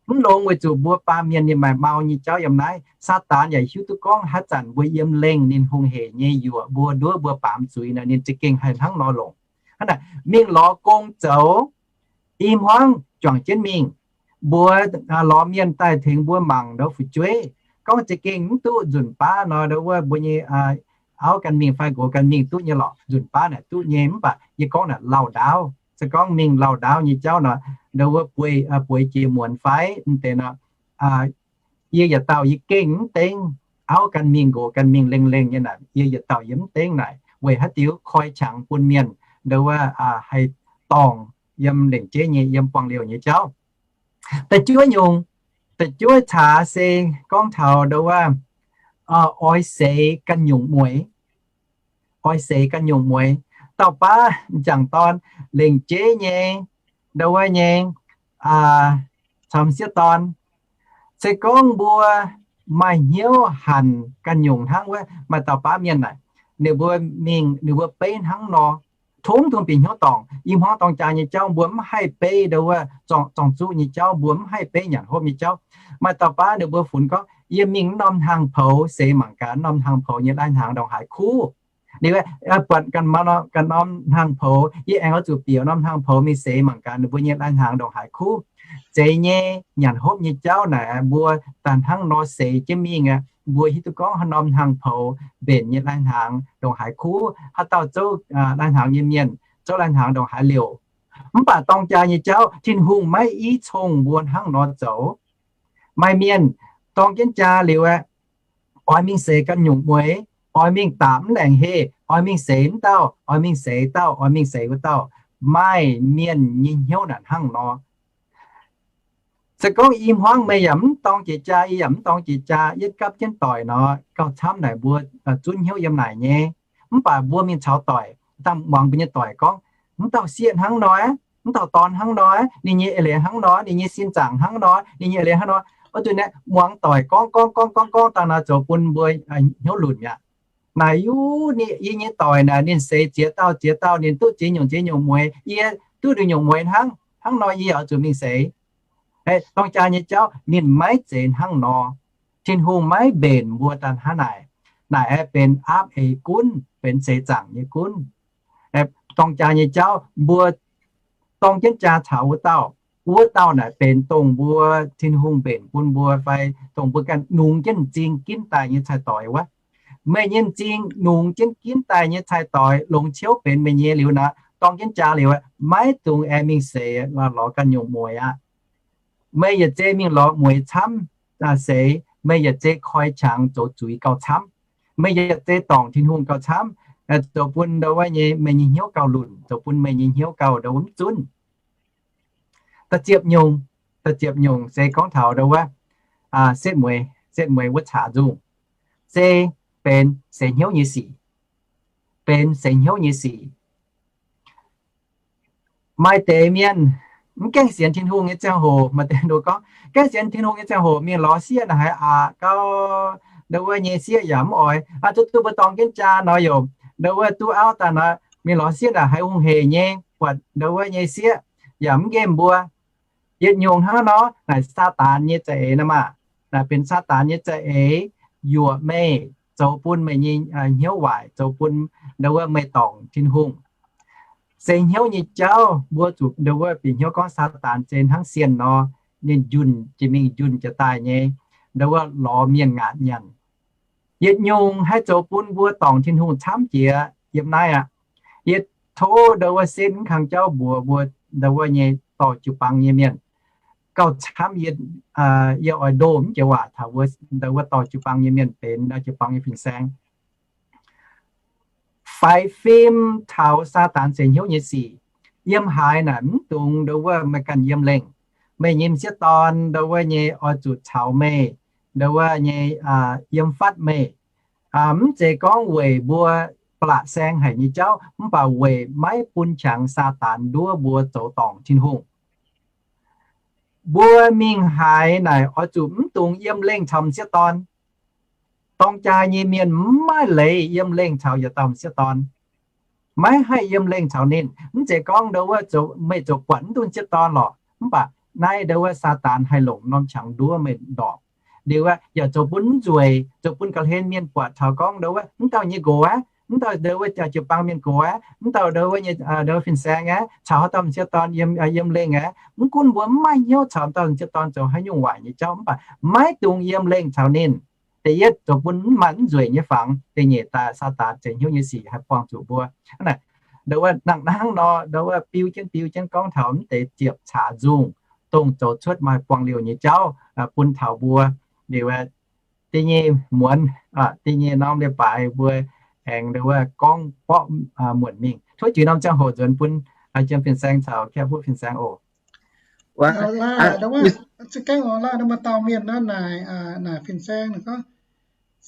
Mv longx weic zuqc mbuo baamh mienh ninh maaih mau nyei jauv yiem naaiv. Saadaan yaac hiuv duqv gorngv haaix zanc mbuo yiem lengh ninh hungh hec nyei yuoqc mbuo, nduov mbuo baamz zuiz nor, ninh za'gengh haih hnangv nor longc. Hnangv naaic mingh lorz gong zoux, i hmuangv juangc jienv mingh. Mbuox lorz mienh daaih tengx mbuo mangc ndo fu'jueiv. Gorngv za'gengh mv duqv nzunc baav nor, ndo wuov mbuo nyei auv ganh mingh fai nqox ganh mingh duqv nyei lorqc. Nzunc baav naaic duqv nyei, mv baac yie gorngv naaic lauh ndaauv. Se gorngv mingh lauh ndaauv nyei jauv nor, ndo wuov bueix, bueix jiex muonz fai mv deix nor, yie yietc dauh yie gengh mv dengv auv ganh mingh nqox ganh mingh lengh lengh nyei naaic. Yie yietc dauh yie mv dengv naaic. Weic haaix diuc? Koi qangx bun mienh ndo wuov haih dorngc yiem lengc jeiv nyei, yiem buangh liouh nyei jauv. Da'juov nyungc, da'juov caax se gorngv taux ndo wuov oix seix ganh nyungc mueiz. oix seix ganh nyungc mueiz. Dauh baav m'jangc dorn lengc jeiv nyei, ndo wuov nyei, caux m'sieqv dorn. Se gorngv mbuo maaih hnyouv hanc ganh nyungc hnangv wuov maaih dauh baav mienh naaic, ninh mbuo mingh ninh mbuo beiv hnangv nor, tov mv dungx bieqc hnyouv dorngc. I hmuangv dorng jaa nyei jauv mbuo mv haih beiv ndo wuov zorng-zuqv nyei jauv, mbuo mv haih beiv nyanc hopv nyei jauv. Maaih dauh baav ninh mbuo funx gorngv, yie mingh norm hnaangx-poux seix mangc gaax norm hnaangx-poux nyei lai-hnaangx ndongc haaix kuv. Ninh buatc ganh norm hnaangx-poux, yie aengx oix zuqc bieqc norm hnaangx-poux mingh seix mangc gaax ninh mbuo nyei lai-hnaangx ndongc haaix kuv. Zeiz nyei, nyanc hopv nyei jauv naaic mbuo daaih hnangv nor seix jienv mingh aqv. Mbuo hiuv duqv gorngv haaix norm hnaangx-poux mbenc nyei lai-hnaangx ndongc haaix kuv, haaix dauh zouv lai-hnaangx nyei mienh zouv lai-hnaangx ndongc haaix liouc. Mv baac dorng jaa nyei jauv Tin-Hungh maiv i cong mbuo hnangv nor zoux. Maaih mienh dorng jienv jaa liuz aqv, oix mingh seix ganh nyungc mueiz, oix mingh daaih mv laengz heh, oix mingh seix mv dauh, oix mingh seix dauh, oix mingh seix wuov dauh. Maaih mienh nyei hnyouv naaic hnangv nor. Se gorngv i hmuangv meih yaac mv dorng jiex jaa, yie yaac mv dorng jiex jaa, yietv gapv jienv doic nor, gauh camv naaic mbuo zunv hnyouv yiem naaic nyei. Mv baac mbuo mingh caux doic, dangh muangx mbuo nyei doic gorngv, mv dauh sieqv hnangv nor, mv dauh dorn hnangv nor, ninh nyei eix leiz hnangv nor, ninh nyei sin zaangc hnangv nor, ninh nyei eix leiz hnangv nor. Wuov duqv naaiv muangx doic gorngv gorngv gorngv gorngv gorngv dangh naaic zoux bun mbuo hnyouv lunc mi'aqv. Naaic yie nyei doic naaic ninh seix ziex dauh ziex dauh, ninh duqv ziex nyungc ziex nyungc mueiz, yie duqv ninh nyungc mueiz hnangv, hnangv nor yie yaac zuqc mingh seix. Dorng jaa nyei jauv ninh maiv zeiz hnangv nor. Tin-Hungh maiv mbenc mbuo daaih hnangv naaic. Naaic aeqv, benx aapv eix gunv, benx seix zaangc nyei gunv. Dorng jaa nyei jauv mbuo dorng jienv jaa caux wuov dauh, wuov dauh naaic benx dongh mbuo Tin-Hungh mbenc bun mbuo fai dongh mbuo ganh nungx jienv m'zing ginv daaih nyei cai-doix wuov. Meih nyei m'zing nungx jienv ginv daaih nyei cai-doix longx ciouv benx meih nyei liuz naaic, dorng jienv jaa liuz, maiv dungx aengx mingh seix lorz ganh nyungc mueiz aqv. Meih yietc zei mingh lorz mueiz camv seix, meih yietc zei koi qangx zoux zuiz gauh camv. Meih yietc zei dorngc Tin-Hungh gauh camv, zoux bun ndo wuov nyei meih nyei hnyouv gauh lunc, zoux bun meih nyei hnyouv gauh ndo wuov mv zunv. Da'ziepc nyungc, da'ziepc nyungc se gorngv taux ndo wuov setv mueiz, setv mueiz wuov caax nzungh, se benx seix hnyouv nyei sic, benx seix hnyouv nyei sic. Maaih deix mienh mv gaengh sienx Tin-Hungh nyei ziangh hoc, maaih deix nduov gorngv, gaengh sienx Tin-Hungh nyei ziangh hoc mingh lorz sieqv naaic haiz aqc gau, ndo wuov nyei sieqv yaac mv oix. Aa, zuqc duqv mbuo dorng jienv jaa nor yaac ndo wuov duqv auv daaih nor, mingh lorz sieqv naaic haiz hungh heic nyei, buatc ndo wuov nyei sieqv yaac mv nqemh mbuo. Yietc nyungc hnangv nor, naaic Saadaan nyei za'eix nor maah. Naaic benx Saadaan nyei za'eix yuoqc meih, zoux bun meih nyei hnyouv waaic, zoux bun ndo wuov meih dorngc Tin-Hungh. Seix hnyouv nyei jauv mbuo zuqc ndo wuov bieqc hnyouv gorngv Saadaan se hnangv sienh nor, ninh njunh jiex mingh njunh jiex daaih nyei, ndo wuov lorz mienh ngaatc nyanc. Yietc nyungc haih zoux bun mbuo dorngc Tin-Hungh camv jiex yiem naaiv aqv. Yie tov ndo wuov setv mv kang jauv mbuox mbuo ndo wuov nyei dorh jiu-baang nyei mienh. Gauh camv yie, yie oix ndoh mv jiex waac taux mbuo ndo wuov dorh jiu-baang nyei mienh benx jiu-baang nyei fin-saeng. Faix fim taux Saadaan seix hnyouv nyei sic. Yiem haaix naaic mv dungx ndo wuov meih ganh yiem lengh. Meih nyei m'sieqv dorn ndo wuov nyei oix zuqc caux meih ndo wuov nyei yiem fatv meih. Mv zeiz gorngv weic mbuo ba'laqc saeng haic nyei jauv, mv baac weic maiv bun qangx Saadaan nduov mbuo zoux dorngc Tin-Hungh. Mbuo mingh haaix naaic oix zuqc mv dungx yiem lengh caux m'sieqv dorn. Dorng jaa nyei mienh mv maaih leiz yiem lengh caux yietc dauh m'sieqv dorn. Maiv haih yiem lengh caux ninh. Mv zeiz gorngv ndo wuov meih ziouc buatc mv duqv m'sieqv dorn lorqc, mv baac naaiv ndo wuov Saadaan haih longc norm qangx nduov meih ndorpc. Liuz aqv, yaac zoux bun mv nzueic, zoux bun ga'hlen mienh buatc taux gorngv ndo wuov mv dauh nyei nqox aqv, mv dauh ndo wuov jiu-baang mienh nqox aqv, mv dauh ndo wuov nyei, ndo wuov fin-saeng aqv, caux haaix dauh m'sieqv dorn yiem, yiem lengh aqv. Mv gunv mbuo mv maaih hnyouv caux m'dauh m'sieqv dorn zoux haaix nyungc waaic nyei jauv, mv baac maiv dungx yiem lengh caux ninh. Da'yietv zoux bun mv maaih mv nzueic nyei fangx. Da'nyeic daaih Saadaan seix hnyouv nyei sic haih buangh zuqc mbuo. Hnangv naaic, ndo wuov nangh hnangv nor, ndo wuov biu jienv biu jienv gorngv taux mv deix ziepc caax nzungh, dongh zoux cuotv maaih buangh liouh nyei jauv bun taux mbuo. Liuz, da'nyeic muonz, da'nyeic norm leiz-baaix mbuo aengx ndo wuov gorngv borqv muonc mingh. Tov juix norm ziangh hoc nzuonx bun jiem fin-saeng caux Kepv Huv fin-saeng oc. Za'gengh oc, laaih maaih dauh mienh naaiv naaic, naaic fin-saeng gorngv,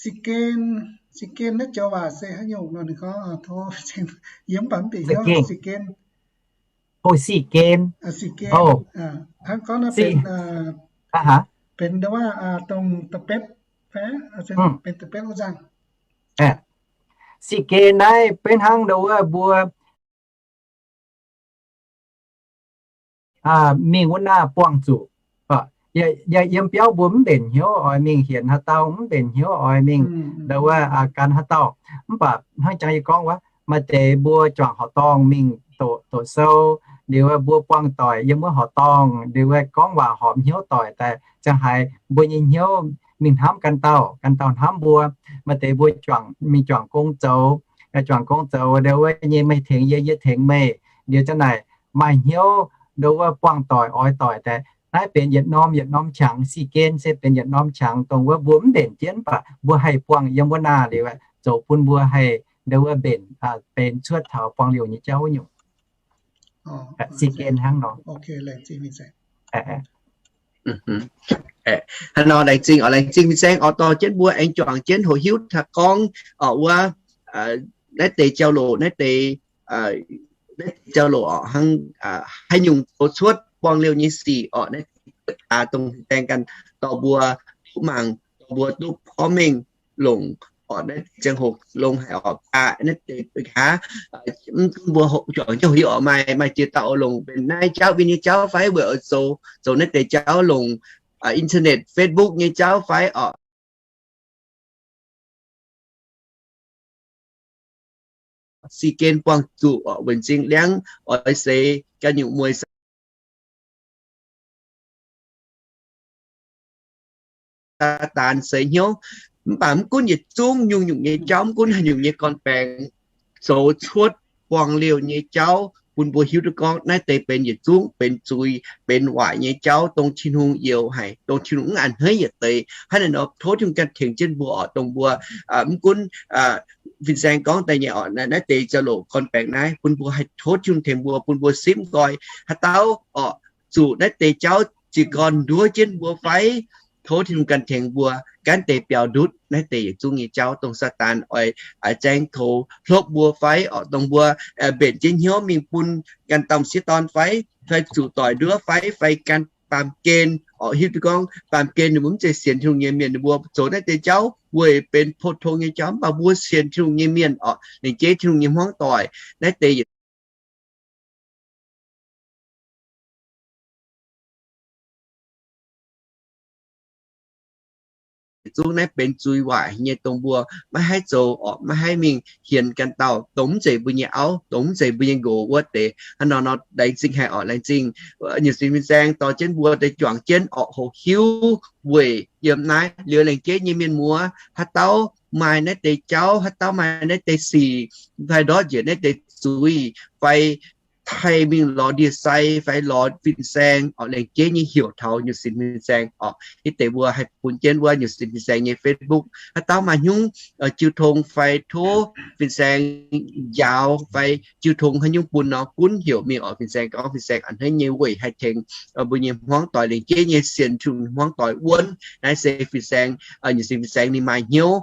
za'gengh Sic gen naaiv joux waac se haaix nyungc nor? Ninh gorngv, tov, yie mv baac mv bieqc hnyouv. Sic gen. Oh, sic gen. Sic gen. Hnangv gorngv naaiv benx, benx nduov, dongh da'betv, benx da'betv wuov nzangc. Sic gen naaiv benx hnangv nduov wuov mbuo mingh wuov naaiv buangh zuqc. Yiem biauv mbuo mv mbenc hnyouv oix mingh hienx haaix dauh, mv mbenc hnyouv oix mingh nduov wuov gan haaix dauh. Mv baac hnangv jangx yie gorngv wuov, maaih deix mbuo juangc horqc dorngh mingh doqc sou, liuz mbuo buangh doic yiem wuov horqc dorngh, liuz gorngv waac horpc hnyouv doic daaih, ziangh haaix mbuo nyei hnyouv mingh hnamv ganh dauh, ganh dauh hnamv mbuo. Maaih deix mbuo juangc, mingh juangc gong zoux, juangc gong zoux nduov wuov nyei meih tengx yie, yie tengx meih, liuz ziang naaic maaih hnyouv nduov wuov buangh doic oix doic daaih. Naaiv benx yietc norm yietc norm qangx, sic gen se benx yietc norm qangx dongh wuov mbuo mv mbenc jienv mv baac mbuo haih buangh yiem wuov naaiv liuz, zoux bun mbuo haih nduov wuov mbenc, benx cuotv taux buangh liouh nyei jauv wuov nyungc. Sic gen hnangv nor. Hnangv nor laengz zingh oc, laengz zingh fin-saeng oix dorh jienv mbuo aengx juangc jienv hoqc hiuv taux gorngv oc wuov naaiv deix jauv-louc, naaiv deix, naaiv deix jauv-louc oc hnangv haaix nyungc zoux cuotv buangh liouh nyei sic oc. Naaiv deix dongh fin-saeng ganh dorh mbuo duqv mangc, dorh mbuo duqv porv mengh longc oc. Naaiv deix ziangh hoc longx haic oc. Aa, naaiv deix nqa'haav mv gunv mbuo juangc jienv hoqc hiuv oc, maaih, maaih ziex dauh oix longc benx naaiv jauv, win nyei jauv fai weic oix zoux, zoux naaiv deix jauv longc internet, Facebook nyei jauv fai oc. Sic gen buangh zuqc oc, weic m'zing liangv oix seix ganh nyungc mueiz Saadaan seix hnyouv. Mv baac mv gunv yietc zungv nyungc-nyungc nyei jauv, mv gunv haaix nyungc nyei gorn-baengx, zoux cuotv buangh liouh nyei jauv bun mbuo hiuv duqv gorngv naaiv deix benx yietc zungv benx zuiz, benx waaic nyei jauv, dongh Tin-Hungh youx haic, dongh Tin-Hungh mv a'hneiv yietc deix. Hnangv naaic nor tov Tin-Hungh ganh tengx jienv mbuo oc, dongh mbuo mv gunv fin-saeng gorngv daaih nyei oc, naaiv deix jauv-louc gorn-baengx naaiv bun mbuo haih tov Tin-Hungh tengx mbuo, bun mbuo simv nqoi haaix dauh oc zuqc naaiv deix jauv jiez gorn nduov jienv mbuo fai, tov Tin-Hungh ganh tengx mbuo, ganh deix biaux ndutv naaiv deix yietc zungv nyei jauv dongh Saadaan oix zaeng koux hlopv mbuo fai oc, dongh mbuo mbenc jienv hnyouv mingh bun ganh dauh m'sieqv dorn fai, fai zuqc doic nduov fai, fai ganh baamh gen oc. Hiuv duqv gorngv baamh gen ninh mbuo mv zeiz sienx Tin-Hungh nyei mienh, ninh mbuo zoux naaiv deix jauv weic benx pou-tong nyei jauv, mv baac mbuo sienx Tin-Hungh nyei mienh oc, lengc jeiv Tin-Hungh nyei hmuangv doic, naaiv deix yietc zungv naaiv benx zuiz waaic nyei dongh mbuo maiv haih zoux oc, maiv haih mingh hienx ganh dauh dongh mv zeiz mbuo nyei auv, dongh mv zeiz mbuo nyei nqox wuov deix. Hnangv nor nor laengz zingh haic oc, laengz zingh nyei sin fin-saeng dorh jienv mbuo deix juangc jienv oc, hoqc hiuv weic yiem naaiv liuz lengc jeiv nyei mienh muoz, haaix dauh maaih naaiv deix jauv, haaix dauh maaih naaiv deix sic, fai ndortv njiec naaiv deix zuiz, fai haih mingh lorz ndie-sai fai lorz fin-saeng oc, lengc jeiv nyei heuc taux nyei sin fin-saeng oc. Hitv deix mbuo haih bun jienv wuov nyei sin fin-saeng nyei Facebook. Haaix dauh maaih hnyungv jiu tong fai tov fin-saeng njaaux fai jiu tong haaix nyungc bun nor gunv heuc mingh oc. Fin-saeng gorngv fin-saeng a'hneiv nyei weic haih tengx mbuo nyei hmuangv doic, lengc jeiv nyei sienx Tin-Hungh hmuangv doic wuonv. Naaiv se fin-saeng, nyei sin fin-saeng ninh maaih hnyouv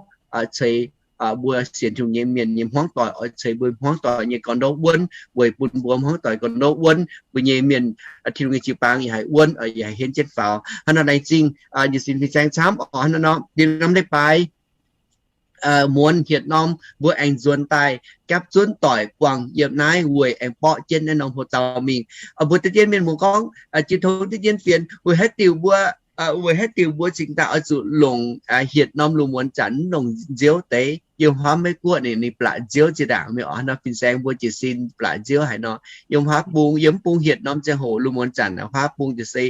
ceix mbuo sienx Tin-Hungh nyei mienh nyei hmuangv doic, oix ceix mbuo hmuangv doic nyei gorn-ndoqv wuonv weic bun mbuo hmuangv doic gorn-ndoqv wuonv, mbuo nyei mienh, Tin-Hungh nyei jiu-baang yaac haih wuonv, yaac haih henv jienv faaux. Hnangv nor laengz zingh nyei sin fin-saeng camv oc. Hnangv nor nor dien norm leiz-baaix muonz hietc norm mbuo aengx nzuonx daaih gapv zunv doic buangh yiem naaiv weic aengx borqv jienv naaiv norm hlo dauh mingh. Mbuo deix dien mienh muoz gorngv, jiu tong deix dien fienx weic haaix diuc mbuo, weic haaix diuc mbuo cingx daaih oix zuqc longc hietc norm lungh muonz zanc mv longc nziouv deix. Yiem huaav Meiv Guoqv ninh, ninh blatc nziouv zinh ndaangc mingh oc. Hnangv nor fin-saeng mbuo jiez sin blatc nziouv haic nor, yiem huaav bung, yiem mv bung hietc norm ziangh hoc lungh muonz zanc huaav bung ziouc se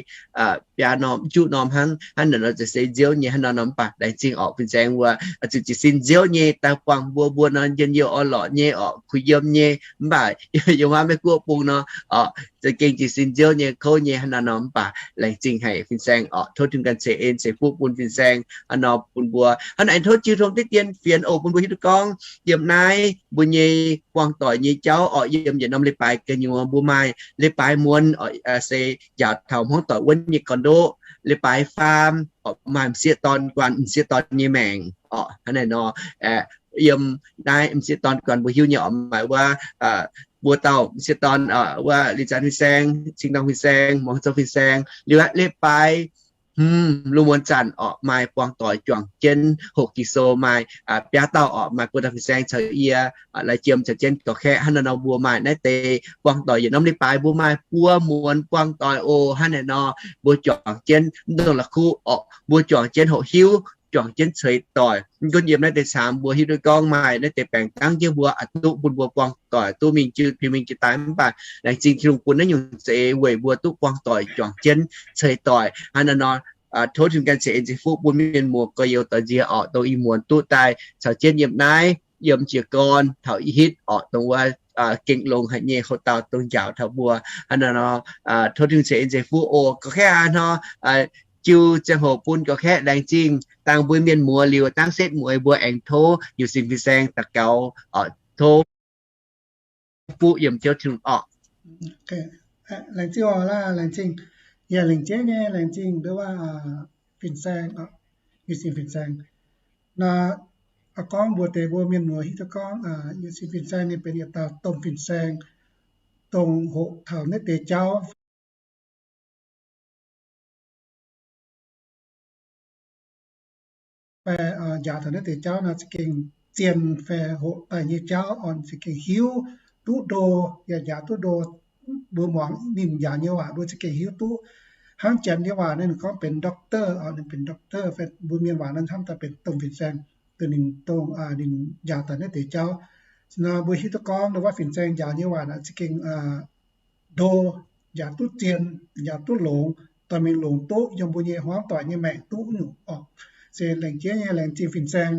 biaa norm juqv norm hnangv. Hnangv naaic nor ziouc se nziouv nyei. Hnangv nor nor mv baac laengz zingh oc, fin-saeng mbuo zuqc jiez sin nziouv nyei daaih buangh mbuo, mbuo nor njien-youh orn-lorqc nyei oc, kuh yiem nyei. Mv baac yiem huaav Meiv Guoqv bung nor oc, za'gengh jiez sin nziouv nyei, kouv nyei. Hnangv nor nor mv baac laengz zingh haic fin-saeng oc. Tov Tin-Hungh ganh ceix en ceix fuqv bun fin-saeng. Hnangv nor bun mbuo, hnangv naaic tov jiu tong deix dien fienx oc, bun mbuo hiuv duqv gorngv yiem naaiv mbuo nyei buangh doic nyei jauv oc, yiem yietc norm leiz-baaix ga'nyuoz mbuo maaih leiz-baaix muonz oc, se njaaux taux hmuangv doic wuonv nyei gorn-ndoqv. Leiz-baaix faam oc, maaih m'sieqv dorn guanh m'sieqv dorn nyei maengc oc. Hnangv naaic nor aeqv, yiem naaiv m'sieqv dorn guanh mbuo hiuv nyei orqc, maaih wuov mbuo dauh m'sieqv dorn wuov Lin Zanx fin-saeng, Cing Dorng fin-saeng, Muangz Zoux fin-saeng, liuz aqv Leiz Baaix, hmz, lungh muonz zanc orqc maaih buangh doic juangc jienv hoqc Ging-Sou maaih biaa dauh orqc, maaih buo dauh fin-saeng caux yie laaix jiem caux jienv gauh kaeqv. Hnangv naaiv nor mbuo maaih naaiv deix buangh doic yietc norm Leiz Baaix mbuo maaih buo muonz buangh doic oc. Hnangv naaiv nor mbuo juangc jienv mv dongh la'kuqv orqc, mbuo juangc jienv hoqc hiuv, juangc jienv ceix doic. Mv gunv yiem naaiv deix caamx mbuo hiuv duqv gorngv maaih naaiv deix baengc dangv jienv mbuo aqc duqv bun mbuo buangh doic duqv mingh jiu, mingh jiu daaih, mv baac laengz zingh Tin-Hungh bun naaiv nyungc za'eix weic mbuo duqv buangh doic juangc jienv ceix doic. Hnangv naaiv nor tov Tin-Hungh ganh ceix en ceix fuqv bun mienh muoz gorx-youz doix nziex orqc, dongh ih muonz duqv daaih caux jienv yiem naaiv, yiem jiez gorn taux ih hitv orqc, dongh wuov gengh longx haic nyei houx dauh dongh njaaux taux mbuo. Hnangv naaiv nor tov Tin-Hungh ceix en ceix fuqv oc. Gauh kaeqv hnangv nor, jiu ziangh hoc bun gauh kaeqv laengz zingh dangh mbuo mienh muoz liuz, dangv setv mueiz mbuo aengx tov Yiu Sin fin-saeng daux gaux, tov fuqv yiem Ziouv Tin-Hungh orqc. Laengz zingh oc, laengz zingh. Yaac lengc jeiv nyei laengz zingh nduov fin-saeng, Yiu Sin fin-saeng. Naaiv gorngv mbuox deix mbuo mienh muoz hiuv duqv gorngv Yiu Sin fin-saeng ninh benx yietc dauh domh fin-saeng, dongh hoqc taux naaiv deix jauv fai njaaux taux naaiv deix jauv nor za'gengh zien fai hoqc daaih nyei jauv orqc, za'gengh hiuv duqv ndo, yaac njaaux duqv ndo. Mbuo muangx ninh njaaux nyei waac mbuo za'gengh hiuv duqv. Hnangv Janx nyei waac naaiv ninh gorngv benx doctor orqc, ninh benx doctor fai mbuo mienh waac naaiv hnamv daaih benx domh fin-saeng, dongh ninh dongh ninh njaaux daaih naaiv deix jauv. Nor mbuo hiuv duqv gorngv nduov fin-saeng njaaux nyei waac naaiv za'gengh ndo, njaaux duqv zien, njaaux duqv longx, dorh mingh longc duqv yiem mbuo nyei hmuangv doic nyei maengc duqv nyungc orqc. Se lengc jeiv nyei laengz zingh fin-saeng.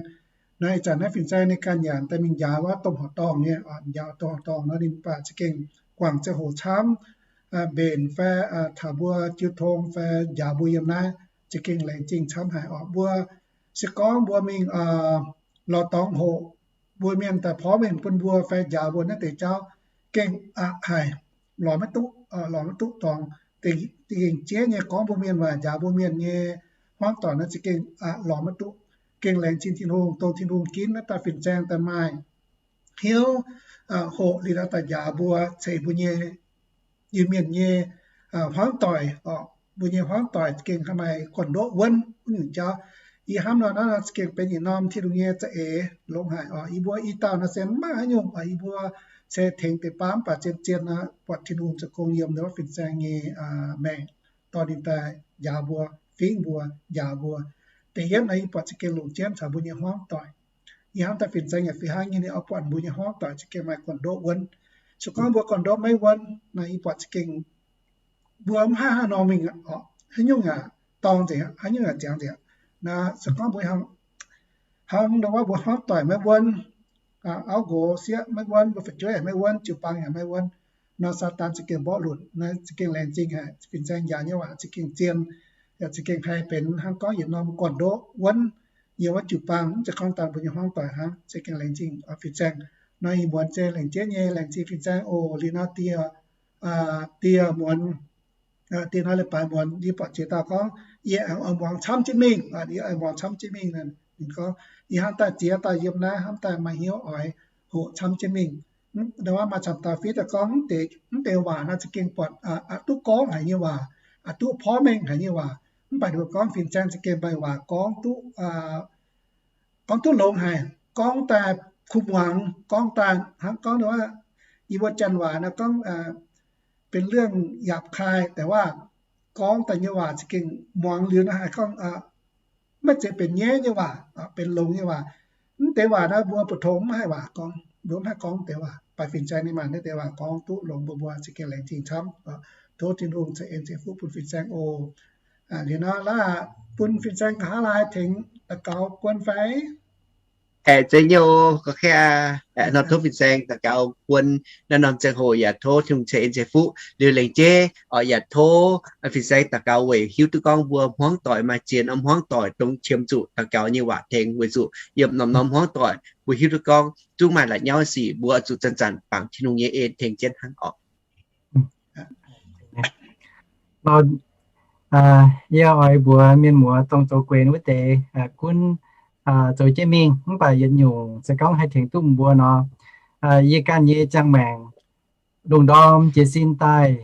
Naaiv ih zanc naaiv fin-saeng ninh ganh yaac daaih mingh njaaux wuov domh horqc dorngh nyei, njaaux domh horqc dorngh nor ninh baac za'gengh guangc ziangh hoc camv, mbenc fai taux mbuo jiu tong fai njaaux mbuo yiem naaiv, za'gengh laengz zingh camv haic orqc. Mbuo se gorngv mbuo mingh lorz dorngx hoqc, mbuo mienh daaih porv mengh bun mbuo fai njaaux mbuo naaiv deix jauv gengh aqc haic, lorz maiv duqv, lorz maiv duqv dorngx. Dingc jieqv nyei gorngv mbuo mienh waac njaaux mbuo mienh nyei hmuangv doic naaiv za'gengh aqc lorz maiv duqv. Gengh laengz zingh Tin-Hungh, dongh Tin-Hungh ginv naaiv daaih fin-saeng daaih maaih hnyouv hoqc liuz naaiv daaih njaaux mbuo ceix mbuo nyei Iu-Mienh nyei hmuangv doic orqc, mbuo nyei hmuangv doic gengh haih maaih gorn-ndoqv wuonv wuov nyungc jauv. Yie hnamv nor naaiv nor gengh benx yietc norm Tin-Hungh nyei za'eix longx haic orqc. Yie mbuo i dauh nor se mv maaih haaix nyungc orqc, yie mbuo se tengx deix baamv baac zien-zien nor buatc Tin-Hungh zoux gong yiem wuov fin-saeng nyei maengc, dorh ninh daaih njaaux mbuo, fingv mbuo, njaaux mbuo. Da'yietv nor yie buatc za'gengh longc jienv caux mbuo nyei hmuangv doic. Yie hnamv daaih fin-saeng yaac fih hnangv nyei, ninh oix buatc mbuo nyei hmuangv doic za'gengh maaih gorn-ndoqv wuonv. Se gorngv mbuo gorn-ndoqv maiv wuonv nor, yie buatc za'gengh mbuo mv haih haaix nor mingh, haaix nyungc aqc, dorngx nzengc, haaix nyungc aqc, ziangx nzengc. Naaiv se gorngv mbuo hnangv nor wuov mbuo hmuangv doic maiv wuonv, auv nqox sieqv maiv wuonv, mbuo fu'jueiv yaac maiv wuonv, jiu-baang yaac maiv wuonv. Nor Saadaan za'gengh mborqv lunc, naaiv za'gengh laengz zingh haic, fin-saeng njaaux nyei waac za'gengh zien, yaac za'gengh haih benx hnangv gorngv yietc norm gorn-ndoqv wuonv yiem wuov jiu-baang, mv zeiz gorngv dangh mbuo nyei hmuangv doic hnangv. Za'gengh laengz zingh fin-saeng. Nor ih muonz se lengc jeiv nyei laengz zingh fin-saeng oc. Liuz nor dieh, dieh muonz, dieh nor leiz-baaix muonz yie buatc ziex dauh gorngv, yie aengx oix muangx camv jienv mingh, yie oix muangx camv jienv mingh. Ninh gorngv, yie hnamv daaih ziex dauh yiem naaiv hnamv daaih maaih hnyouv oix hoqc camv jienv mingh. Ndau wuov maaih camv dauh fiev daaih gorngv, mv deix waac nor za'gengh buatc aqc duqv gorngv haic nyei waac, aqc duqv porv mengh haic nyei waac. Mv baac ninh mbuo gorngv fin-saeng za'gengh maaih waac gorngv duqv, gorngv duqv longx haic, gorngv daaih kuh muangx, gorngv daaih hnangv gorngv wuov, yie mbuo Janx waac nor gorngv benx เรื่องหยาบคาย deix waac, gorngv daaih nyei waac za'gengh muangx liuz nor haih gorngv maiv zeiz benx nyaiv nyei waac, benx longx nyei waac. Mv deix waac naaiv mbuo bu tong mv haih waac gorngv, mbuo mv haih gorngv deix waac. Baac fin-saeng ninh maaih naaiv deix waac gorngv duqv longx mbuo, mbuo za'gengh laengz zingh camv. Tov Tin-Hungh ceix en ceix fuqv bun fin-saeng oc. Liuz nor laav bun fin-saeng nqa'haav laai tengx daux gaux guon fai? Aeqv, zeiz nyei oc, ga'kaaih aeqv, nor tov fin-saeng daux gaux guon naaiv norm ziangh hoc yaac tov Tin-Hungh ceix en ceix fuqv liuz lengc jeiv oc. Yaac tov fin-saeng daux gaux weic hiuv duqv gorngv mbuo hmuangv doic maaih ziex norm hmuangv doic dongh qiemx zuqc daux gaux nyei waac tengx, weic zuqc yiem norm-norm hmuangv doic mbuo hiuv duqv gorngv zungv maaih la'nyauv sic, mbuo zuqc zanc-zanc bangc Tin-Hungh nyei en tengx jienv hnangv oc. Yie oix mbuox mienh muoz dongh zoux guenx wuov deix gunv zoux jienv mingh, mv baac yietc nyungc se gorngv haih tengx duqv mbuo nor, yie ganh nyei ziangh maengc lungh ndorm jiez sin daaih,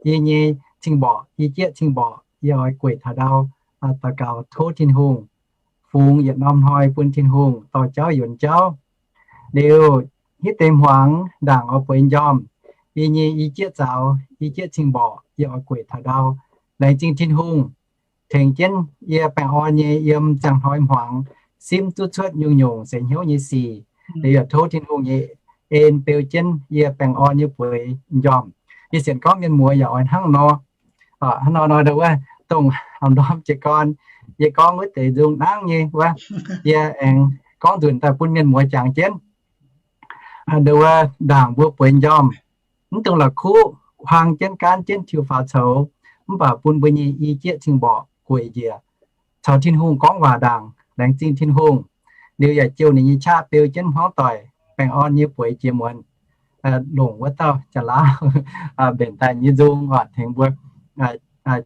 yie nyei cing-mborqc, yie jieqv cing-mborqc, yie oix gueic taux ndau daux gaux tov Tin-Hungh, fungx yietc norm hnoi bun Tin-Hungh dorh jauv yonx jauv. Liuz hitv deix hmuangx ndaangc oix bueix njormh, yie nyei i jieqv zaux, i jieqv cing-mborqc, yie oix gueic taux ndau. Laengz zingh Tin-Hungh tengx jienv yie baengh orn nyei yiem ziangh hnoi hmuangx simv duqv cuotv nyungc-nyungc seix hnyouv nyei sic. Liuz yaac tov Tin-Hungh nyei en beu jienv yie baengh orn nyei bueix njormh. Yie sienx gorngv mienh muoz yaac oix hnangv nor. Hnangv nor nor ndau wuov dongh haaix ndorm jiez gorn yie gorngv wuov deix nzung nangv nyei wuov, yie aengx gorngv nzunc daaih bun mienh muoz jangx jienv. Ndau wuov ndaangc mbuo bueix njormh, mv dungx la'kuqv, huaang jienv gaanv jienv tiux faaux coux, mv baac bun mbuo nyei i jieqv cing-mborqc gueic njiec caux Tin-Hungh gorngv waac ndaangc, laengz zingh Tin-Hungh. Liuz yaac jouh ninh nyei qaqv beu jienv hmuangv doic baengh orn nyei bueix jiex muonz, longc wuov dauh jaax-laauv mbenc daaih nyei nzung oc tengx mbuo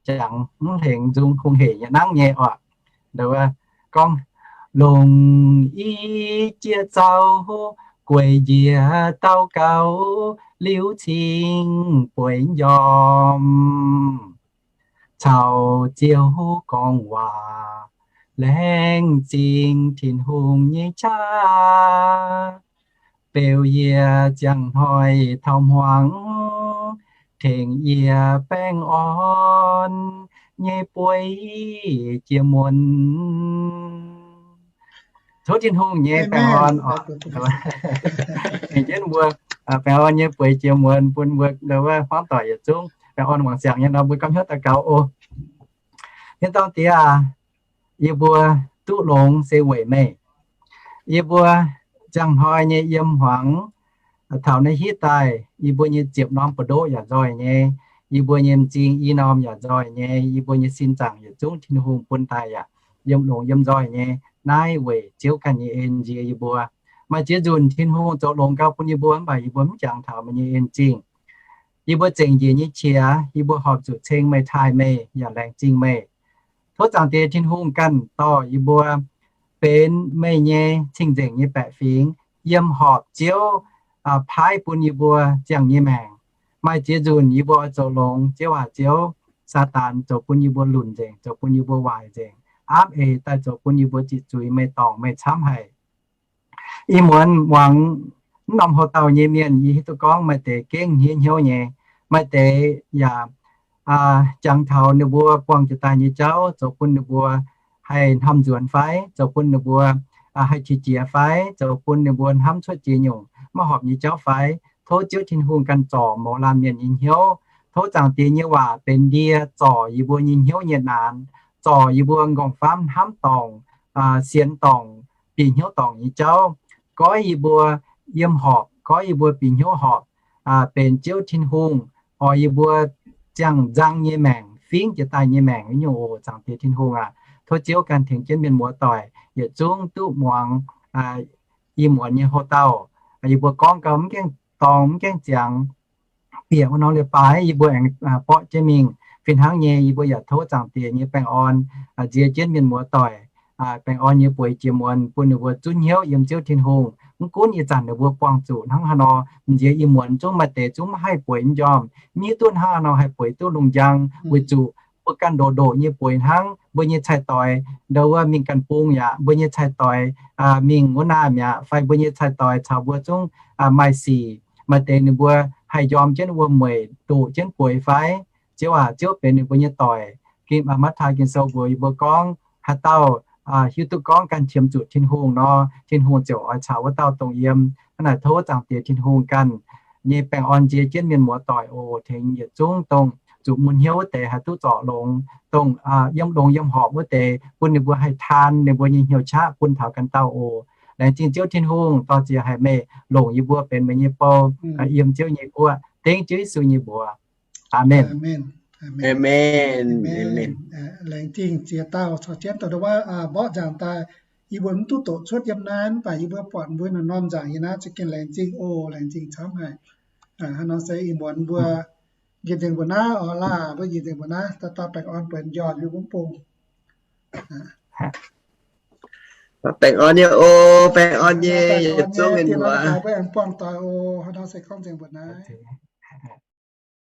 jangx mv hengx nzung hungh heic nyei nangv nyei oc. Ndau wuov gorngv, longc i jieqv zaux gueic njiec daux gaux liuz cingx bueix njormh, caux Ziouv gorngv waac, laengz zingh Tin-Hungh nyei qaqv beu yie ziangh hnoi taux hmuangx, tengx yie baengh orn nyei bueix jiex muonz. Tov Tin-Hungh nyei baengh orn oc, tengx jienv mbuo baengh orn nyei bueix jiex muonz bun mbuo ndau wuov hmuangv doic yietc zungv baengh orn wangc ziangx nyei nor mbuo gapv hnyouv daux gaux oc. Mienh dorn diex aac, yie mbuo duqv longx se weic meih. Yie mbuo ziangh hnoi nyei yiem hmuangx taux naaiv hitv daaih, yie mbuo nyei ziepc norm buoz-ndoqv yaac nzoih nyei, yie mbuo nyei m'zing i norm yaac nzoih nyei, yie mbuo nyei sin zaangc yietc zungv Tin-Hungh bun daaih yaac yiem longx yiem nzoih nyei. Naaiv weic Ziouv ganh nyei en nziex yie mbuo. Maaih ziex nzunc Tin-Hungh zoux longx gau bun yie mbuo mv baac yie mbuo mv jangx taux meih nyei en zingh. Yie mbuo zengc njiec nyei qiex yie mbuo horpc zuqc ceng meih, taaih meih yaac laengz zingh meih. Tov Zaangc Diex Tin-Hungh ganh dorh yie mbuo benx meih nyei cing-nzengc nyei baeqc fingx, yiem horpc Ziouv paaiv bun yie mbuo ziangh nyei maengc. Maaih ziex nzunc yie mbuo oix zoux longx, Ziouv aac, Ziouv, Saadaan zoux bun yie mbuo lunc nzengc, zoux bun yie mbuo waaic nzengc, aapv eix daaih zoux bun yie mbuo ziqc zuiz meih dorngc meih camv haic. Ih muonz muangx mv norm houx-dauh nyei mienh, yie hiuv duqv gorngv maaih deix gengh hniev hnyouv nyei, maaih deix yaac jangx taux ninh mbuo buangh jiex daaih nyei jauv zoux bun ninh mbuo haih hnomv nzuonx fai, zoux bun ninh mbuo haih qiex jiez fai, zoux bun ninh mbuo hnamv cuotv jiex nyungc maiv horpc nyei jauv fai. Tov Ziouv Tin-Hungh ganh zorc mouz laanh mienh nyei hnyouv. Tov Zaangc Diex nyei waac benx ndie zorc yie mbuo nyei hnyouv nyei naanx, zorc yie mbuo m'nqorngv-famv hnamv dorngc, sienx dorngc, bieqc hnyouv dorngc nyei jauv. Goiv yie mbuo yiem horpc, goiv yie mbuo bieqc hnyouv horpc, benx Ziouv Tin-Hungh oix yie mbuo ziangh nzang nyei maengc, fingx jiex daaih nyei maengc nyungc oc. Zaangc Diex Tin-Hungh aac, tov Ziouv ganh tengx jienv mienh muoz doic yietc zungv duqv muangx ih muonz nyei houx-dauh. Yie mbuo gorngv gau mv gaengh dorngx mv gaengh ziangx, bieqc wuov norm leiz-baaix yie mbuo aengx borqv jienv mingh. Fih hnangv nyei yie mbuo yaac tov Zaangc Diex nyei baengh orn nziex jienv mienh muoz doic, baengh orn nyei bueix jiex muonz bun ninh mbuo zunv hnyouv yiem Ziouv Tin-Hungh. Mv gunv ih zanc ninh mbuo buangh zuqc hnangv haaix nor, nziex ih muonz zungv maaih deix zungv maiv haih bueix njormh, mv hiuv duqv hnangv haaix nor haih bueix duqv lungh njang, weic zuqc mbuo ganh ndoqc ndoqc nyei bueix hnangv. Mbuo nyei cai-doix ndau wuov mingh ganh bung yaac, mbuo nyei cai-doix mingh wuov naamh yaac, fai mbuo nyei cai-doix caux mbuo zungv maaih sic. Maaih deix ninh mbuo haih njorm jienv wuom-mueic doqc jienv bueix fai? Ziouv aac, Ziouv benx ninh mbuo nyei doic. Maiv taaih Ging-Sou mbuox yie mbuo gorngv, haaix dauh hiuv duqv gorngv ganh qiemx zuqc Tin-Hungh nor, Tin-Hungh ziouc oix caux wuov dauh dongh yiem. Hnangv naaic tov Zaangc Diex Tin-Hungh ganh nyei baengh orn nziex jienv mienh muoz doic oc. Tengx yietc zungv dongh zuqc mun hnyouv wuov deix haih duqv zorc longx, dongh yiem longx yiem horpc wuov deix bun ninh mbuo haih taan ninh mbuo nyei hnyouv qaqv bun taux ganh dauh oc. Laengz zingh Ziouv Tin-Hungh, dorh ziex haic meih longc yie mbuo benx meih nyei bou yiem Ziouv nyei guoqv. Dengv Ziouv Yesu nyei mbuox. Aamen. Laengz zingh ziex dauh caux jienv douc douc wuov mborqv nzaangc daaih. Yie mbuo mv duqv doqc cuotv yiem naaiv mv baac yie mbuo buatc mbuo norm nzaangc yiem naaiv za'gengh laengz zingh oc. Laengz zingh camv haic. Hnangv nor se ih muonz mbuo njiec nzengc mbuo naaiv oc, laaix mbuo njiec nzengc mbuo naaiv, dauh dauh baengh orn bueix njormh liuz mv bung. Baengh orn nyei oc, baengh orn nyei, yietc zungv mienh muoz. Mbuo aengx buangh doic oc, hnangv nor se gorngv nzengc mbuoqc naaiv.